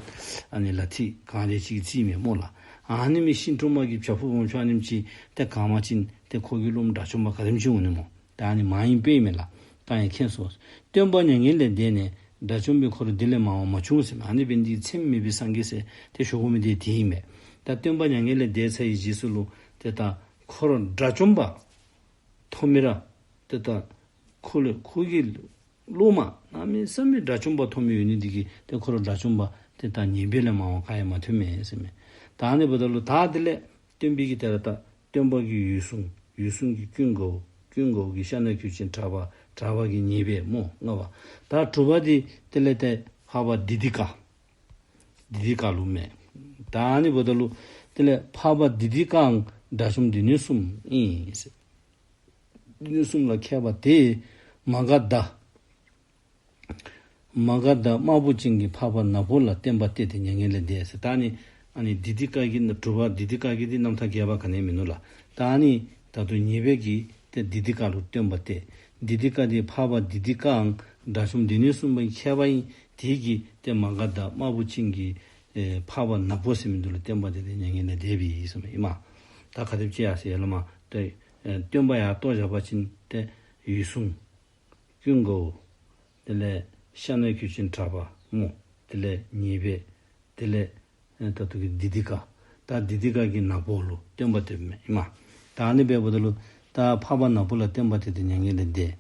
ཨ་ནི་ལག་མཐིལ་གང་རེ་ཅིག་རྩིས་མས་སྨོ་ལགས། ཨ་ནི་མི་ཤིང་ཀྲུམ་མ་གི་བྱ་ཕུག་སྦོམ་ཆུང་ཨ་ནེམ་ཅིག་ཏེ་གང་བ་ཅིན་ཏེ་ཁོ་གི་སློབ་མ་དགྲ་བཅོམ་པ་ག་དེམ་ཅིག་འོང་ནི་སྨོ། ད་ཨ་ནི་མ་ཡིན་པས་མེན་ལགས། ད་ཡང་མཁྱེན་སོང་། སྟོན་པ་མྱ་ངན་ལས་འདས་ནས་དགྲ་བཅོམ་པའི་འཁོར་འདི་ལས་མང་བ་མ་བྱུང་ཟེར་མས། ཨ་ནི་འབདན་འདི་ཚད་མེད་པའི་སངས་རྒྱས་ཟེར་ཏེ་ཞུ་དགོ་མི་འདི་དེ་ཨིན་མས། ད་སྟོན་པ་མྱ་ངན་ལས་འདས་ཚར་བའི་རྗེས་སུ་ལུ་ཏེ་ད་འཁོར་དགྲ་བཅོམ་པ་ཐོབ་མི་ར་ཏེ་ད་ཁོ་ལས་ཁོ་གི་སློབ་མ་གནམ་མེད་ས་མེད་དགྲ་བཅོམ་པ་ཐོབ་མི་ཡོད་ནི་འདི་གིས་ཏེ་འཁོར་དགྲ་བཅོམ་པ་ཏེ་ད་ཉེས་པའི་ལས་མང་བ་ག་ཡང་མ་ཐོན་མས་ཟེར་མས། ད་ཨ་ནི་འབདཝ་ད་ལུ་ད་དེ་ལས་སྟོན་པའི་གི་ཏེ་ར་ད་སྟོན་པ་གི་འོད་སྲུང་། འོད་སྲུང་གི་ཀུན་དགའ་བོ། ཀུན་དགའ་བོ་གི་ཤ་ན་གོས་ཅན་གྲགས་པ། གྲགས་པ་གི་ཉེས་པའི་སྨོ་ལྔ་པ། ད་དྲུག་པ་འདི་དེ་ལས་ཏེ་འཕགས་པ་དི་དི་ཀ། དི་དི་ཀ་ལུ་མས། ད་ཨ་ནི་འབདཝ་ད་ལུ་དེ་ལས་འཕགས་པ་དི་དི་ཀའང་དགྲ་བཅོམ་སྡེ་སྣོད་གསུམ་ཨིན་ཟེར། སྡེ་སྣོད་གསུམ་ལ་མཁས་པ་དེ་མ་ག་དྷ། མ་ག་དྷ་དམར་པོ་ཅན་གྱིས་འཕགས་པ་ནག་པོ་ལ་བསྟན་པ་གཏད་དེ་མྱ་ངན་ལས་འདས་ཟེར། ད་ཨ་ནི་ཨ་ནི་དི་དི་ཀ་གི་དྲུག་པ་དི་དི་ཀ་གི་འདི་རྣམ་ཐར་རྒྱས་པ་ག་ནི་མིན་ནུག་ལགས། ད་ཨ་ནི་ད་ལྟོ་ཉེས་པའི་གི་ཏེ་དི་དི་ཀ་ལུ་བསྟན་པ་གཏད། དི་དི་ཀ་འདི་འཕགས་པ་དི་དི་ཀའང་དགྲ་བཅོམ་སྡེ་སྣོད་གསུམ་པའི་མཁས་པ་ཨིན། དེ་གིས་ཏེ་མ་ག་དྷ་དམར་པོ་ཅན་གྱིས་ཨེ་འཕགས་པ་ནག་པོ་ཟེར་མི་འདི་ལུ་བསྟན་པ་གཏད་དེ་མྱ་ངན་ལས་འདས་པའི་ཨིན་ཟེར་མས་ཨིན་མས། ད་ག་དེམ་ཅིག་ཡར་སོ་ཡར་ལས་མར་ཏེ་ཨེ་སྟོན་པ་ཡར་ལྟོ་བཞག་པ་ཅིན་ཏེ་འོད་སྲུང་། ཀུན་དགའ་བོ། དེ་ལས་ཤ་ན་གོས་ཅན་གྲགས་པ་སྨོ། དེ་ལས་ཉེས་པའི། དེ་ལས་ཨེ་ད་ལྟོ་གི་དི་དི་ཀ། ད་དི་དི་ཀ་གིས་ནག་པོ་ལུ་བསྟན་པ་གཏད་མས་ཨིན་མས། ད་ཨ་ནི་འབདཝ་ད་ལུ་ད་འཕགས་པ་ནག་པོ་ལ་བསྟན་པ་གཏད་དེ་མྱ་ངན་ལས་འདས།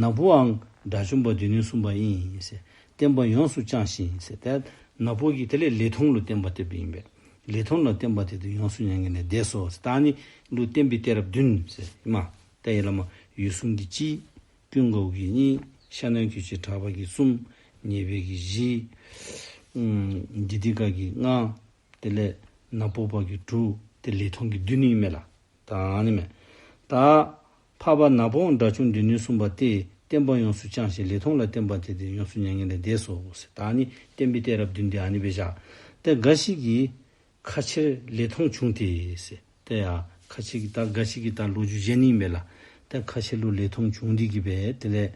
ནག་པོའང་དགྲ་བཅོམ་པ་སྡེ་སྣོད་གསུམ་པ་ཨིན་ཟེར། བསྟན་པ་ཡོངས་སུ་བསྐྱངས་ཤིང་ཟེར། ད་ནག་པོ་གིས་དེ་ལས་ལེགས་མཐོང་ལུ་བསྟན་པ་གཏད་པ་ཨིན་པས། ལེགས་མཐོང་ལ་བསྟན་པ་གཏད་དེ་ཡོངས་སུ་མྱ་ངན་ལས་འདས་སོ་ཟེར། ད་ཨ་ནི་ལུ་བསྟན་པའི་གཏད་རབས་བདུན་ཟེར་ཨིན་མས། ད་ཡར་ལས་མར་འོད་སྲུང་གིས་གཅིག། ཀུན་དགའ་བོ་གིས་གཉིས། ཤ་ན་གོས་ཅན་གྲགས་པ་གིས་གསུམ། ཉེས་པའི་གིས་བཞི། ཨམ་དི་དི་ཀ་གིས་ལྔ། དེ་ལས་ནག་པོ་པ་གིས་དྲུག། ཏེ་ལེགས་མཐོང་གིས་བདུན་ཨིན་མས་ལགས། ད་ཨ་ནི་མས། ད་འཕགས་པ་ནག་པོའང་དགྲ་བཅོམ་སྡེ་སྣོད་གསུམ་པ་སྟེ། བསྟན་པ་ཡོངས་སུ་བསྐྱངས་ཤིང་ལེགས་མཐོང་ལ་བསྟན་པ་གཏད་དེ་ཡོངས་སུ་མྱ་ངན་ལས་འདས་སོ་ཟེར། ད་ཨ་ནི་བསྟན་པའི་གཏད་རབས་བདུན་འདི་ཨ་ནི་སྦེ་བཞག། ཏེ་འགའ་ཞིག་གིས་ཁ་ཆེར་ལེགས་མཐོང་བྱུང་སྟེ་ཟེར། ཏེ་ཡ་ཁ་ཆེ་གི་ད་འགའ་ཞིག་གིས་ད་ལོ་རྒྱུས་བཤད་ནི་མས་ལགས། ཏེ་ཁ་ཆེ་ལུ་ལེགས་མཐོང་བྱུང་སྟེ་གི་སྦེ་དེ་ལས་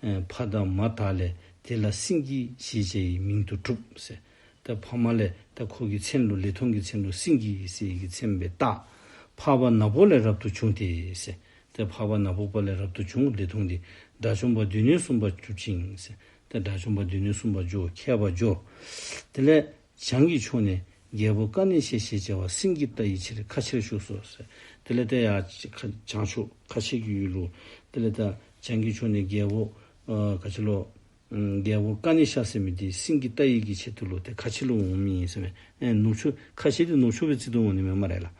ཨེ་ཕ་དང་མ་དག་ལས་དེ་ལ་སེང་གེ་ཞེས་བྱ་བའི་མིང་དུ་གྲུབ་ཟེར། ཏེ་ཕ་མ་ལས་ད་ཁོ་གི་མཚན་ལུ་ལེགས་མཐོང་གི་མཚན་ལུ་སེང་གེ་ཟེར་གི་མཚན་སྦེ་བཏགས། འཕགས་པ་ནག་པོ་ལས་རབ་ཏུ་བྱུང་སྟེ་ཟེར། ཏེ་འཕགས་པ་ནག་པོ་པ་ལས་རབ་ཏུ་བྱུང་ལེགས་མཐོང་འདི། དགྲ་བཅོམ་པ་སྡེ་སྣོད་གསུམ་པར་གྱུར་ཅིང་ཟེར། ཏེ་དགྲ་བཅོམ་པ་སྡེ་སྣོད་གསུམ་པར་གྱུར་མཁས་པར་གྱུར། དེ་ལས་བྱང་གི་ཕྱོགས་ནས་རྒྱལ་པོ་ཀ་ནི་ཤ་ཞེས་བྱ་བ་སེང་གེ་ལྟ་བུའི་ཆེར་ཁ་ཆེར་བཞུགས་སོ་ཟེར། དེ་ལས་ཏེ་ཡ་བྱང་ཕྱོགས་ཁ་ཆེ་གི་ཡུལ་ལུ་དེ་ལས་ད་བྱང་གི་ཕྱོགས་ནས་རྒྱལ་པོ་ཨ་ག་ཅི་ལོ་ཨམ་རྒྱལ་པོ་ཀ་ནི་ཤ་ཟེར་མི་འདི་སེང་གེ་ལྟ་བུའི་གི་ཆེད་དུ་ལུ་ཏེ་ཁ་ཆེ་ལུ་འོང་མི་ཨིན་ཟེར་མས། ཨེ་ནུབ་ཕྱོགས་ཁ་ཆེ་འདི་ནུབ་ཕྱོགས་སྦེ་བརྩི་དོ་འོང་ནི་མས་སྨ་རེ་ལགས།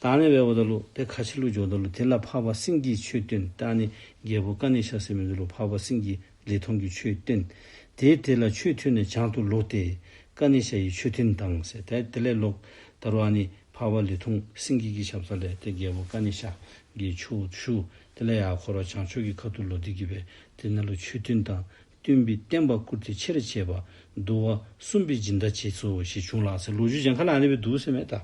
ད་ཨ་ནི་འབདཝ་ད་ལུ་ཏེ་ཁ་ཆེ་ལུ་འགྱོཝ་ད་ལུ་དེ་ལ་འཕགས་པ་སེང་གེས་ཆོས་སྟོན། ད་ཨ་ནི་རྒྱལ་པོ་ཀ་ནི་ཤ་ཟེར་མི་འདི་ལུ་འཕགས་པ་སེང་གེས་ལེགས་མཐོང་གི་ཆོས་སྟོན། དེས་དེ་ལ་ཆོས་ཐོས་ནས་བྱང་དུ་ལོག་སྟེ་ཀ་ནི་ཤ་ཡི་མཆོད་རྟེན་དང་ཟེར། ཏེ་དེ་ལས་ལོག་ད་རུང་ཨ་ནི་འཕགས་པ་ལེགས་མཐོང་སེང་གེ་གི་ཞབས་ས་ལས་ཏེ་རྒྱལ་པོ་ཀ་ནི་ཤ་གི་ཆོས་ཞུ། དེ་ལས་ཡར་ཁོ་ར་བྱང་ཕྱོགས་ཀྱི་ཁ་ཐུག་ལོག་སྟེ་གི་སྦེ་དེ་ནང་ལུ་མཆོད་རྟེན་དང་སྟོན་པའི་བསྟན་པ་བཀུར་སྟི་ཆེར་བྱས་པ་འདུལ་བ་གསུམ་པའི་སྦྱིན་བདག་བྱས་སོ་ཞེས་བྱུང་ལགས་ཟེར། ལོ་རྒྱུས་གཞན་ཁ་ལུ་ཨ་ནི་སྦེ་འདུག་ཟེར་མས་ད།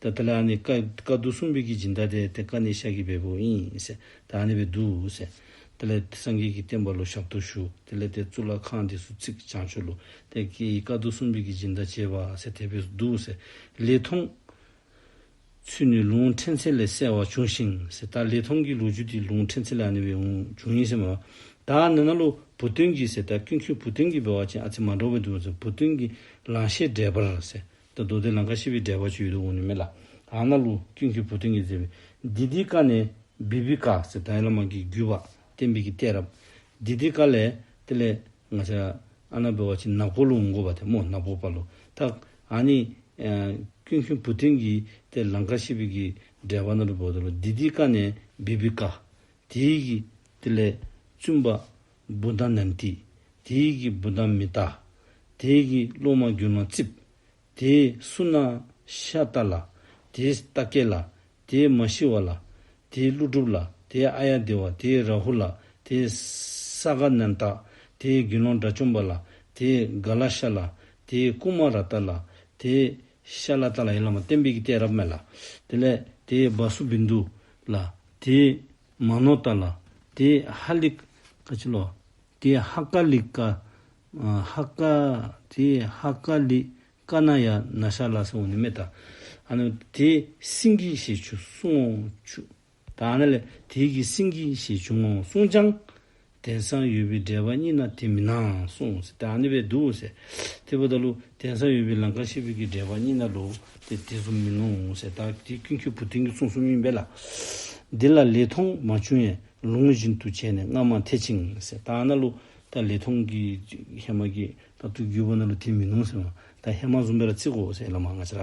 ད་དེ་ལས་ཨ་ནི་བཀའ་བཀའ་བསྡུ་གསུམ་པའི་གི་སྦྱིན་བདག་དེ་ཏེ་ཀ་ནི་ཤ་གིས་འབདཝ་ཨིན་ཟེར། ད་ཨ་ནི་སྦེ་འདུག་ཟེར། དེ་ལས་སངས་རྒྱས་ཀྱི་བསྟན་པ་ལུ་ཞབས་ཏོག་ཞུ། དེ་ལས་ཏེ་གཙུག་ལག་ཁང་འདི་ཚུ་བརྩིགས། བྱང་ཆུབ་ལུ་ཏེ་སྐྱེ་བོའི་དཀའ་སྡུག་གསུམ་པའི་གི་སྦྱིན་བདག་བྱེད་པ་ཟེར་དེ་སྦེ་འདུག་ཟེར། ལེགས་མཐོང་ཚུལ་ནི་ལུང་ཕྲན་ཚེགས་ལས་གསལ་བར་བྱུང་ཞིང་ཟེར། ད་ལེགས་མཐོང་གི་ལོ་རྒྱུས་འདི་ལུང་ཕྲན་ཚེགས་ལས་ཨ་ནི་སྦེ་འོང་བྱུང་ཡི་ཟེར་མས། ད་ཨ་ནི་ནང་ལུ་བུ་སྟོན་གྱིས་ཟེར། ད་ཀུན་མཁྱེན་བུ་སྟོན་གྱིས་འབད་བ་ཅིན་ཨ་ཙི་མ་འདྲཝ་སྦེ་འདུག་ཟེར། བུ་སྟོན་གྱི་ལང་གཤེགས་འགྲེལ་པར་ཟེར། ད་མདོ་སྡེ་ལང་ཀ་ཤི་པའི་འགྲེལ་པ་ཅིག་ཡོད་དོ་འོང་ནི་མས་ལགས། ཨ་ནཱ་ལུ་ཀུན་མཁྱེན་བུ་སྟོན་གྱིས་ཟེར་བའི་དྷཱིཿཡིཀ་ནས་བི་བི་ཀ་ཟེར། ད་ཡ་ལ་མ་གི་བརྒྱུད་པ་བསྟན་པའི་གི་གཏད་རབས་དྷཱིཿཡིཀ་ལས་དེ་ལས་ང་བཅས་ཨ་ནཱ་འབད་བ་ཅིན་ནག་པོ་ལུ་འོང་དགོ་པ་ཏེ་སྨོ། ནག་པོ་པ་ལུ། ད་ཨ་ནི་ཨ་ཀུན་མཁྱེན་བུ་སྟོན་གྱིས་ཏེ་ལང་ཀ་ཤི་པའི་གི་འགྲེལ་པ་ནང་ལུ་འབདཝ་ད་ལུ་དྷཱིཿཡིཀ་ནས་བི་བི་ཀ། དེ་གི་དེ་ལས་བཙུན་པ་བུདྡྷ་ནནྟི། དེ་གི་བུདྡྷ་མི་ཏྲ། དེ་གི་སློབ་མ་དགེ་སློང་རྩིབས། དེ་སུ་ན་ཤ་ཏ་ལ། དེ་ཏ་ཀེ་ལ། དེ་མ་ཤི་བ་ལ། དེ་ཀླུ་སྒྲུབ་ལ། དེ་ཨཱརྱ་དེ་བ། དེ་རཱ་ཧུ་ལ། དེ་ས་ག་ནནྟ། དེ་དགེ་སློང་དགྲ་བཅོམ་པ་ལ། དེ་ག་ལ་ཤ་ལ། དེ་ཀུ་མ་ར་ཏ་ལ། དེ་ཤ་ལ་ཏ་ལ། ཡ་ལ་མ་བསྟན་པའི་གི་གཏད་རབས་མས་ལགས། དེ་ལས་དེ་བ་སུ་བིནྡུ་ལ། དེ་མ་ནོ་ཏ་ལ། དེ་ཧ་ལི་ཀ་ཅི་ལོ། དེ་ཧ་ཀ་ལི་ཀ། ཨ་ཧ་ཀ། དེ་ཧ་ཀ་ལི་ཀ་ན་ཡ་ན་ཤ་ལ་ཟེར་འོང་ནི་མས། ད་ཨ་ནི་དེ་སེང་གེ་ཞེས་བྱུང་གསུང་ངོ་། ད་ཨ་ནཱ་ལས་དེ་གི་སེང་གེ་ཞེས་བྱུང་ངོ་གསུངས་ཀྱང་། དེང་སང་ཡོད་པའི་འགྲེལ་པ་གཉིས་ན་དེ་མི་སྣང་གསུངས་ཟེར། ད་ཨ་ནི་སྦེ་འདུག་ཟེར། དེ་འབདཝ་ད་ལུ་དེང་སང་ཡོད་པའི་ལང་ཀ་ཤི་པའི་གི་འགྲེལ་པ་གཉིས་ནང་ལུ་ཏེ་དེ་བཟུམ་མིན་ནུག་ཟེར། ད་དེ་ཀུན་མཁྱེན་བུ་སྟོན་གྱིས་གསུངས་གསུངསམ་ཨིན་པས་ལགས། འདི་ལ་ལེགས་མཐོང་མ་བྱུང་ཡང་ལུང་བཞིན་དུ་བྱས་ནས་སྔ་མ་འཐད་ཅིང་ཟེར། ད་ཨ་ནཱ་ལུ་ད་ལེགས་མཐོང་གི་ཧེ་མ་གི་ད་ལྟོ་བརྒྱུད་པ་ནང་ལུ་དེ་མིན་ནུག་ཟེར་མས། ད་ཧེ་མ་བཟུམ་སྦེ་ར་བརྩི་དགོ་ཟེར་ལགས། མ་ང་བཅས་ར་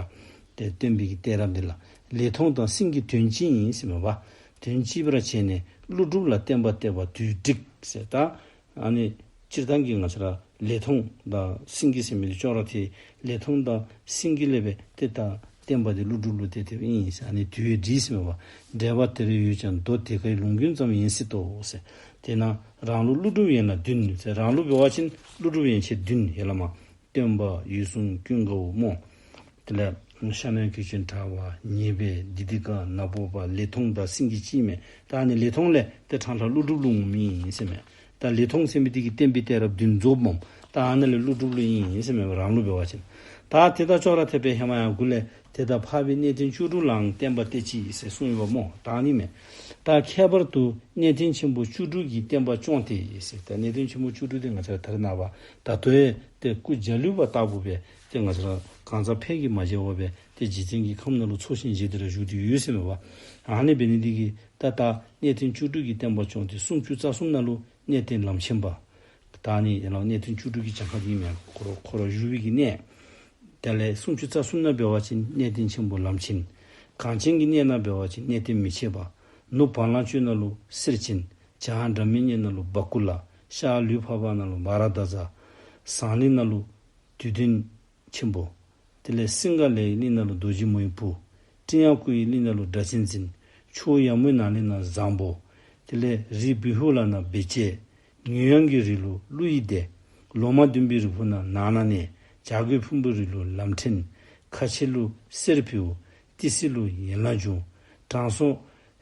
ཏེ་བསྟན་པའི་གི་གཏད་རབས་འདི་ལགས། ལེགས་མཐོང་དང་སེང་གེ་དོན་གཅིག་ཡིན་ཟེར་མས་པ། དོན་གཅིག་པར་བྱས་ནས་ཀླུ་སྒྲུབ་ལ་བསྟན་པ་གཏད་པ་དུས་འགྲིགས་ཟེར། ད་ཨ་ནི་སྤྱིར་བཏང་གི་ང་བཅས་ར་ལེགས་མཐོང་དང་སེང་གེ་ཟེར་མི་འདི་ཅོག་ར་འཐད། ལེགས་མཐོང་དང་སེང་གེ་ལས་སྦེ་ཏེ་ད་བསྟན་པ་འདི་ཀླུ་སྒྲུབ་ལུ་གཏད་དེ་ཨིན་ཟེར། ཨ་ནི་དུས་འགྲིགས་ཟེར་མས་པ། འགྲེལ་པ་དེར་ཡོད་ཀྱང་མདོ་དེ་ཀའི་ལུང་ཀུན་ཙམ་ཡིན་སྲིད་དོ་ཟེར། དེས་ན་རང་ལུགས་ཀླུ་སྒྲུབ་ཡན་ལ་བདུན་ཟེར། རང་ལུགས་འབད་བ་ཅིན་ཀླུ་སྒྲུབ་ཡན་ཆད་བདུན། ཡ་ལ་མ་སྟོན་པ་འོད་སྲུང་ཀུན་དགའ་བོ་སྨོ། དེ་ལས་ཤ་ནའི་གོས་ཆེན་དྲ་བ་ཉེས་པའི་དྷཱིཿཡིཀ་ནག་པོ་པ་ལེགས་མཐོང་དང་སེང་གེ་གཅིག་མས། ད་ཨ་ནི་ལེགས་མཐོང་ལས་ཏེ་ཕྲང་ཕྲང་ཀླུ་སྒྲུབ་ལུ་འོང་མི་ཨིན་ཟེར་མས། ད་ལེགས་མཐོང་ཟེར་མི་འདི་གིས་བསྟན་པའི་གཏད་རབས་བདུན་རྫོགསཔ་མས། ད་ཨ་ནཱ་ལས་ཀླུ་སྒྲུབ་ལུ་ཨིན་ཟེར་མས་རང་ལུགས་འབད་བ་ཅིན། ད་དེ་དང་ཅོག་ར་འཐདཔ་སྦེ་ཧེ་མ་ཡང་གུ་ལས་དེ་དག་འཕགས་པའི་གནས་བརྟན་བཅུ་དྲུག་ལའང་བསྟན་པ་གཏད་ཅི་ཟེར་གསུངས་ཡོདཔ་སྨོ། ད་ཨ་ནི་མས། ད་ཁྱད་པར་དུ་གནས་བརྟན་ཆེན་པོ་བཅུ་དྲུག་གིས་བསྟན་པ་སྐྱོང་སྟེ་ཟེར། ད་གནས་བརྟན་ཆེན་པོ་བཅུ་དྲུག་འདི་ང་བཅས་ར་ད་རེས་ནངས་པ་ད་ལྟོ་ཡང་ཏེ་སྐུ་འཇའ་ལུས་པ་ལྟ་བུ་སྦེ་ཏེ་ང་བཅས་ར་གང་ཟག་ཕལ་གྱིས་མ་མཇལ་བ་སྦེ་ཏེ་རྗེ་བཙུན་གྱི་ཁམས་ནང་ལུ་འཚོ་ཞིང་གཞེས་ཏེ་ར་བཞུགས་ཏེ་ཡོད་ཟེར་མས་པ། ཨ་ནི་འབད་ནི་འདི་གིས་ད་ད་གནས་བརྟན་བཅུ་དྲུག་གིས་བསྟན་པ་སྐྱོང་སྟེ་སུམ་ཅུ་རྩ་གསུམ་ནང་ལུ་གནས་བརྟན་ལམ་ཆེན་པ། ད་ཨ་ནི་ཡ་ལ་གནས་བརྟན་བཅུ་དྲུག་གི་གྱངས་ཁ་འདི་མས། ཁོ་ར་ཁོ་ར་བཞུགས་པའི་གི་གནས། དེ་ལས་སུམ་ཅུ་རྩ་གསུམ་ནང་འབད་བ་ཅིན་གནས་བརྟན་ཆེན་པོ་ལམ་ཆེན། གངས་ཅན་གྱི་གནས་ནང་འབད་བ་ཅིན་གནས་བརྟན་མི་ཕྱེད་པ། ནུབ་བ་ལང་སྤྱོད་ནང་ལུ་གསེར་ཆེན། བྱང་སྒྲ་མི་སྙན་ནང་ལུ་བ་ཀུ་ལ། ཤར་ལུས་འཕགས་པ་ནང་ལུ་བ་ར་དྷ་ཛ། ཟངས་གླིང་ནང་ལུ་བདུད་འདུལ་ཆེན་པོ། དེ་ལས་སིང་ག་ལའི་གླིང་ནང་ལུ་རྡོ་རྗེ་མོའི་བུ། སྤྲིན་དབྱངས་སྐུ་ཡི་གླིང་ནང་ལུ་སྒྲ་གཅན་འཛིན། ཆུ་བོ་ཡ་མུའི་ནགས་གླིང་ནང་བཟང་པོ། དེ་ལས་རི་བི་ཧུ་ལ་ནང་བེ་ཅེ། ངོས་དབྱངས་ཀྱི་རི་ལུ་ཀླུ་ཡི་སྡེ། ལོ་མ་བདུན་པའི་རི་བོ་ནང་ནང་ན་གནས། བྱ་རྒོད་ཕུང་པོའི་རི་ལུ་ལམ་ཕྲན། ཁ་ཆེ་ལུ་གསེར་ཕུལ། ཏི་སེ་ལུ་ཡན་ལག་འབྱུང་། དྲང་སྲོང་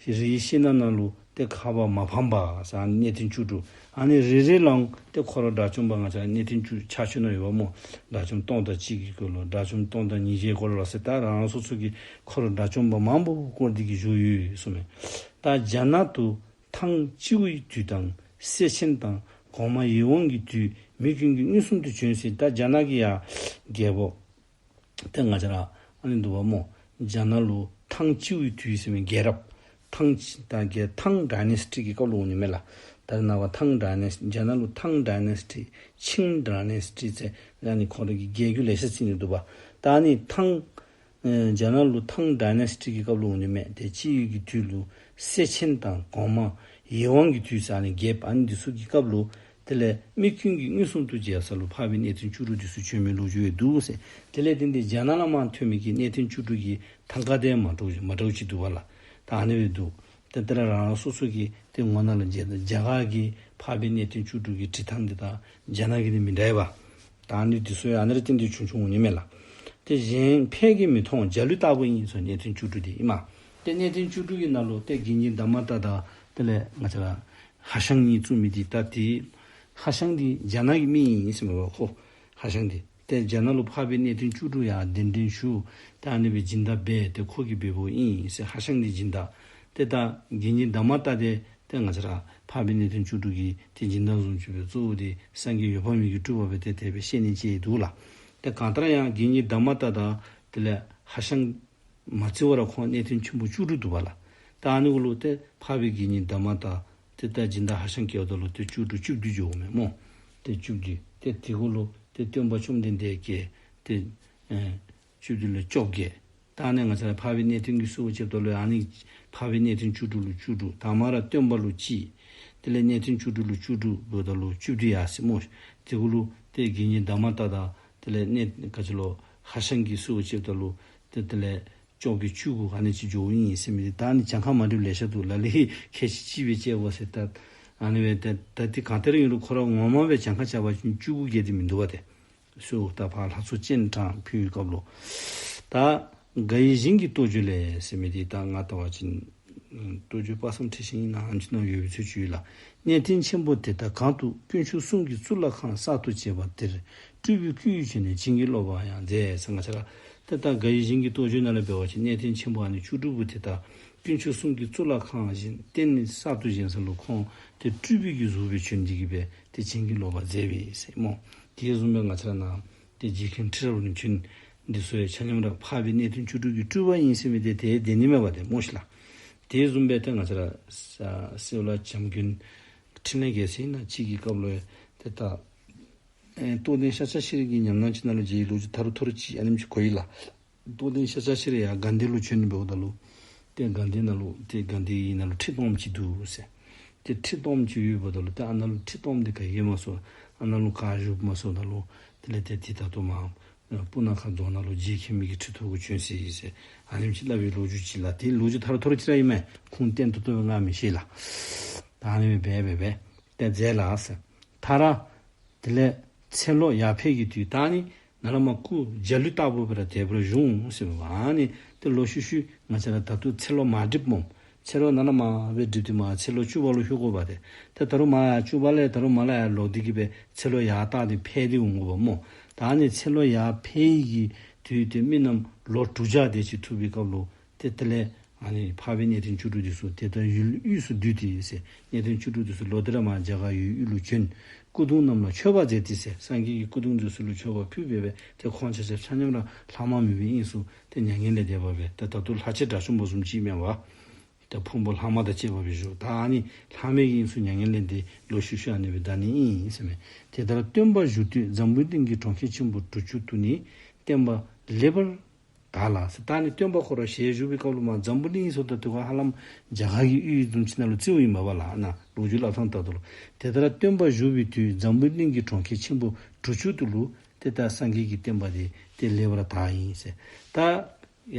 རིའི་ཤིང་ནགས་ནང་ལུ་ཏེ་ཁ་བ་མ་ཕམ་པ་ཟེར་ཨ་ནི་གནས་བརྟན་བཅུ་དྲུག། ཨ་ནི་རེ་རེ་ལུ་ཏེ་ཁོ་ར་དགྲ་བཅོམ་པ་ང་བཅས་གནས་བརྟན་བཅུ་ཕྱག་མཆོད་ནང་ཡོདཔ་སྨོ། དགྲ་བཅོམ་སྟོང་དང་གཅིག་གི་སྐོར་ལུ་དགྲ་བཅོམ་སྟོང་དང་ཉིས་བརྒྱའི་སྐོར་ལུ་ཟེར། ད་རང་རང་སོ་སོ་གི་ཁོ་ར་དགྲ་བཅོམ་པ་མང་པོ་བསྐོར་ཏེ་གི་བཞུགས་ཡོད་གསུངས་མས། ད་རྒྱ་ནག་ཏུ་ཐང་སྤྱི་བོའི་དུས་དང་སེར་ཆེན་དང་གོང་མ་ཡིད་འོང་གི་དུས་མི་ཀུན་གྱིས་མངོན་སུམ་དུ་བྱོན་ཟེར། ད་རྒྱ་ནག་གི་ཡ་རྒྱལ་པོ་ཏེ་ང་བཅས་ར་ཨ་ནི་འདུག་པ་སྨོ། རྒྱ་ནག་ལུ་ཐང་སྤྱི་བོའི་དུས་ཟེར་མི་རྒྱལ་རབས་ཐང་ད་རྒྱལ་ཐང་ཌའི་ནེ་སི་ཊི་གི་སྐབས་ལུ་འོང་ནི་མས་ལགས། ད་རེས་ནངས་པ་ཐང་ཌའི་ནེ་སི་རྒྱ་ནག་ལུ་ཐང་ཌའི་ནེ་སི་ཊི་ཆིང་ཌའི་ནེ་སི་ཊི་ཟེར་ཨ་ནི་ཁོ་ར་གི་རྒྱལ་རྒྱུད་ལེ་ཤ་བརྩི་ནི་འདུག་པ། ད་ཨ་ནི་ཐང་ཨེ་རྒྱ་ནག་ལུ་ཐང་ཌའི་ནེ་སི་ཊི་གི་སྐབས་ལུ་འོང་ནི་མས། ཏེ་སྤྱི་བོའི་གི་དུས་ལུ་སེར་ཆེན་དང་གོང་མ་ཡིད་འོང་གི་དུས་ཟེར་ཨ་ནི་རྒྱལཔོ་ཨ་ནི་འདི་ཚུ་གི་སྐབས་ལུ་དེ་ལས་མི་ཀུན་གྱིས་མངོན་སུམ་དུ་མཇལ་ས་ལུ་འཕགས་པའི་གནས་བརྟན་བཅུ་དྲུག་འདི་ཚུ་བྱོན་མིའི་ལོ་རྒྱུས་ཡང་འདུག་ཟེར། དེ་ལས་བརྟེན་ཏེ་རྒྱ་ནག་ལས་མར་ཐོན་མི་གི་གནས་བརྟན་བཅུ་དྲུག་གི་ཐང་ཀ་དེ་མ་འདྲཝ་མ་འདྲཝ་ཅིག་འདུག་པ་ལགས། ད་ཨ་ནི་སྦེ་འདུག། ཏེ་དེ་ར་རང་རང་སོ་སོ་གི་ཏེ་ངོ་ནང་ལུ་མཇལ། རྒྱ་གར་གྱི་འཕགས་པའི་གནས་བརྟན་བཅུ་དྲུག་གི་བྲིས་ཐངས་འདི་དང་རྒྱ་ནག་གི་འདི་མི་འདྲ་བས་པ། ད་ཨ་ནི་འདི་ཚུ་ཡང་ཨ་ནི་ར་བརྟེན་ཏེ་བྱུང་བྱུངམ་འོང་ནི་མས་ལགས། ཏེ་གཞན་ཕལ་གྱིས་མི་མཐོང་འཇའ་ལུས་ལྟ་བུ་ཡིན་ཟེར་གནས་བརྟན་བཅུ་དྲུག་འདི་ཨིན་མས། ཏེ་གནས་བརྟན་བཅུ་དྲུག་གི་ནང་ལུ་ཏེ་དགེ་བསྙེན་དྷརྨ་ཏ་དང་དེ་ལས་ང་བཅས་ར་ ཧ་ཤང་གཉིས་བཙུགས་མི་འདི་ད་དེ་ཧ་ཤང་འདི་རྒྱ་ནག་གི་མི་ཨིན་ཟེར་མས་པ་ཁོ། ཧ་ཤང་འདི་ཏེ་རྒྱ་ནག་ལུ་འཕགས་པའི་གནས་བརྟན་བཅུ་དྲུག་ཡང་གདན་འདྲེན་ཞུ། ད་ཨ་ནི་སྦེ་སྦྱིན་བདག་འབད་ཏེ་ཁོ་གིས་འབདཝ་ཨིན་ཟེར། ཧ་ཤང་འདི་སྦྱིན་བདག། ཏེ་ད་དགེ་བསྙེན་དྷརྨ་ཏ་འདི་ཏེ་ང་བཅས་ར་འཕགས་པའི་གནས་བརྟན་བཅུ་དྲུག་གི་ཏེ་སྦྱིན་བདག་བཟུམ་ཅིག་སྦེ་གཙོ་བོ་འདི་སངས་རྒྱས་འོད་དཔག་མེད་ཀྱི་སྤྲུལ་པ་སྦེ་ཏེ་དེ་སྦེ་བཤད་ནི་ཅིག་འདུག་ལགས། ཏེ་གང་ལྟར་ཡང་དགེ་བསྙེན་དྷརྨ་ཏ་དང་དེ་ལས་ཧ་ཤང་མ་བརྩི་བར་ཁོང་གནས་བརྟན་ཆེན་པོ་བཅུ་དྲུག་འདུག་པ་ལགས། ད་ཨ་ནི་གུ་ལུ་ཏེ་འཕགས་པའི་དགེ་བསྙེན་དྷརྨ་ཏ་ཏེ་ད་སྦྱིན་བདག་ཧ་ཤང་བཀལཝ་ད་ལུ་ཏེ་བཅུ་དྲུག་བཅུ་བདུན་འགྱོཝ་མས་སྨོ། ཏེ་བཅུ་བདུན་ཏེ་དེ་གུ་ལུ་ཏེ་སྟོན་པ་བཅོམ་ལྡན་འདས་བཀལ། ཏེ་ཨེ་བཅུ་བདུན་ལས་བཅོ་བརྒྱད། ད་ཨ་ནི་ང་བཅས་ར་འཕགས་པའི་གནས་བརྟན་གྱི་ཚུལ་བྱེད་པ་ལུ་ཨ་ནི་འཕགས་པའི་གནས་བརྟན་བཅུ་དྲུག་ལུ་བཅུ་དྲུག། དྷརྨ་ར་སྟོན་པ་ལུ་གཅིག། དེ་ལས་གནས་བརྟན་བཅུ་དྲུག་ལུ་བཅུ་དྲུག་འབདཝ་ད་ལུ་བཅུ་བདུན་ཡར་སོ་ཡི་སྨོ། དེ་གུ་ལུ་ཏེ་དགེ་བསྙེན་དྷརྨ་ཏ་དང་དེ་ལས་གནས་ག་ཅི་ལོ་ཧ་ཤང་གི་ཚུལ་བྱེད་པ་ལུ་ཏེ་དེ་ལས་བཅོ་བརྒྱད་བཅུ་དགུ་ཨ་ནི་ཅིག་འགྱོཝ་ཨིན་ཟེར་མི་འདི་ད་ཨ་ནི་གྱངས་ཁ་མ་འགྲིགཔ་ལེ་ཤ་འདུག་ལགས། ལས་ཁལ་གཅིག་གཅིག་སྦེ་བཅད་དགོ་ཟེར། ད་ཨ་ནི་སྦེ་ད་ད་འདི་གང་ལྟར་ཨིན་རུང་ཁོ་ར་ངོ་མ་སྦེ་གྱངས་ཁ་རྐྱབ་པ་ཅིན་བཅུ་དགུ་བརྒལ་ཏེ་མིན་འདུག་པ་ཏེ། སོ་ད་ཕར་ལྷ་ཚོགས་སྤྱན་དྲངས་ཕུལ་བའི་སྐབས་ལུ། ད་དགའ་བའི་ཞིང་གི་རྟོགས་བརྗོད་ལས་ཟེར་མི་འདི་ད་ང་བལྟ་བ་ཅིན་རྟོགས་བརྗོད་དཔག་བསམ་འཁྲི་ཤིང་ནང་ཨ་ནི་ཅིག་ནང་ཡོད་པའི་ཚུལ་ཅིག་ཡོད་ལགས། གནས་བརྟན་ཆེན་པོ་དེ་དག་གང་དུ་དཀོན་མཆོག་གསུམ་གྱི་གཙུག་ལག་ཁང་གསར་དུ་བྱས་པ་དེར་སྤྲུལ་པའི་སྐུ་ཡིས་བྱོན་ནས་བྱིན་གྱིས་རློབ་པ་ཡང་མཛད་ཟེར། ང་བཅས་ར་ཏེ་ད་དགའ་བའི་ཞིང་གི་རྟོགས་བརྗོད་ནང་ལས་འབད་བ་ཅིན་གནས་བརྟན་ཆེན་པོ་ཨ་ནི་བཅུ་དྲུག་པོ་དེ་དག་དཀོན་མཆོག་གསུམ་གྱི་གཙུག་ལག་ཁང་བཞེངས་རྟེན་གསར་དུ་བཞེངས་ས་ལུ་ཁོང་ཏེ་སྤྲུལ་པའི་གི་གཟུགས་སྦེ་བྱོན་ཏེ་གི་སྦེ་ཏེ་བྱིན་གྱིས་རློབ་པ་མཛད་པས་ཟེར་སྨོ། དེ་བཟུམ་སྦེ་ང་བཅས་ར་ནཱ་ཏེ་རྗེ་མཁན་ཁྲི་རབས་རིམ་བྱོན་འདི་ཚུ་ཡང་ཆ་མཉམ་ར་འཕགས་པའི་གནས་བརྟན་བཅུ་དྲུག་གི་སྤྲུལ་པ་ཨིན་ཟེར་མི་འདི་ཏེ་བདེན་ནི་མས་པ་ཏེ་སྨོ་ཤིག་ལགས། དེ་བཟུམ་སྦེ་ཏེ་ང་བཅས་ར་ས་སེའུ་ལ་བྱམས་མགོན་འཕྲིན་ལས་རྒྱལ་མཚན་ནང་ཅིག་གི་སྐབས་ལུ་ཡང་ཏེ་ད་ཨེ་རྟོགས་ལྡན་ཤཱཀྱ་ཤྲཱི་ཀྱི་ཉམས་སྣང་ཅིག་ནང་ལུ་མཇལ་བའི་ལོ་རྒྱུས་ཐ་རུ་ཐོ་རུ་ཅིག་ཨ་ནེམ་ཅིག་གོ་ཡི་ལགས། རྟོགས་ལྡན་ཤཱཀྱ་ཤྲཱི་ཡང་དགའ་ལྡན་ལུ་བྱོན་འབདཝ་ད་ལུ་ཏེ་དགའ་ལྡན་ནང་ལུ་ཏེ་དགའ་ལྡན་གྱི་ནང་ལུ་ཁྲི་སྟོངམ་ཅིག་འདུག་ཟེར། ཏེ་ཁྲི་སྟོངམ་ཅིག་ཡོདཔ་ད་ལུ་ཏེ་ཨ་ནཱ་ལུ་ཁྲི་སྟོངམ་འདི་ག་གིས་མ་སོར་ཨ་ནཱ་ལུ་ག་བཞུགས་མ་སོརཝ་ད་ལུ་དེ་ལས་ཏེ་ཏེ་ད་ལྟོ་མར་སྤུ་ན་ཁ་རྫོང་ནང་ལུ་རྗེ་མཁན་པོའི་གི་ཁྲི་ཐོག་གུ་བྱོན་སོ་ཡི་ཟེར་ཨ་ནེམ་ཅིག་སླབ་པའི་ལོ་རྒྱུས་ཅིག་ལགས། ཏེ་ལོ་རྒྱུས་ཐ་རུ་ཐོ་རུ་ཅིག་ར་ཨིན་མས། ཁུངས་བཙན་ཏོག་ཏོ་སྦེ་ང་མི་ཤེས་ལགས། ད་ཨ་ནི་སྦེ་སྦེ་སྦེ་ཏེ་མཛད་ལགས་ཟེར། མཐར་དེ་ལས་ཚེ་ལོ་ཡར་འཕེལ་གྱི་དུས་ད་ཨ་ནི་ནཱ་ལས་མར་སྐུ་འཇའ་ལུས་ལྟ་བུ་སྦེ་ར་དེ་སྦེ་ར་བཞུགས་ཟེར་མས་པ། ཨ་ནི་ཏེ་ལོག་ཤུལ་ཤུལ་ང་བཅས་ར་ད་ལྟོ་ཚེ་ལོ་མར་འགྲིབ་སྨོ། ཚེ་ལོ་ནཱ་ལས་མར་སྦེ་འགྲིབ་སྟེ་མར་ཚེ་ལོ་བཅུ་པ་ལུ་ལྷོད་དགོ་པ་ཏེ། ཏེ་ད་རུང་མར་ཡར་བཅུ་པ་ལས་ད་རུང་མར་ལས་ཡར་ལོག་སྟེ་གི་སྦེ་ཚེ་ལོ་ཡར་བཏགས་ཏེ་འཕེལ་ཏེ་འོང་དགོ་པ་སྨོ། ད་ཨ་ནི་ཚེ་ལོ་ཡར་འཕེལ་གྱི་དུས་ཏེ་མི་རྣམས་ལོ་དྲུག་བརྒྱ་དེ་ཅིག་ཐུབ་པའི་སྐབས་ལུ་ཏེ་དེ་ལས་ཨ་ནི་འཕགས་པའི་གནས་བརྟན་བཅུ་དྲུག་འདི་ཚུ་དེ་ལྟར་ཡུལ་དབུས་སུ་འདུས་ཏེ་ཟེར། གནས་བརྟན་བཅུ་དྲུག་འདི་ཚུ་ལོག་སྟེ་ར་མར་རྒྱ་གར་ཡུལ་དབུས་ལུ་བྱོན། སྐུ་གདུང་རྣམས་ལ་མཆོད་པ་མཛད་དེ་ཟེར། སངས་རྒྱས་ཀྱི་སྐུ་གདུང་འདི་ཚུ་ལུ་མཆོད་པ་ཕུལ་སྦེ་སྦེ་ཏེ་ཁོང་ཆ་ཁྱབ་ཆ་མཉམ་ར་ལྷག་མ་མེད་པའི་དབྱིངས་སུ་ཏེ་མྱ་ངན་ལས་འདས་པ་སྦེ་ཏེ་ད་ལྟོ་ལྷ་ཆེན་དགྲ་བཅོམ་པ་བཟུམ་ཅིག་མེན་པ། ཏེ་ཕུང་པོ་ལྷག་མ་དང་བཅས་པ་སྦེ་བཞུགས། ད་ཨ་ནི་ལྷག་མའི་དབྱིངས་སུ་མྱ་ངན་ལས་འདས་ལོག་ཤུལ་ཤུལ་ཨ་ནི་སྦེ་ད་ནི་ཨིན་ཟེར་མས། དེ་ལྟར་སྟོན་པ་བཞུགས་དུས་འཛམ་བུ་གླིང་གི་གྲོང་ཁྱེར་ཆེན་པོ་དྲུག་ཅུ་དུ་ནི་བསྟན་པ་ལེགས་པར་དར་ལ་ཟེར། ད་ཨ་ནི་སྟོན་པ་ཁོ་ར་ཞལ་བཞུགས་པའི་སྐབས་ལུ་མར་འཛམ་བུ་གླིང་ཟེརཝ་ད་དེ་ཁར་ཧ་ལམ་རྒྱ་གར་གྱི་དབུས་བཟུམ་ཅིག་ནང་ལུ་བརྩིཝ་ཨིན་པས་ལགས། ཨ་ནཱ་ལོ་རྒྱུས་སླབ་ཐངས་ལྟར་དུ་ལུ། དེ་ལྟར་སྟོན་པ་བཞུགས་པའི་དུས་འཛམ་བུ་གླིང་གི་གྲོང་ཁྱེར་ཆེན་པོ་དྲུག་ཅུ་དུ་ལུ་ཏེ་ད་སངས་རྒྱས་ཀྱི་བསྟན་པ་འདི་ཏེ་ལེགས་པར་དར་ཡི་ཟེར། ད་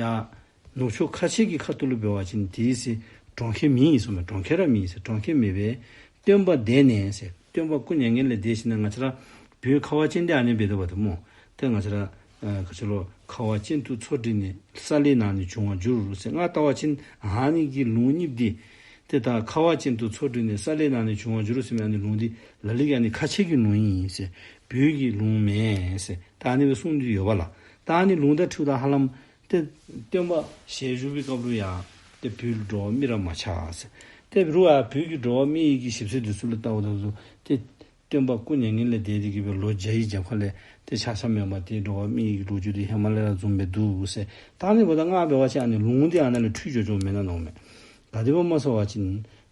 ཡར་ནུབ་ཕྱོགས་ཁ་ཆེ་གི་ཁ་ཐུག་ལུ་འབད་བ་ཅིན་དེའི་ཚེ་གྲོང་ཁྱེར་མེད་ཡི་ཟེར་མས། གྲོང་ཁྱེར་ར་མེད་ཡི་ཟེར། གྲོང་ཁྱེར་མེད་པས་སྟོན་པ་འདས་ནས་ཟེར། སྟོན་པ་སྐུ་མྱ་ངན་ལས་འདས་ཞིནམ་ལས་ང་བཅས་ར་བོད་ཁ་བ་ཅན་འདི་ཨ་ནི་སྦེ་འདུག་པ་ཏེ་སྨོ། ཏེ་ང་བཅས་ར་ཨ་ག་ཅི་ལོ་ཁ་བ་ཅན་དུ་མཚོ་བྲི་ནས་ས་ལེ་ནང་ནས་བྱུང་བར་འགྱུར་ཟེར། ང་བལྟ་བ་ཅིན་ཨ་ནི་གི་ལུང་གཉིས་འདི་ཏེ་ད་ཁ་བ་ཅན་དུ་མཚོ་བྲི་ནས་ས་ལེ་ནང་ནས་བྱུང་བར་འགྱུར་ཟེར་མི་ཨ་ནི་ལུང་འདི་ལ་ལུ་གིས་ཨ་ནི་ཁ་ཆེ་གི་ལུང་ཨིན་ཟེར། བོད་ཀྱི་ལུང་མེན་ཟེར། ད་ཨ་ནི་སྦེ་གསུངས་ཏེ་ཡོད་པ་ལགས། ད་ཨ་ནི་ལུང་དང་འཁྲིལཝ་ད་ཧ་ལམ་ཏེ་སྟོན་པ་ཞལ་བཞུགས་པའི་སྐབས་ལུ་ཡང་ཏེ་བོད་ལུ་འགྲོ་བ་མི་ར་མ་ཆགས་ཟེར། ཏེ་རུང་ཡང་བོད་ཀྱི་འགྲོ་བ་མི་གི་ཞིབ་འཚོལ་འདི་ཚུ་ལུ་བལྟཝ་ད་ལུ་ཏེ་སྟོན་པ་སྐུ་མྱ་ངན་ལས་འདས་ཏེ་གི་སྦེ་ལོ་བརྒྱ་ཡི་རྒྱབ་ཁ་ལས་ཏེ་ཆ་ཆ་མེན་པར་ཏེ་འགྲོ་བ་མི་གི་ལོ་རྒྱུས་འདི་ཧེ་མ་ལས་ར་བཟུམ་སྦེ་འདུག་ཟེར། ད་ཨ་ནི་འབདཝ་ད་ང་འབད་བ་ཅིན་ཨ་ནི་ལུང་འདི་ཨ་ནཱ་ལས་འཁྲུལ་འགྱོ་འགྱོཝ་མེན་ན་མནོཝ་མས། ག་དེ་སྦེ་སྨོ་ཟེར་བ་ཅིན་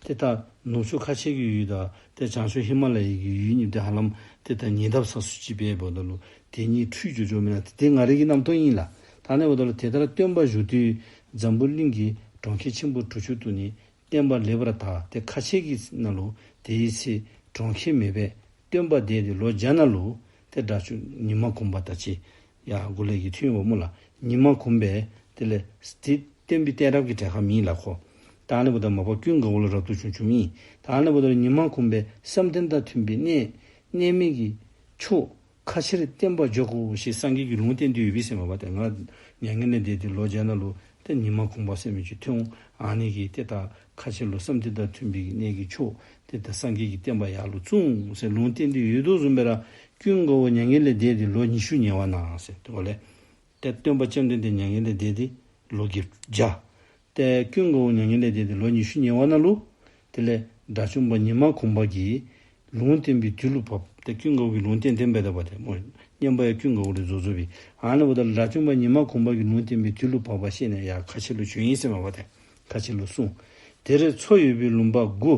ཏེ་ད་ནུབ་ཕྱོགས་ཁ་ཆེ་གི་ཡུལ་དང་ཏེ་བྱང་ཕྱོགས་ཧི་མ་ལ་ཡའི་གི་ཡུལ་གཉིས་འདི་ཧ་ལམ་ཏེ་ད་ཉེ་འདབས་ས་ཚུ་ཅིག་འབདཝ་ད་ལུ་དེ་གཉིས་འཁྲུལ་འགྱོ་འགྱོཝ་མེན་ན། ཏེ་དེ་ང་རའི་གི་རྣམ་རྟོག་ཨིན་ལགས། ད་ཨ་ནི་འབདཝ་ད་ལུ་དེ་ལྟར་སྟོན་པ་བཞུགས་དུས་འཛམ་བུ་གླིང་གི་གྲོང་ཁྱེར་ཆེན་པོ་དྲུག་ཅུ་དུ་ནི་བསྟན་པ་ལེགས་པར་དར། ཏེ་ཁ་ཆེ་གི་ནང་ལུ་དེའི་ཚེ་གྲོང་ཁྱེར་མེད་པས་སྟོན་པ་འདས་ཏེ་ལོ་བརྒྱ་ནང་ལུ་ཏེ་དགྲ་བཅོམ་ཉི་མ་གུང་པ་དང་གཅིག་ཡར་འགོ་ལས་ཀྱི་ཐུན་ཡོདཔ་སྨོ་ལགས། ཉི་མ་གུང་པས་དེ་ལས་ཏེ་བསྟན་པའི་གཏད་རབས་ཀྱི་གྲལ་ཁར་མེད་ལགས་ཁོ། ད་ཨ་ནི་འབདཝ་ད་མ་པ་ཀུན་དགའ་བོ་ལུ་རབ་ཏུ་བྱུང་བྱུངམ་ཨིན། ད་ཨ་ནི་འབདཝ་ད་ཉི་མ་གུང་པས་བསམ་གཏན་དང་མཐུན་པའི་གནས་གནས་མལ་གྱི་ཕྱོགས་ ཁ་ཆེར་བསྟན་པ་འཇོག་གོ་ཞེས་སངས་རྒྱས་ཀྱིས་ལུང་བསྟན་ཏེ་ཡོད་པས་ཟེར་མས་པ། ཏེ་ང་མྱ་ངན་ལས་འདས་ཏེ་ལོ་བརྒྱ་ནང་ལུ་ཏེ་ཉི་མ་གུང་པ་ཟེར་མི་ཅིག་ཐོན་འོང་། ཨ་ནི་གིས་ཏེ་ད་ཁ་ཆེ་ལུ་བསམ་གཏན་དང་མཐུན་པའི་གནས་ཀྱི་མཆོག་ཏེ་ད་སངས་རྒྱས་ཀྱི་བསྟན་པ་ཡར་ལུ་བཙུགས་འོང་ཟེར་ལུང་བསྟན་ཏེ་ཡོད་དོ་བཟུམ་སྦེ་ར་ཀུན་དགའ་བོ་མྱ་ངན་ལས་འདས་ཏེ་ལོ་ཉི་ཤུ་ཉེ་བ་ན་ཟེར་དེ་ཁར་ལས་ཏེ་སྟོན་པ་བཅོམ་ལྡན་འདས་མྱ་ངན་ལས་འདས་ཏེ་ལོ་བརྒྱད་བརྒྱ། ཏེ་ཀུན་དགའ་བོ་མྱ་ངན་ལས་འདས་ཏེ་ལོ་ཉི་ཤུ་ཉེ་བ་ན་ལུ། དེ་ལས་དགྲ་བཅོམ་པ་ཉི་མ་གུང་པ་གིས་ལུང་བསྟན་པའི་དུས་ལུ་བབ། ཏེ་ཀུན་དགའ་བོ་གིས་ལུང་བསྟན་བསྟན་པས་ད་པ་ཏེ་མོ། བསྙེན་པ་ཡང་ཀུན་དགའ་བོ་ལས་རྫོགས་རྫོགས་པས། ཨ་ནི་འབདཝ་ད་ལུ་དགྲ་བཅོམ་པ་ཉི་མ་གུང་པ་གིས་ལུང་བསྟན་པའི་དུས་ལུ་བབ་པ་ཤེས་ནས་ཡར་ཁ་ཆེ་ལུ་བྱོན་ཡི་ཟེར་མས་པ་ཏེ། ཁ་ཆེ་ལུ་གསུངས། དེར་མཚོ་ཡོད་པའི་ལུང་པ་དགུ།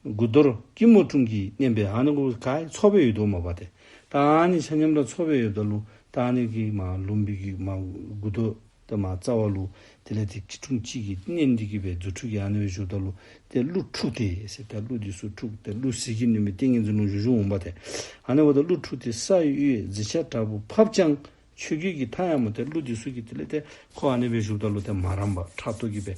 དགུ་རྡོར་སྐྱིད་མོ་ཀྲུང་གིས་མནན་པས། ཨ་ནི་གུ་ག་མཚོ་སྦེ་ཡོད་དོ་མས་པ་ཏེ། ད་ཨ་ནི་ཆ་མཉམ་ར་མཚོ་སྦེ་ཡོདཔ་ད་ལུ་ད་ཨ་ནི་གི་མར་ལུང་པའི་གི་མར་དགུ་རྡོར་ཏེ་མར་རྩ་བ་ལུ་དེ་ལས་ཏེ་སྐྱིད་ཀྲུང་གཅིག་གིས་མནན་ཏེ་གི་སྦེ་རྫུ་འཕྲུལ་གྱིས་ཨ་ནི་སྦེ་བཞུགསཔ་ད་ལུ་ཏེ་ཀླུ་འཁྲུགས་ཏེ་ཟེར་ད་ཀླུ་འདི་ཚུ་འཁྲུགས་ཏེ་ཀླུ་ཟིལ་གྱིས་གནོན་པའི་ཏིང་ངེ་འཛིན་ལུ་བཞུགས་བཞུགསཔ་འོང་པ་ཏེ། ཨ་ནི་འབདཝ་ད་ཀླུ་འཁྲུགས་ཏེ་ས་གཡོས་གཟི་ཆགས་དྲག་པོ་ཕབ་ཀྱང་ཆོས་གོས་ཀྱི་མཐའ་ཡང་མ་ཐལ། ཀླུ་འདི་ཚུ་གིས་དེ་ལས་ཏེ་ཁོ་ཨ་ནི་སྦེ་བཞུགསཔ་ད་ལུ་ཏེ་མ་རངས་པར་ཕྲག་དོག་གིས་སྦེ་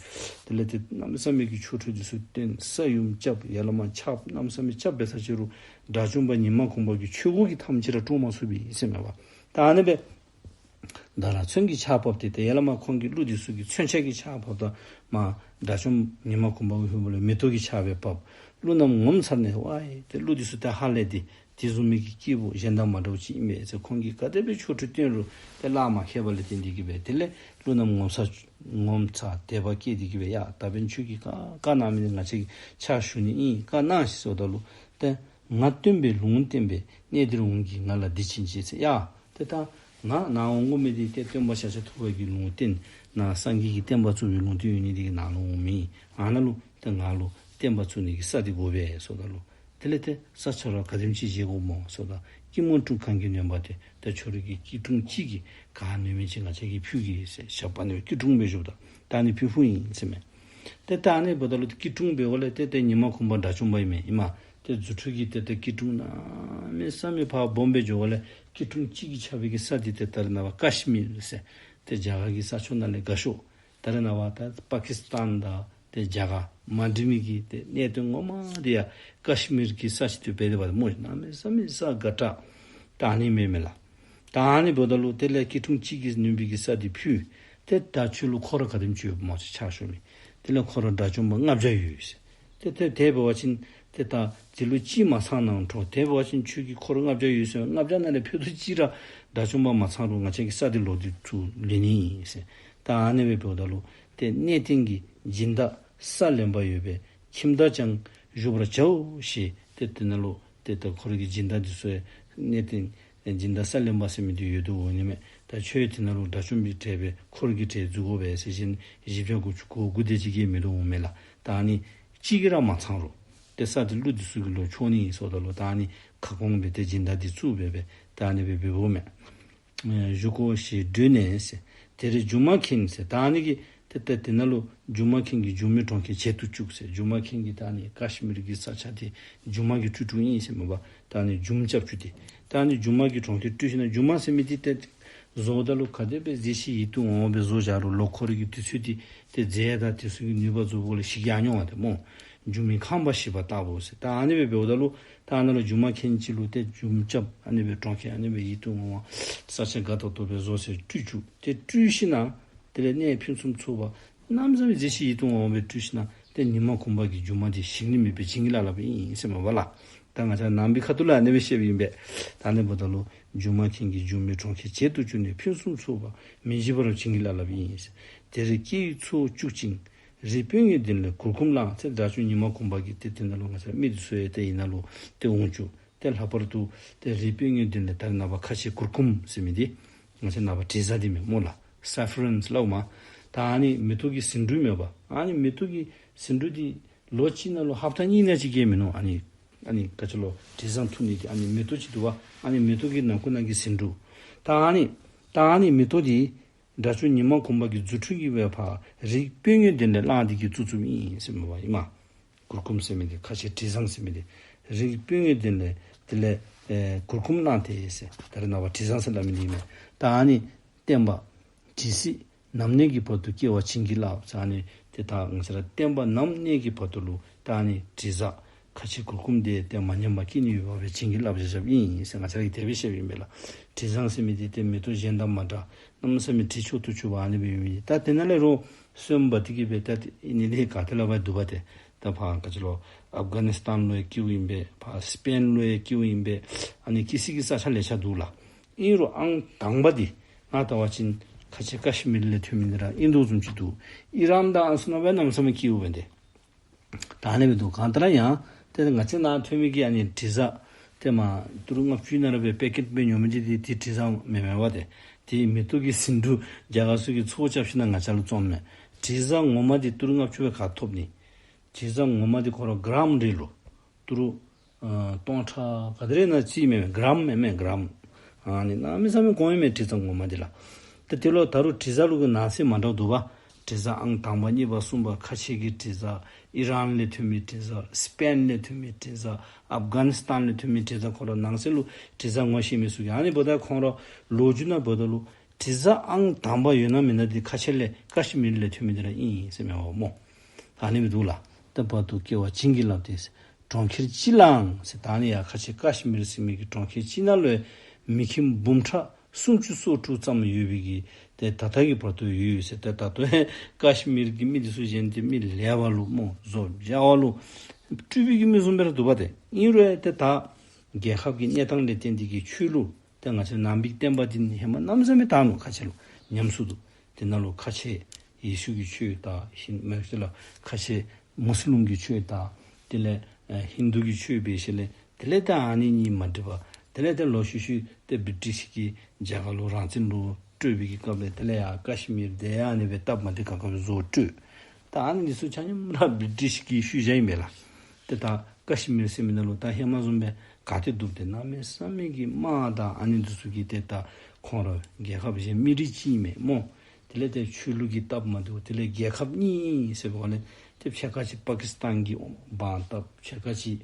དེ་ལས་ཏེ་གནམ་མེད་ས་མེད་ཀྱི་ཆོ་འཕྲུལ་འདི་ཚུ་སྟོན། ས་ཡོམ་རྐྱབ་ཡར་ལས་མར་ཆརཔ་གནམ་མེད་ས་མེད་རྐྱབ་འབད་ས་ཅིག་རུང་དགྲ་བཅོམ་པ་ཉི་མ་གུང་པ་གི་ཆོས་གོས་ཀྱི་མཐའ་ཅིག་ར་བཀྲོངས་མ་ཚུགས་པས་ཟེར་མས་པ། ད་ཨ་ནི་སྦེ་ད་ར་མཚོན་གྱིས་ཆརཔ་ཕབ་སྟེ་ཏེ་ཡར་ལས་མར་ཁོང་གི་ཀླུ་འདི་ཚུ་གིས་མཚོན་ཆ་གིས་ཆརཔ་ཕབ་ད་མར་དགྲ་བཅོམ་ཉི་མ་གུང་པ་གི་ཧོད་པ་ལུ་མེ་ཏོག་གི་ཆརཔ་སྦེ་ཕབ། ཀླུ་རྣམས་ངོམས་ཚར་ནས་ཝའི་ཏེ་ཀླུ་འདི་ཚུ་ཏེ་ཧ་ལས་ཏེ་དེ་བཟུམ་མའི་གི་སྐྱེས་བུ་གཞན་དང་མ་འདྲཝ་ཅིག་ཨིན་པས་ཟེར། ཁོང་གིས་ག་དེ་སྦེ་ཆོ་འཕྲུལ་སྟོན་རུང་ཏེ་ལཱ་མ་ཁེལ་བ་ལས་བརྟེན་ཏེ་གི་སྦེ་དེ་ལས་ཀླུ་རྣམས་ངོམས་ཚར་ངོམས་ཚར་དད་པ་སྐྱེས་ཏེ་གི་སྦེ་ཡ་ད་འབདན་ཁྱོད་ཀྱིས་བཀའ་བཀའ་གནང་མི་ནི་ང་བཅས་ཀྱིས་ཕྱག་ཞུ་ནི་ཨིན། བཀའ་གནང་ཞེས་ཟེརཝ་ད་ལུ་ཏེ་ང་སྟོན་པས་ལུང་བསྟན་པས། གནས་འདིར་འོང་གིས་ང་ལ་འདི་བྱིན་ཅིག་ཟེར། ཡ་ཏེ་ད་ང་ནཱ་འོང་དགོ་མི་འདི་ཏེ་སྟོན་པ་ཤཱཀྱ་ཐུབ་པ་གིས་ལུང་བསྟན་ནཱ་སངས་རྒྱས་ཀྱི་བསྟན་པ་བཙུགས་པའི་ལུང་བསྟན་ཡོད་ནི་འདི་གིས་ནཱ་ལུ་འོང་མི་ཨིན། ཨ་ནཱ་ལུ་ཏེ་ང་ལུ་བསྟན་པ་བཙུགས་ནི་གི་ས་འདི་དགོ་པས་ཟེརཝ་ད་ལུ། དེ་ལས་ཏེ་ས་ཆ་ར་ག་དེམ་ཅིག་བཞེས་དགོཔ་སྨོ་ཟེརཝ་ད་སྐྱིད་མོ་ཀྲུང་གང་གིས་ནོན་པ་དེ། ད་ཁྱོད་རའི་གི་སྐྱིད་ཀྲུང་གཅིག་གིས་ག་ནོན་མི་ཅིག་ང་བཅས་ཀྱིས་ཕུལ་གེ་ཟེར། ཞབས་པ་ནི་སྐྱིད་ཀྲུང་སྦེ་བཞུགསཔ་ད་ད་ཨ་ནི་ཕུལ་ཕུལཝ་ཨིན་ཟེར་མས། ཏེ་ད་ཨ་ནི་འབདཝ་ད་ལུ་སྐྱིད་ཀྲུང་འབདཝ་ལས་ཏེ་ཏེ་ཉི་མ་གུང་པ་དགྲ་བཅོམ་པ་ཨིན་མས་ཨིན་མས། ཏེ་རྫུ་འཕྲུལ་གྱིས་ཏེ་ཏེ་སྐྱིད་ཀྲུང་གནམ་མེད་ས་མེད་ཕར་སྦོམ་སྦེ་འགྱོཝ་ལས་སྐྱིད་ཀྲུང་གཅིག་གིས་ཆགས་པའི་གི་ས་འདི་ཏེ་ད་རེས་ནངས་པ་ཀཤ་མིར་ཟེར་ཏེ་རྒྱ་གར་གྱི་ས་ཕྱོགས་ནང་ལས་དགའ་ཤོས། ད་རེས་ནངས་པ་ད་པ་ཀི་སི་ཏཱན་དང་ཏེ་རྒྱ་གར་མ་འདྲེས་མི་གི་ཏེ་གནས་སྟངས་ངོ་མ་འདི་ཡང་ཀཤ་མིར་གྱི་ས་ཅིག་ཏུ་འབད་དེ་འབདཝ་ད་སྨོ། གནམ་མེད་ས་མེད་ས་དགའ་དྲགས་ད་ཨ་ནི་མས་མས་ལགས། ད་ཨ་ནི་འབདཝ་ད་ལུ་དེ་ལས་སྐྱིད་ཀྲུང་གཅིག་གིས་ནོན་པའི་གི་ས་འདི་ཕུལ། ཏེ་ད་ཁྱོད་ལུ་འཁོར་ག་དེམ་ཅིག་ཡོདཔ་སྨོ་ཟེར་ཕྱག་ཞུ་མི། དེ་ལས་འཁོར་དགྲ་བཅོམ་པ་ལྔ་བརྒྱ་ཡོད་ཟེར། ཏེ་ཏེ་དེ་འབད་བ་ཅིན་ཏེ་ད་དེ་ལུ་གཅིག་མ་ཚང་ན་འགྲོ། དེ་འབད་བ་ཅིན་ཁྱོད་ཀྱི་འཁོར་ལྔ་བརྒྱ་ཡོད་ཟེར་ལྔ་བརྒྱ་ནང་ལས་ཕུད་རྡོག་གཅིག་ར་དགྲ་བཅོམ་པ་མ་ཚང་རུང་ང་བཅས་ཀྱིས་ས་འདི་ལོག་སྟེ་ཚུར་ལེན་ནི་ཨིན་ཟེར། ད་ཨ་ནི་སྦེ་འབདཝ་ད་ལུ་ཏེ་གནས་བརྟན་གྱི་སྦྱིན་བདག་ས་ལེན་པ་ཡོད་པས། ཁྱིམ་བདག་ཀྱང་བཞུགས་པར་བྱའོ་ཞེས་ཏེ་དེ་ནང་ལུ་ཏེ་ད་ཁོ་རའི་གི་སྦྱིན་བདག་འདི་ཚུ་གནས་བརྟན་སྦྱིན་བདག་ས་ལེན་པ་ཟེར་མི་འདི་ཡོད་དོ་འོང་ནི་མས། ད་ཁྱོད་དེ་ནང་ལུ་དགྲ་བཅོམ་པའི་གྲལ་སྦེ་འཁོར་གྱི་གྲལ་འཛུལ་དགོ་པས་ཟེར་གཞན་བཞི་བརྒྱ་དགུ་བཅུ་གོ་དགུ་དེ་ཅིག་གིས་མི་འདུག་འོང་མས་ལགས། ད་ཨ་ནི་གཅིག་གིས་ར་མ་ཚང་རུང་ཏེ་ས་འདི་ཀླུ་འདི་ཚུ་གིས་ལོག་འཕྱོག་ནི་ཨིན་ཟེརཝ་ད་ལུ་ད་ཨ་ནི་ཁ་སྐོང་སྦེ་ཏེ་སྦྱིན་བདག་འདི་བཙུགས་སྦེ་སྦེ་ད་ཨ་ནི་སྦེ་འབདཝ་མས། ཨེ་བཞུགས་གོ་ཞེས་བགྲོས་ནས་ཟེར། དེར་སྒྱུ་མ་མཁན་ཟེར་ད་ཨ་ནི་གི་ཏེ་ད་དེ་ནང་ལུ་སྒྱུ་མ་མཁན་གྱི་སྒྱུ་མའི་གྲོང་ཁྱེར་བྱེད་དུ་བཅུག་ཟེར། སྒྱུ་མ་མཁན་གྱིས་ད་ཨ་ནི་ཀཤ་མིར་གྱི་ས་ཆ་འདི་སྒྱུ་མ་གིས་སྤྲུལ་སྤྲུལཝ་ཨིན་ཟེར་མས་པ། ད་ཨ་ནི་སྒྱུ་རྐྱབ་བཅུག་སྟེ་ད་ཨ་ནི་སྒྱུ་མ་གི་གྲོང་ཁྱེར་སྤྲུལ་ཞིནམ་ལས་སྒྱུ་མ་ཟེར་མི་འདི་ཏེ་བཟོཝ་ད་ལུ་ག་དེ་སྦེ་མཛེས་ཤིང་ཡིད་དུ་འོང་བ་སྦེ་བཟོ་བཞག་རུང་ལོག་ཁོ་རའི་གི་དུས་ཚོད་འདི་ཏེ་རྫས་དང་དེ་ཚུ་གི་ནུས་པ་རྫོགསཔ་ལས་ཞིག་ཡར་འགྱོ་འོང་སྟེ་སྨོ། སྒྱུ་མའི་ཁང་པ་ཞིག་པ་ལྟ་བུ་ཟེར། ད་ཨ་ནི་སྦེ་འབདཝ་ད་ལུ་ད་ཨ་ནཱ་ལུ་སྒྱུ་མ་མཁན་ཅིག་ལུ་ཏེ་སྒྱུ་རྐྱབ་ཨ་ནི་སྦེ་གྲོང་ཁྱེར་ཨ་ནི་སྦེ་ཡིད་དུ་འོང་བ་ས་ཆ་དགའ་ཏོག་ཏོ་སྦེ་བཟོ་ཟེར་སྤྲུལ་བཅུག། ཏེ་སྤྲུལ་ཞིནམ་ལས་དེ་ལས་གནས་ཕུན་སུམ་ཚོགས་པ་གནམ་མེད་ས་མེད་མཛེས་ཤིང་ཡིད་དུ་འོང་བ་སྦེ་སྤྲུལ་ཞིནམ་ལས་ཏེ་ཉི་མ་གུང་པ་གི་སྒྱུ་མ་འདི་ཞིང་ལས་མེད་པའི་བྱིན་གྱིས་བརླབས་བརླབསཔ་ཨིན་ཟེར་མས་པ་ལགས། ད་ང་བཅས་ནང་པའི་ཁ་ཐུག་ལས་ཨ་ནི་སྦེ་བཤདཔ་ཨིན་པས། ད་ཨ་ནི་འབདཝ་ད་ལུ་སྒྱུ་མ་མཁན་གྱིས་སྒྱུ་མའི་གྲོང་ཁྱེར་བྱེད་དུ་བཅུག་ནས་ཕུན་སུམ་ཚོགས་པ་མི་འཇིགས་པ་རབ་བྱིན་གྱིས་བརླབས་བརླབསཔ་ཨིན། དེར་སྐྱེ་བོའི་ཚོགས་སྤྱུགས་ཅིང་རིགས་དཔོན་གཉིས་མདུན་ལས་གུར་གུམ་བླངས་ཟེར། དགྲ་བཅོམ་ཉི་མ་གུང་པ་གིས་ཏེ་དེ་ནང་ལུ་ང་བཅས་མི་འདི་ཚུ་ཡང་ཏེ་ཨ་ནཱ་ལུ་ཏེ་འོང་བཅུག། ཏེ་ལྷག་པར་དུ་ཏེ་རིགས་དཔོན་གཉིས་མདུན་ལས་ད་རེས་ནངས་པ་ཁ་ཆེ་གུར་གུམ་ཟེར་མི་འདི་ང་བཅས་ནངས་པ་དྲི་བཟང་འདི་མས་སྨོ་ལགས། སེ་ཕི་རན་ཟེར་སླབ་མས། ད་ཨ་ནི་མེ་ཏོག་གི་ཟེའུ་འབྲུ་མས་པ། ཨ་ནི་མེ་ཏོག་གི་ཟེའུ་འབྲུ་འདི་ལོ་གཅིག་ནང་ལུ་ཧབ་ཏ་གཉིས་ནང་ཅིག་གིས་མིན་ནུག། ཨ་ནི་ཨ་ནི་ག་ཅི་ལོ་དྲི་བཟང་འཐུང་ནི་འདི་ཨ་ནི་མེ་ཏོག་ཅིག་འདུག་པ། ཨ་ནི་མེ་ཏོག་གི་ནང་ཁུག་ནང་གི་ཟེའུ་འབྲུ། ད་ཨ་ནི་ད་ཨ་ནི་མེ་ཏོག་འདི་དགྲ་བཅོམ་ཉི་མ་གུང་པ་གིས་རྫུ་འཕྲུལ་གྱིས་སྦེ་ཕར་རིགས་དཔོན་གཉིས་མདུན་ལས་བླངས་ཏེ་གིས་བཙུགས་བཙུགསཔ་ཨིན་ཟེར་མས་པ་ཨིན་མས། གུར་གུམ་ཟེར་མི་འདི་ཁ་ཆེ་དྲི་བཟང་ཟེར་མི་འདི་རིགས་དཔོན་གཉིས་མདུན་ལས་དེ་ལས་ཨེ་གུར་གུམ་བླངས་ཏེ་ཟེར། ད་རེས་ནངས་པ་དྲི་བཟང་ཟེར་སླབ་མི་འདི་ཨིན་མས། ད་ཨ་ནི་བསྟན་པ་ཇི་སྲིད་ནམ་གནས་ཀྱི་བར་དུ་སྐྱེ་བར་བྱིན་གྱིས་བརླབས་ཟེར། ཨ་ནི་ཏེ་ད་ང་བཅས་ར་བསྟན་པ་ནམ་གནས་ཀྱི་བར་དུ་ལུ་ད་ཨ་ནི་དྲི་བཟང་ ཁ་ཆེ་གུར་གུམ་དེ་ཏེ་མ་ཉམས་པར་སྐྱེ་ནི་ཡོདཔ་སྦེ་བྱིན་གྱིས་བརླབས་བཞག་བཞགཔ་ཨིན་ཟེར་ང་བཅས་ར་གིས་དེ་སྦེ་བཤདཔ་ཨིན་པས་ལགས། དྲི་བཟང་ཟེར་མི་དེ་ཏེ་མེ་ཏོག་གཞན་དང་མ་འདྲ། གནམ་མེད་ས་མེད་དྲི་མཆོག་ཏུ་གྱུར་པ་ཨ་ནི་སྦེ་ཡོད་མི་དེ། ད་དེ་ནང་ལས་རོགས་སོན་འབག་སྟེ་གི་སྦེ་ད་ཨ་ནི་དེ་ག་ཏེ་ལས་འབག་འདུག་པ་ཏེ། ད་ཕར་ག་ཅི་ལོ་ཨབ་གྷ་ནི་སི་ཐན་ལུ་ཡང་སྐྱེཝ་ཨིན་པས། ཕར་སི་པེན་ལུ་ཡང་སྐྱེཝ་ཨིན་པས། ཨ་ནི་སྐྱེ་སྲིད་ཀྱི་ས་ཆ་ལེ་ཤ་འདུག་ལགས། ཨིན་རུང་ཨང་དང་པ་འདི་ང་བལྟ་བ་ཅིན་ཁ་ཆེ་ཀ་ཤི་མིར་ལས་ཐོན་མི་འདི་ར་ཨིན་དོ་བཟུམ་ཅིག་འདུག། ཨི་རན་དང་ཨ་ནི་ཚུ་ནང་སྦེ་གནམ་མེད་ས་མེད་སྐྱེཝ་འབད་དེ། ད་ཨ་ནི་སྦེ་འདུག། གང་ལྟར་ཡང་ཏེ་ང་བཅས་ནཱ་ཐོན་མི་གི་ཨ་ནི་དྲི་བཟང་ཏེ་མར་ཏི་རུ་ལྔ་བཅུ་ནང་ར་སྦེ་པེ་ཀེཊ་སྦེ་ཉོ་མི་འདི་ཏེ་དྲི་བཟང་མེན་མེན་པ་ཏེ། ཏེ་མེ་ཏོག་གི་ཟེའུ་འབྲུ་རྒྱ་གར་ཚུ་གིས་ཚོགས་རྐྱབ་ཞིནམ་ལས་ང་བཅས་ལུ་བཙོངམ་མས། དྲི་བཟང་ངོ་མ་འདི་ཏི་རུ་ལྔ་བཅུ་སྦེ་ག་ཐོབ་ནི། དྲི་བཟང་ངོ་མ་འདི་ཁོ་ར་གྲམ་རེ་ལུ་ཏི་རུ་ཨ་སྟོང་ཕྲག་ག་དེ་རེ་ནང་རྩིས་མེན་མེན། གྲམ་མེན་མེན་གྲམ། ཨ་ནི་གནམ་མེད་ས་མེད་གོང་ཨིན་མས་དྲི་བཟང་ངོ་མ་འདི་ལགས། ཏེ་དེ་ལུ་ད་རུང་དྲི་བཟང་ལུ་གི་ནང་གསེས་མ་འདྲཝ་འདུག་པ། དྲི་བཟང་ཨང་དང་པ་གཉིས་པ་གསུམ་པ་ཁ་ཆེ་གི་དྲི་བཟང་། ཨི་རན་ལས་ཐོན་མི་དྲི་བཟང་། སི་པེན་ལས་ཐོན་མི་དྲི་བཟང་། ཨབ་གྷ་ནི་སི་ཐན་ལས་ཐོན་མི་དྲི་བཟང་། ཁོ་ར་ནང་གསེས་ལུ་དྲི་བཟང་ངོ་ཤེས་མི་ཚུ་གིས་ཨ་ནི་འབདཝ་ད་ཁོང་ར་ལོ་རྒྱུས་ནང་འབདཝ་ད་ལུ་དྲི་བཟང་ཨང་དང་པ་ཡོད་ན་མེད་ན་འདི་ཁ་ཆེ་ལས་ཀ་ཤི་མིར་ལས་ཐོན་མི་འདི་ར་ཨིན་ཟེར་མས་པ་སྨོ། ཨ་ནི་སྦེ་འདུག་ལགས། ད་བར་དུ་སྐྱེ་བ་བྱིན་གྱིས་བརླབས་ཏེ། གྲོང་ཁྱེར་སྤྱི་ལའང་ཟེར། ད་ཨ་ནི་ཡར་ཁ་ཆེ་ཀ་ཤི་མིར་ཟེར་མི་གི་གྲོང་ཁྱེར་སྤྱི་ནང་ལུ་མི་ཁྱིམ་འབུམ་ཕྲག་སུམ་ཅུ་སོ་དྲུག་ཙམ་ཡོད་པའི་གི་ཏེ་ད་ལྟོ་གི་བར་དུ་ཡོད་ཟེར། ཏེ་ད་ལྟོ་ཡང་ཀ་ཤི་མིར་གྱི་མི་འདི་ཚུ་གཞན་ཏེ་མི་ལེགས་པ་ལུ་སྨོ་བཟོ་བྱ་བ་ལུ་སྤྲུལ་པའི་གི་མི་བཟུམ་སྦེ་ར་འདུག་པ་ཏེ། ཨིན་རུང་ཡང་ཏེ་ད་རྒྱལ་ཁབ་ཀྱི་གནས་སྟངས་ལས་བརྟེན་ཏེ་གི་ཆོས་ལུགས་ཏེ་ང་བཅས་ནང་པའི་བསྟན་པ་འདི་ནི་ཧེ་མ་གནམ་མེད་ས་མེད་དར་ནུག། ཁ་ཆེ་ལུ་ཉམས་སུ་འདུག། དེ་ནང་ལུ་ཁ་ཆེ་ཡེ་ཤུ་གི་ཆོས་དང་ཧིན་མ་ཁ་ཆེ་ལུ་ཁ་ཆེ་མུ་སི་ལིམ་གྱི་ཆོས་དང་དེ་ལས་ཨེ་ཧིན་དུ་གི་ཆོས་འབད་ཞིནམ་ལས་དེ་ལས་ད་ཨ་ནི་གཉིས་མ་འགྲིག་པར་དེ་ལས་ད་ལོག་ཤུལ་ཤུལ་ཏེ་བི་རི་ཊིཤ་གིས་རྒྱ་གར་ལུ་རང་བཙན་ལུ་སྤྲོད་པའི་གི་སྐབས་ལས་དེ་ལས་ཡར་ཀ་ཤི་མིར་དེ་ཡང་ཨ་ནི་སྦེ་སྟབས་མ་བདེ་ཁག་ཁ་སྦེ་བཟོ་སྤྲོད། ད་ཨ་ནི་འདི་ཚུ་ཆ་མཉམ་ར་བི་རི་ཊིཤ་གི་ཤུལ་བཞག་ཨིན་པས་ལགས། ཏེ་ད་ཀ་ཤི་མིར་ཟེར་མི་ནང་ལུ་ད་ཧེ་མ་བཟུམ་སྦེ་ག་ཏེ་འདུག། ཏེ་གནམ་མེད་ས་མེད་ཀྱི་དམག་དང་ཨ་ནི་འདི་ཚུ་གིས་ཏེ་ད་ཁོང་ར་རྒྱལ་ཁབ་གཞན་མི་རིགས་ཅིག་ཨིན་མས་སྨོ། དེ་ལས་ཏེ་ཆོས་ལུགས་ཀྱི་སྟབས་མ་བདེཝ་དེ་ལས་རྒྱལ་ཁབ་གཉིས་ཟེར་བའི་སྒང་ལས་ཏེ་ཕྱེད་ཀ་ཅིག་པ་ཀི་སི་ཐན་གྱིས་དབང་འཐབ། ཕྱེད་ཀ་ཅིག་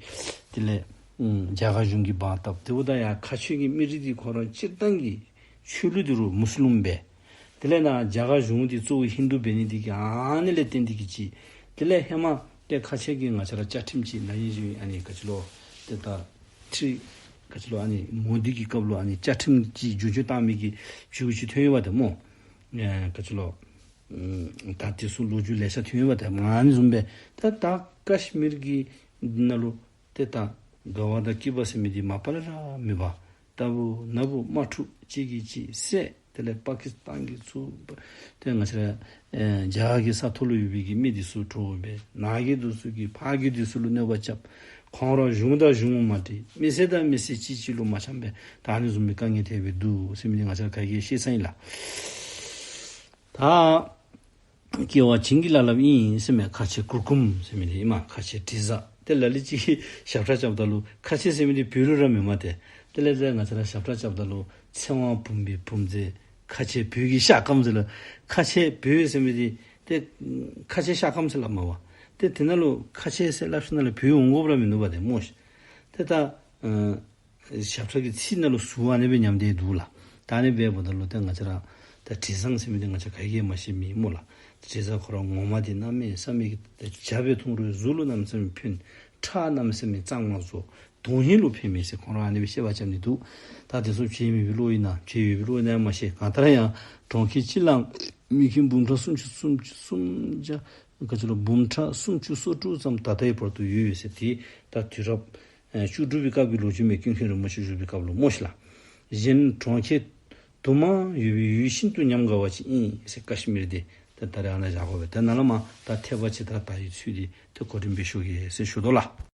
དེ་ལས་ཨམ་རྒྱ་གར་གཞུང་གིས་དབང་འཐབ། དེ་འབདཝ་ད་ཡང་ཁ་ཆེ་གི་མི་རིགས་འདི་ཁོ་ར་སྤྱིར་བཏང་གི་ཆོས་ལུགས་འདི་རུང་མུ་སི་ལིམ་སྦེ། དེ་ལས་ནཱ་རྒྱ་གར་གཞུང་འདི་གཙོ་བོ་ཧིན་དུ་འབད་ནི་འདི་གིས་ཨ་ནི་ལས་བརྟེན་ཏེ་གི་ཅིག། དེ་ལས་ཧེ་མ་ཏེ་ཁ་ཆེ་གི་ང་བཅས་ར་བཅའ་ཁྲིམས་ཅིག་ནཱ་ཡོད་ཡོད་ཨ་ནི་ག་ཅི་ལོ་ཏེ་ད་ཁྲི་ག་ཅི་ལོ་ཨ་ནི་མོ་དི་གི་སྐབས་ལུ་ཨ་ནི་བཅའ་ཁྲིམས་ཀྱི་བསྒྱུར་བཅོས་བཏང་མི་གི་བྱུས་ཅིག་ཐོན་ཡོདཔ་ཏེ་སྨོ། ཨེ་ག་ཅི་ལོ་ཨམ་ད་དེ་ཚུ་ལོ་རྒྱུས་ལེ་ཤ་ཐོན་ཡོདཔ་ཏེ། ཨ་ནི་བཟུམ་སྦེ་ད་ད་ཀ་ཤི་མིར་གྱི་ནང་ལུ་ཏེ་ད་དགའ་བ་དང་སྐྱིད་པ་ཟེར་མི་འདི་མ་པ་ལས་ར་མེད་པར་ལྟ་བུ་ན་བུ་དམག་འཁྲུག་གཅིག་གིས་གཅིག་བསད། དེ་ལས་པ་ཀི་སི་ཐན་གྱིས་ཚུར་ཏེ་ང་བཅས་ར་ཨེ་རྒྱ་གར་གྱི་ས་ཐོག་ལུ་ཡོད་པའི་གི་མི་འདི་ཚུ་འདྲོག་སྦེ་ནཱ་གི་འདི་ཚུ་གིས་ཕར་གྱི་འདི་ཚུ་ལུ་གནོད་པ་རྐྱབ། ཁོང་ར་གཞུང་དང་གཞུང་མ་འགྲིག། མི་སེར་དང་མི་སེར་གཅིག་གཅིག་ལུ་མ་འཆམ་སྦེ་ད་ཨ་ནི་བཟུམ་མའི་དཀའ་ངལ་ཐེབས་སྦེ་འདུག་ཟེར་མི་འདི་ང་བཅས་ར་ག་གིས་ཤེས་ས་ཨིན་ལགས། ད་སྐྱེ་བ་བྱིན་གྱིས་བརླབས་བརླབསཔ་ཨིན་ཟེར་མས། ཁ་ཆེ་གུར་གུམ་ཟེར་མི་འདི་ཨིན་མས། ཁ་ཆེ་དྲི་བཟང་། ཏེ་ལ་ལུ་ཅིག་གིས་ཞབས་ཁྲ་རྐྱབ་ད་ལུ་ཁ་ཆེ་ཟེར་མི་འདི་བོད་ལུ་ར་མེན་མས་ཏེ། དེ་ལས་ཏེ་ང་བཅས་ར་ཞབས་ཁྲ་རྐྱབ་ད་ལུ་ཚེ་དབང་བུམ་པའི་བུམ་རྫས་ཁ་ཆེ་བོད་ཀྱི་ཤ་སྐམ་ཟེར་ལགས། ཁ་ཆེ་བོད་ཟེར་མི་འདི་ཏེ་ཁ་ཆེ་ཤ་སྐམ་ཟེར་སླབ་མས་པ། ཏེ་དེ་ནང་ལུ་ཁ་ཆེ་ཟེར་སླབ་ཞིནམ་ལས་བོད་འོང་དགོཔ་ར་མིན་འདུག་པ་ཏེ་སྨོ་ཤིག། ཏེ་ད་ཨ་ཞབས་ཁྲ་གི་ཚིག་ནང་ལུ་ཟུར་ཨ་ནི་སྦེ་ཉམས་ཏེ་འདུག་ལགས། ད་ཨ་ནི་སྦེ་འབདཝ་ད་ལུ་ཏེ་ང་བཅས་ར་ད་དྲི་བཟང་ཟེར་མི་འདི་ང་བཅས་ག་གིས་མ་ཤེས་མི་སྨོ་ལགས། དྲི་བཟང་ཁོ་ར་ངོ་མ་འདི་གནམ་མེད་ས་མེད་ཀྱི་ཏེ་ཇ་སྦེ་འཐུང་རུང་གཟུགས་ལུ་གནམ་མེད་ས་མེད་ཕན། ཁྲག་གནམ་མེད་ས་མེད་གཙང་མ་བཟོ། དོན་ཧིང་ལུ་ཕན་མས་ཟེར་ཁོང་ར་ཨ་ནི་སྦེ་བཤད་པ་རྐྱབ་ནི་འདུག། ད་དེ་ཚུ་བྱེད་མེད་པའི་བློ་ཨིན་ན་བྱེད་ཡོད་པའི་བློ་ཨིན་ན་ཡང་མ་ཤེས། གང་ལྟར་ཡང་གྲོང་ཁྱེར་སྤྱི་ལའང་མི་ཁྱིམ་འབུམ་ཕྲག་སུམ་ཅུ་སུམ་ཅུ་སུམ་བརྒྱ་ག་ཅི་ལོ་འབུམ་ཕྲག་སུམ་ཅུ་སོ་དྲུག་ཙམ་ད་ལྟའི་བར་དུ་ཡོད་ཡོད་ཟེར། དེ་ད་དུས་རབས་ཨེ་བཅུ་དྲུག་པའི་སྐབས་ཀྱི་ལོ་རྒྱུས་མས། ཀུན་མཁྱེན་རིན་པོ་ཆེ་བཞུགས་པའི་སྐབས་ལུ་སྨོ་ཤིག་ལགས། གཞན་གྲོང་ཁྱེར་དུ་མར་ཡོད་པའི་ཡུལ་ཤིན་ཏུ་ཉམས་དགའ་བ་ཅིག་ཨིན་ཟེར། ཀ་ཤི་མིར་འདི་ད་ད་རེས་ཨ་ནཱ་བཞག་དགོ་པས། ད་ནཱ་ལས་མར་ད་ཐེག་པ་ཇི་ལྟར་དར་བའི་ཚུལ་འདི་ཏེ་གོ་རིམ་སྦེ་ཞུ་གེ་ཟེར་ཞུ་དོ་ལགས།